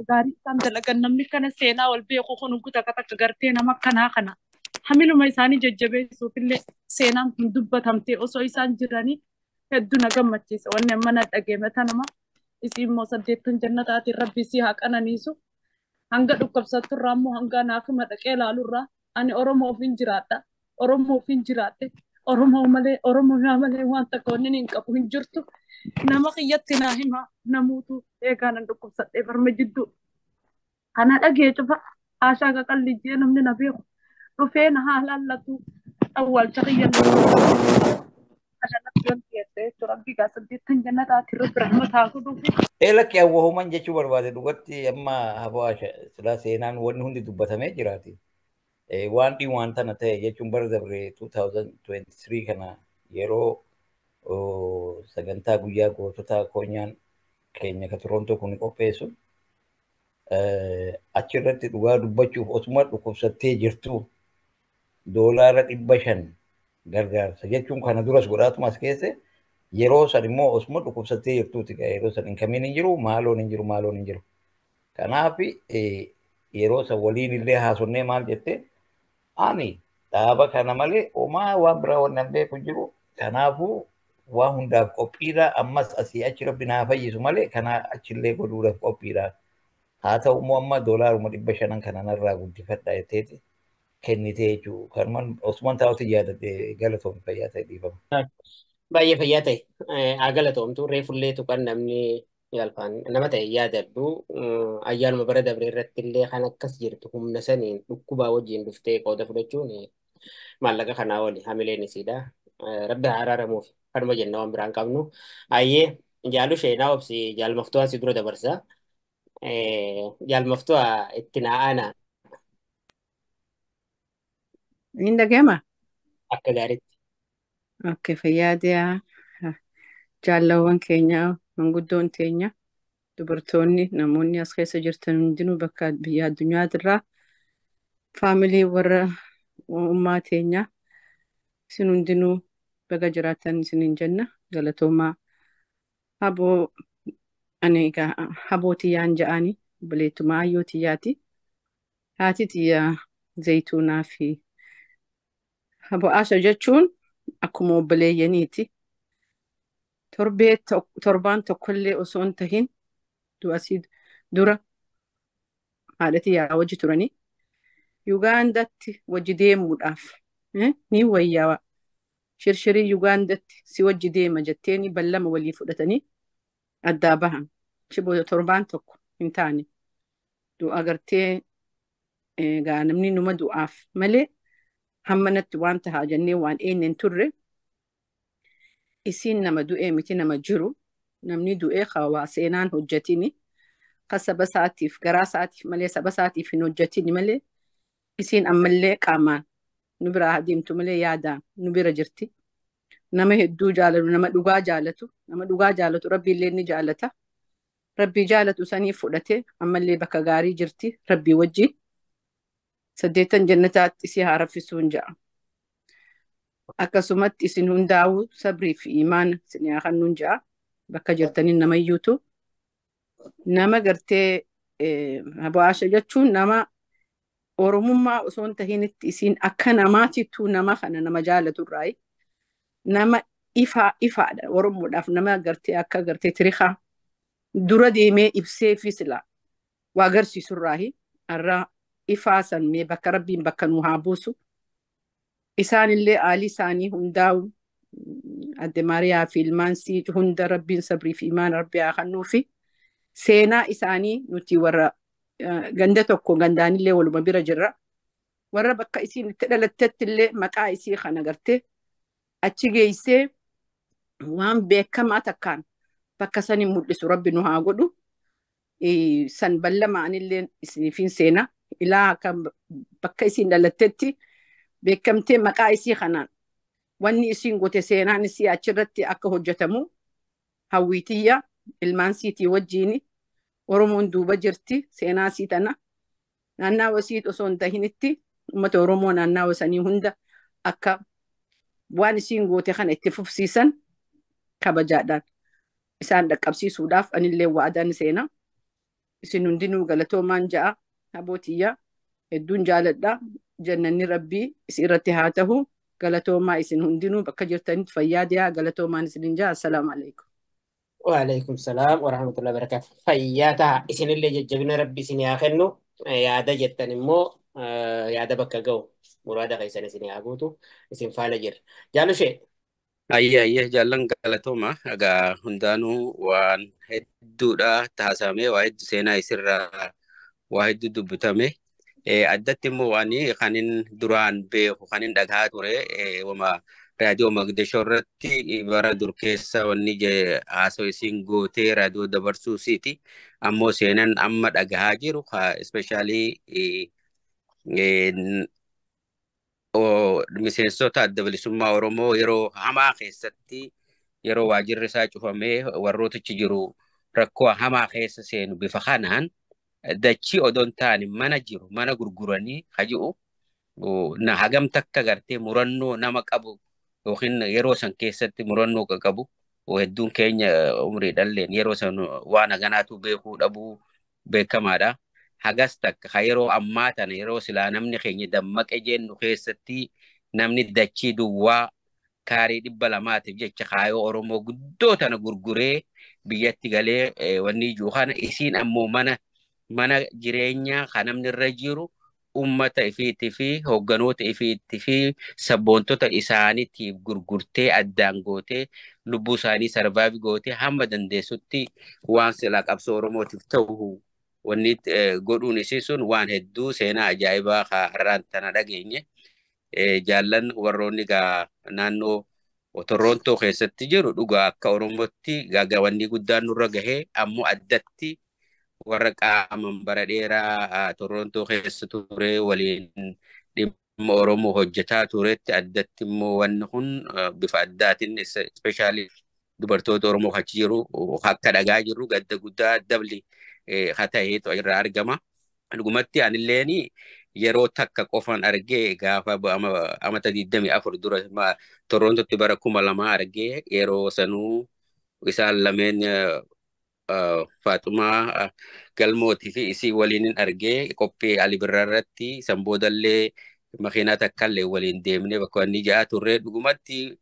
gaarii isaan dalagan namni kana seenaa wal beeku kun takka takka gartee nama kanaa kana hamiluma isaanii jajjabeessuuf illee seenaan kun dubbatamtee osoo isaan jiranii hedduu na gammachiisa. Wanni amma na dhageeme tanuma isii immoo 8 jannataatiin rabbi isii haa qananiisu. Hanga dhukkubsatturraa immoo hanga naafuma dhaqee ilaalurraa ani Oromoof hin jiraadha. Oromoof hin jiraadhe. Oromoo malee Oromoo malee waan takka wanni hin qabu hin jirtu. Nama kiyyatti naa hima namuutu eegaa nan dhukkubsadhee barma jidduu. Kana dhagee cufa haashaa qaqalli jee namni na beeku. Dhufee na haa laallatu awwaalcha kiyya kanatti wanti jettee jechuudha. Rabbi gaa 8 jannataatiin rabbi rahmataa godhuufi. Lakki awwahuman jechuu barbaade dhugatti amma habaa silaa seenaan wanni hundi dubbatamee jiraati. Waan dhiwaan tana ta'e jechuun bara dabre 2023 kana yeroo sagantaa guyyaa goototaa koonyaan keenya ka Torontoo kun qopheessu achirratti dhugaa dubbachuuf osuma dhukkubsattee jirtu $500 gargaarsa jechuun kana duras godhaatuma as keesse yeroo san immoo osuma dhukkubsattee jirtuuti yeroo san inkamiin hin jiru maaloon hin jiru maaloon hin jiru. Kanaaf yeroo san waliin illee haasofnee maal jette ani dhaaba kana malee homaa waan biraa waan nan beeku hin jiru. Kanaafuu waan hundaaf qophiidha ammas asii achi rabbi naa fayyisu malee kana achillee godhuudhaaf qophiidha. Haa ta'u immoo amma $500 kana narraa guddifadha jetteeti kennitee jechuudha. Kanumaan osumaan taa'utti yaadadhe galatoomii fayyaa ta'e dhiifama. Baay'ee fayyaa ta'e haa galatoomtu reefullee tuqan namni yaalfaan nama ta'e yaadadhu ayyaanuma bara dabre irratti illee kan akkas jirtu humna saniin dhukkubaa wajjin dhuftee qooda fudhachuun maallaqa kanaa oli hamileen isiidha. Rabbi haa araaramuuf kanuma jenna waan biraan qabnu. Ayyee jaalu sheenaa obsi jaalmaftuu asii dura dabarsa. Jaalmaftuu itti naa aanaa. Inni dhaga'ama? Akka gaariitti. Okay, fayyaa jaallawwan keenya manguddoon teenya dubartoonni namoonni as keessa jirtan hundinuu bakka biyya addunyaatiirraa faamilii warra ummaa teenya isin hundinuu baga jiraatan isiniin jenna galatoomaa haboo ani egaa haboo tiyyaan ja'anii obboleettumaa ayyoo tiyyaati haati tiyya zayituunaa fi haboo Asha jechuun akkuma obboleeyyaniiti. Torbaan tokkollee osoo hin tahin du'asii dura haadha tiyyaa wajji turanii Yugaandatti wajji deemuudhaaf ni wayyaa shirshirii Yugaandatti si wajji deema jetteeni ballama walii fudhatanii addaa bahan. Achi booda torbaan tokko hin taane du'a gartee egaa namni numa du'aaf malee hammanatti waan tahaa jennee waan eenye hin turre. Isiin nama du'ee miti nama jiru namni du'ee waa seenaan hojjetini ka saba isaatiif garaa isaatiif malee saba isaatiif hin hojjetini malee isiin ammallee qaamaan nu biraa adeemtu malee yaadaan nu bira jirti. Nama hedduu jaalatu nama dhugaa jaalatu nama dhugaa jaalatu rabbi illee ni jaalata. Rabbi jaalatu sanii fudhate ammallee bakka gaarii jirti rabbii wajjin 8 jannataatti isii haa raffisuun ja'a. Akkasumatti isin hundaa'uu sabrii fi imaana isin haa kennuun ja'a. Bakka jirtaniin namayyuutu nama gartee Haboo Asha jechuun nama Oromummaa osoo hin tahinitti isiin akka namaatittuu nama kana nama jaalaturraayi. Nama ifaadha Oromoodhaaf nama gartee akka gartee tirikaa dura deemee ibsee fi sila waa agarsiisurraayi. Har'a ifaa san mee bakka rabbiin bakka nu haa buusu. Isaanillee aalii isaanii hundaa'u adde Maariyaa fi ilmaan sii hunda rabbiin sabrii fi imaan rabbi haa kennuu fi seenaa isaanii nuti warra ganda tokko gandaanillee waluma bira jirra. Warra bakka isiin itti dhalattetti illee maqaa isii kana gartee achi geessee waan beekamaa takkaan bakka sani mul'isu rabbi nu haa godhu. San ballama anillee isiniifin seenaa ilaa akka bakka isiin dhalattetti beekamtee maqaa isii kanaan wanni isiin goote seenaan isii achirratti akka hojjetamu hawwiitiyya ilmaan siitii wajjiini Oromoon duuba jirti seenaa isii tana naannawa isii osoo hin tahinitti uummata Oromoo naannawa sanii hunda akka waan isiin goote kana itti fufsiisan kabajaadhaan Isaan dhaqqabsiisuudhaaf anillee waadaan seena. Isin hundinuu galatoomaan ja'a abootiyya hedduun jaaladha. Jannanni rabbii isin irratti haa ta'u. Galatoomaa isin hundinuu bakka jirtanitti fayyaa deeyaa galatoomaan isinin ja'a. Assalaamu alaikum. Waalaikum salaam wa rahmatullahi wa barakaatu. Fayyaa ta'a. Isinillee jajjabina rabbi isin haa kennu. Yaada jettan immoo yaada bakka ga'u muraada keessan isin haa guutu. Isin faana jirra. Jaalushee. Ayyee ayyee jaallan galatooma. Egaa hundaanuu waan hedduudha taasifamee waa hedduu seenaa isirraa waa hedduu dubbatame. Addatti immoo waan kanin duraan beeku kanin dhagaa ture wama raadiyoo Mogadishoo irratti bara dur keessa wanni haasoo isiin gootee raadiyoo dabarsuu isiiti. Ammoo seenaan amma dhagahaa jiru ispeeshaalii miseensota adda bilisummaa Oromoo yeroo hamaa keessatti yeroo waajirri isaa cufamee warrootichi jiru rakkoo hamaa keessa seenu bifa kanaan dachii odoon taane mana jiru mana gurguranii haji'u na hagam takka gartee murannoo nama qabu yookiin yeroo san keessatti murannoo qabu hedduun keenya umrii dhalleen yeroo san waan haganaatu beekuu dhabuu beekamaadha. Hagas takka ka yeroo ammaa tana yeroo silaa namni keenya dammaqe jennu keessatti namni dachii duwwaa kaarii 200tiif jecha kaayoo Oromoo guddoo tana gurguree biyyatti galee wanni ijuu kana isiin ammoo mana jireenyaa kan namni irra jiru ummata ifiitii fi hoogganoota ifiitii fi sabboontota isaaniitiif gurgurtee addaan gootee lubbuu isaanii sarvaavi gootee hamma dandeessutti waan silaa qabsoo Oromootiif ta'u wanni godhuun isii sun waan hedduu seenaa ajaa'ibaa har'aan tana dhageenye. Jaallan warroonni gaa naannoo Torontoo keessatti jiru dhugaa akka Oromootti wanni guddaan nurra gahee ammoo addatti warra qaaman bara dheeraa Torontoo keessa ture waliin dhimma Oromoo hojjetaa turetti addatti immoo wanni kun bifa addaatiin ispeeshaalii dubartoota Oromoo achi jiru akka dhagaa jiru gadda guddaa dabli haa ta'eetu irraa argama. Dhugumatti anilleen yeroo takka qofan argee gaafa amata 24 dura Torontootti bara 2000 argee yeroo sanuu isaan lameen Faaxumaa Galmootii fi isii waliin argee qophii Ali Birraa irratti san boodallee makiinaa takkallee waliin deemnee bakka inni ja'a turre dhugumatti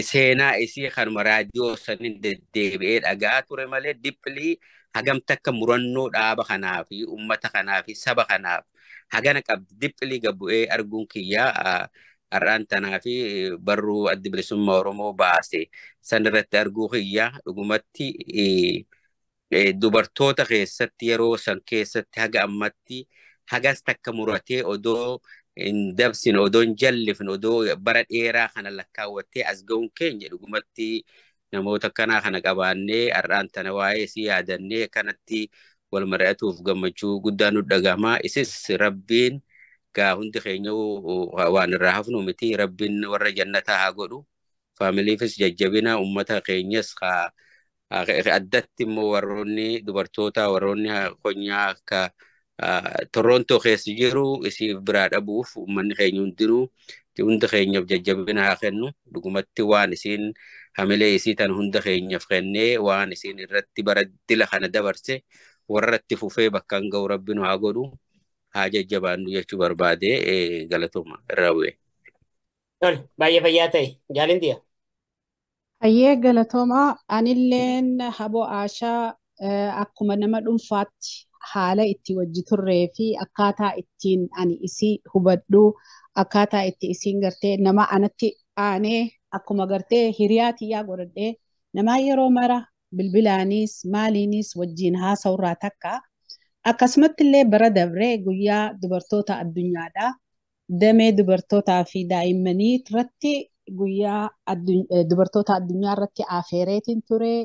seenaa isii kanuma raadiyoo saniin deddeebi'ee dhagaa ture malee dippilii hagam takka murannoo dhaaba kanaa fi uummata kanaa fi saba kanaaf hagana qabdi dippilii gabbu'ee arguun kiyyaa har'aan tanaa fi barruu addi bilisummaa Oromoo baase san irratti arguu kiyyaa dhugumatti dubartoota keessatti yeroo san keessatti haga ammatti hagas takka muratee odoo hin dabsine odoo hin jallifne odoo bara dheeraa kana lakkaawwattee as ga'uun keenya dhugumatti namoota akkanaa kana qabaannee har'aan tana waa'ee isii yaadannee kanatti wal mari'atuuf gammachuu guddaa nu dhagahama. Isis rabbiin gaa hundi keenya waan irraa hafnu miti rabbiin warra jannataa haa godhu. Faamiliifis jajjabina uummata keenyas haa addatti immoo warroonni dubartoota warroonni konyaa akka Torontoo keessa jiru isiif biraa dhabuuf uummanni keenya hundinuu hunda keenyaaf jajjabina haa kennu. Dhugumatti waan isiin hamilee isii tan hunda keenyaaf kennee waan isiin irratti bara dila kana dabarse warra itti fufee bakka hin ga'u rabbi nu haa godhu haa jajjabaannu jechuu barbaade galatooma irraa bu'e. Tole baay'ee fayyaa ta'e jaalintiya. Hayyee galatoomaa anilleen haboo Aashaa akkuma nama dhuunfaatti haala itti wajji turree fi akkaataa ittiin ani isii hubadhu akkaataa itti isiin gartee nama anatti aanee akkuma gartee hiriyaa tiyyaa godhadhee namaa yeroo mara bilbilaanis maaliinis wajjiin haasawurraa takka akkasumatti illee bara dabree guyyaa dubartoota addunyaadha damee dubartootaa fi daa'immanii irratti guyyaa dubartoota addunyaa irratti afeereetiin ture.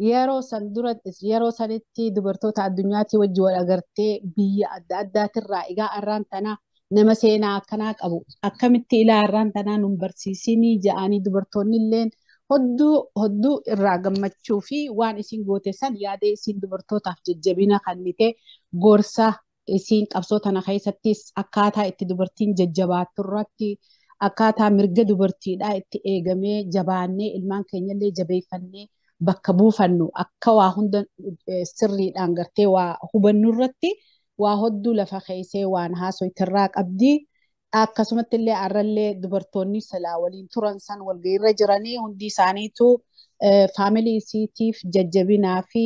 Yeroo san dura yeroo sanitti dubartoota addunyaatti wajji wal agartee biyya adda addaatirraa egaa arraan tanaa nama seenaa akkanaa qabu akkamitti ilaa arraan tanaa nun barsiisinii ja'anii dubartoonni illeen hodduu irraa gammachuu fi waan isin goote san yaada isin dubartootaaf jajjabina kennite gorsa isin qabsoo tana keessattis akkaataa itti dubartiin jajjabaattu irratti akkaataa mirga dubartiidhaa itti eegamee jabaannee ilmaan keenyallee jabeeffannee Bakka buufannu akka waa hunda sirriidhaan gartee waa hubannu irratti waa hedduu lafa keessee waan haasoitirraa qabdi. Akkasumatti illee arrallee dubartoonni silaa waliin turan san walgahiirra jiranii hundi isaaniitu faamilii isiitiif jajjabinaa fi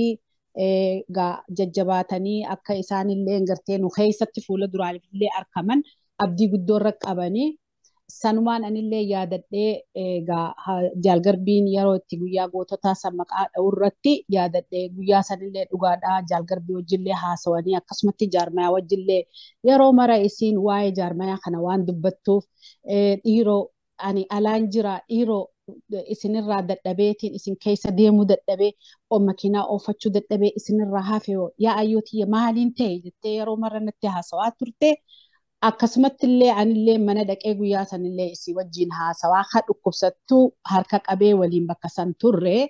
jajjabaatanii akka isaanillee gartee nu keessatti fuula duraaniif illee argaman abdii guddoo irra qabanii. Sanumaan anillee yaadadhee jaalgarbiin yeroo itti guyyaa goototaa san maqaa dha'u irratti yaadadhee guyyaa sanillee dhugaadhaa jaalgarbii wajjillee haasawanii akkasumatti jaarmayaa wajjillee yeroo mara isiin waa'ee jaarmayaa kana waan dubbattuuf, dhiiroo ani alaan jira, dhiiroo isinirraa dadhabeetiin isin keessa deemuu dadhabee o makiinaa oofachuu dadhabee isinirraa hafe yoo yaa ayyootiyya maaliin ta'e jettee yeroo mara natti haasawaa turte. Akkasumatti illee anillee mana dhaqee guyyaa sanillee isii wajjin haasawaa ha dhukkubsattuu harka qabee waliin bakka san turre,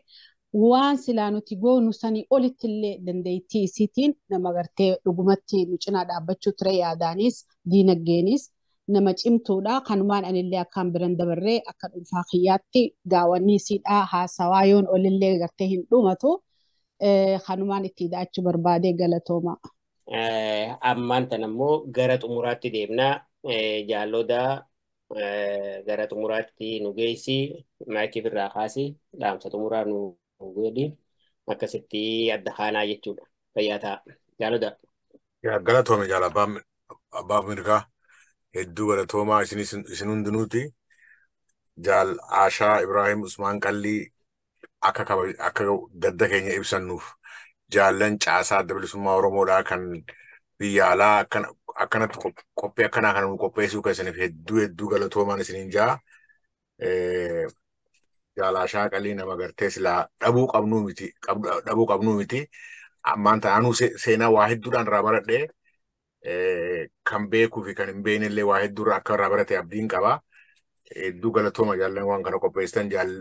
waan silaa nuti goonu sanii olitti illee dandeettii isiitiin nama gartee dhugumatti nu cinaa dhaabbachuu ture, yaadaanis diinagdeenis nama cimtuudha. Kanumaan anillee akkaan biran dabarree akka dhuunfaa kiyyaatti gaawwanni isiidhaa haasawaa yoon olillee gartee hin dhumatu, kanumaan itti hidhaachuu barbaadee, galatooma. Ammaan tan ammoo gara xumuraatti deemnaa. Jaallodaa gara xumuraatti nu geessi, maayikii irraa kaasi, dhaamsa xumuraa nu godhi, akkasitti adda kaanaa jechuudha. Fayyaa ta'a. Jaallodaa. Yaa galatoome jaala abbaa mirgaa, hedduu galatoomaa isin hundinuuti. Jaal Ashaa Ibrahim Usmaan Qallii akka akka gadda keenya ibsannuuf jaallan caasaa Adda Bilisummaa Oromoodhaa kan biyya alaa akkanatti qophii akkanaa kana nu qopheessuu keessaniif hedduu hedduu galatoomaan isiniin jaa. Jaal Ashaa Qallii nama gartee silaa dhabuu qabnuu miti. Ammaan ta'anuu seenaa waa hedduudhaan irraa baradhee, kan beekuu fi kan hin beekne illee waa hedduu irraa akka irraa barate abdiin qaba. Hedduu galatooma jaallan waan kana qopheessitan. Jaal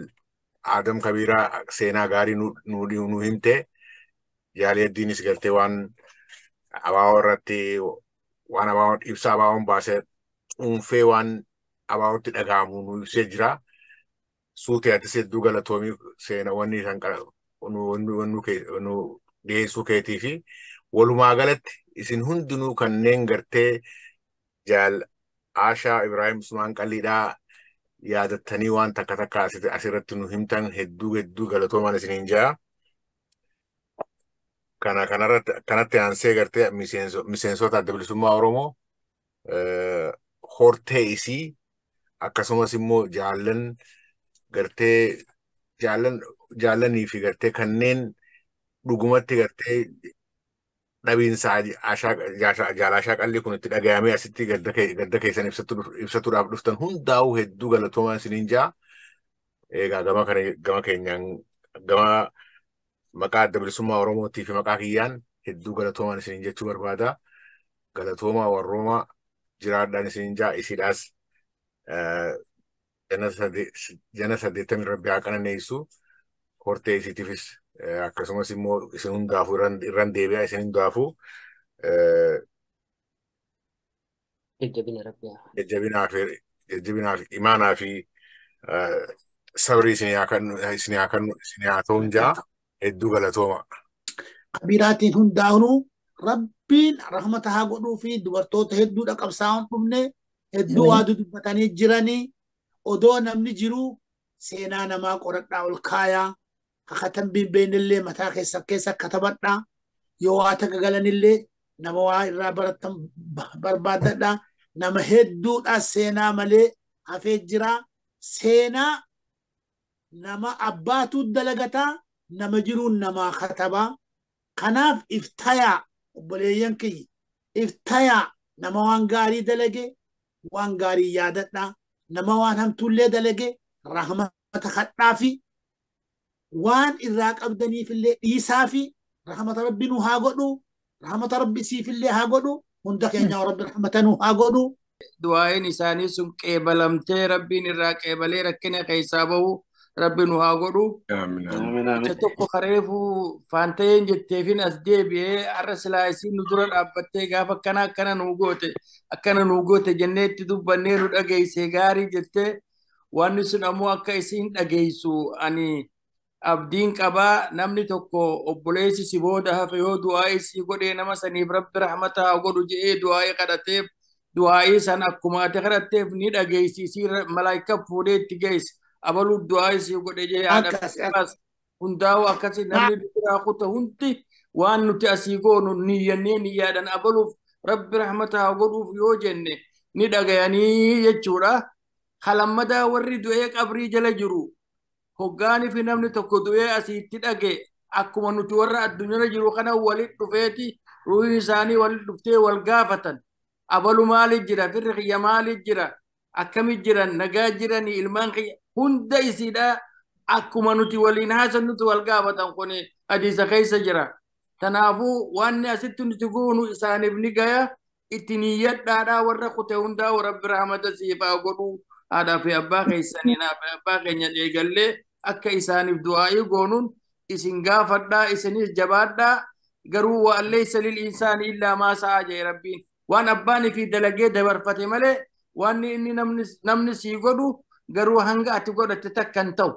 Adam Kabiiraa seenaa gaarii nu himte. Jaalii heddiinis gartee waan abaaboo irratti waan abaaboo ibsa abaaboon baasee cuunfee waan abaabootti dhaga'amu nu ibsee jira. Suutee atis hedduu galatoomii, seenaawwan isaan nu dhiyeessuu keetii fi walumaa galatti isin hundinuu kanneen gartee jaal Ashaa Ibrahim Usmaan Qalliidhaa yaadattanii waan takka takka asirratti nu himtan hedduu hedduu galatoomaan isiniin jaa. Kana kanarratti kanatti aansee gartee miseensota Adda Bilisummaa Oromoo, hortee isii, akkasumas immoo jaallan gartee jaallan jaallanii fi gartee kanneen dhugumatti gartee dhabiinsa jaal Ashaa Qallii kun itti dhagayamee asitti gadda keessan ibsatuudhaaf dhuftan hundaa'uu hedduu galatoomaa isiniin jaa. Egaa gama kana gama keenyaan gama maqaa Adda Bilisummaa Oromootii fi maqaa kiyyaan hedduu galatoomaan isiniin jechuu barbaada. Galatoomaa, warrooma jiraadhaan isiniin jaa. Isiidhaas jana 80 rabbi haa qananeessu. Hortee isiitiifis akkasumas immoo isin hundaafuu irran deebi'aa, isin hundaafuu Jajjabina rabbi haa. Jajjabinaa fi imaanaa fi sabrii isin haa kennu, isin haa ta'uun jaa, hedduu galatooma. Kabiraatiin hundaa'uu rabbiin rahmata haa godhuu fi dubartoota hedduudha qabsaa'uun dhumne hedduu waa dubbatanii jiranii. Odoo namni jiru seenaa namaa qoradhaa, ol kaayaa, kakatan beennillee mataa keessa keessa katabadhaa, yoo waa takka galanillee nama waa irraa baratan barbaadadhaa. Nama hedduudha seenaa malee hafee jira. Seenaa nama abbaatu dalagataa, nama jiruun namaa katabaa. Kanaaf iftayaa, obboleeyyan kiyya, iftayaa. Nama waan gaarii dalage waan gaarii yaadadhaa, nama waan hamtuullee dalage rahmata kadhaafi, waan irraa qabdaniifillee dhiisaafi. Rahmata rabbi nu haa godhu, rahmata rabbi siifillee haa godhu, hunda keenya rabbi rahmata nu haa godhu. Du'aayin isaanii sun qeebalamtee rabbiin irraa qeebalee rakkina keessaa bahu rabbi nu haa godhu. Isa tokko kareefu faantayeen jetteefin as deebi'ee, har'a silaa isiin nu dura dhaabbattee gaafa akkana akkana nuu goote, akkana nuu goote jennee itti dubbannee nu dhageesse gaarii jettee, wanni sun ammoo akka isiin dhageessu ani Abdiin qabaa namni tokko obboleessi si booda hafe yoo du'aa'ii si godhee nama saniif rabbi rahmata haa godhu je'ee du'aa'ii kadhateef du'aa'ii san akkuma ati kadhatteef ni dhageessi isii malaayika fuudhee itti geessi abaluuf du'aa'ii si godhe je'ee haadha abbaas hundaa'u akkasi namni biraa kuta hundi waan nuti asii goonu niyyannee niyyaadhaan abaluuf rabbi rahmata haa godhuuf yoo jenne ni dhagayanii jechuudha. Kalammadaa warri du'ee qabrii jala jiru hoggaanii fi namni tokko du'ee asiitti dhage akkuma nuti warra addunyaarra jiru kana walitti dhufeeti ruuhin isaanii walitti dhuftee wal gaafatan. Abalu maali jira firri kiyya maali jira akkami jiran nagaa jiranii ilmaan kiyya hunda isiidha akkuma nuti waliin haasannuti wal gaafatan kun hadiisa keessa jira. Kanaafuu wanni asitti nuti goonu isaaniif ni gaya itti niyyadhaadhaa warra kute hundaa rabbi rahmata siif haa godhu haadhaa fi abbaa keessanii fi abbaa keenya eegallee akka isaaniif du'aa'ii goonuun isin gaafadhaa isinis jabaadhaa garuu waan laysa lil insaani illaa maa sa'aa jee rabbiin waan abbaan fi dalagee dabarfate malee waan inni namni sii godhu garuu hanga ati godhatte takka hin ta'u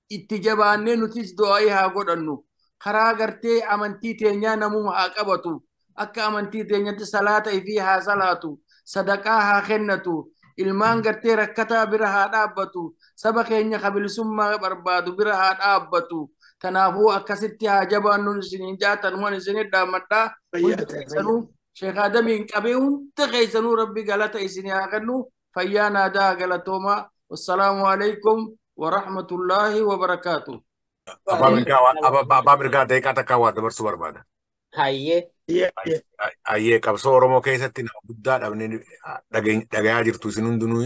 itti jabaannee nutis du'aa'ii haa godhannu karaa gartee amantii teenyaa namuu haa qabatu akka amantii teenyatti salaata ifii haa salaatu sadaqaa haa kennatu ilmaan gartee rakkataa bira haa dhaabbatu saba keenya kabilisummaa barbaadu bira haa dhaabbatu kanaafuu akkasitti haa jabaannuun isiniin jaatanuman isinii dhaammadhaa hunda keessanuu Sheekh Adamiin qabee hunda keessanuu rabbi galata isinii haa kennu fayyaa naadaa galatoomaa wassalaamu alaikum warahmatullaahi wabarakaatu. Abbaa mirgaa daqiiqaa takkaa waa dabarsuu barbaada. Hayyee. Hayyee qabsoo Oromoo keessatti nama guddaa dhabnee dhagayaa jirtu isin hundinuu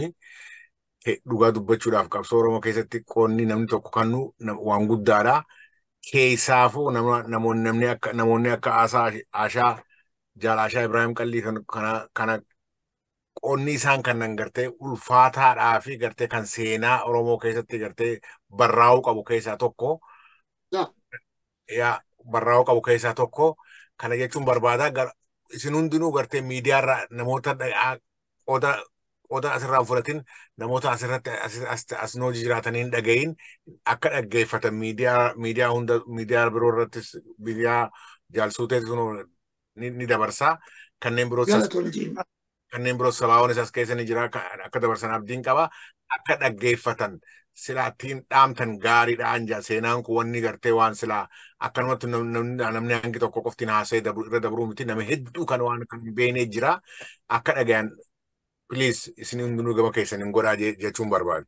dhugaa dubbachuudhaaf qabsoo Oromoo keessatti qoonni namni tokko kannu waan guddaadha. Keessaafuu namoonni akka Ashaa Jaal Ashaa Ibrahim Qallii kana qoonni isaan kanan gartee ulfaataadhaa fi gartee kan seenaa Oromoo keessatti gartee barraa'uu qabu keessaa tokko. Yaa barraa'uu qabu keessaa tokko. Kana jechuun barbaada isin hundinuu gartee miidiyaarra namoota qooda asirraa hin fudhatin namoota asirratti as noo jiraatanii hin dhagayin akka dhaggeeffatan miidiyaa hunda miidiyaa biroo irrattis miidiyaa jaalsuuteetu ni dabarsa. Kanneen biroo kanneen biroo sabaawwan isaas keessa ni jira akka dabarsan abdiin qaba akka dhaggeeffatan silaa ittiin dhaamtan gaariidha anja seenaan kun wanni gartee waan silaa akkanumatti namni hangi tokko qofti haasa'ee irra dabruu miti nama hedduu kan waan kan hin beekne jira akka dhagayan please isin hundinuu gama keessan hin godhaa jechuun barbaadu.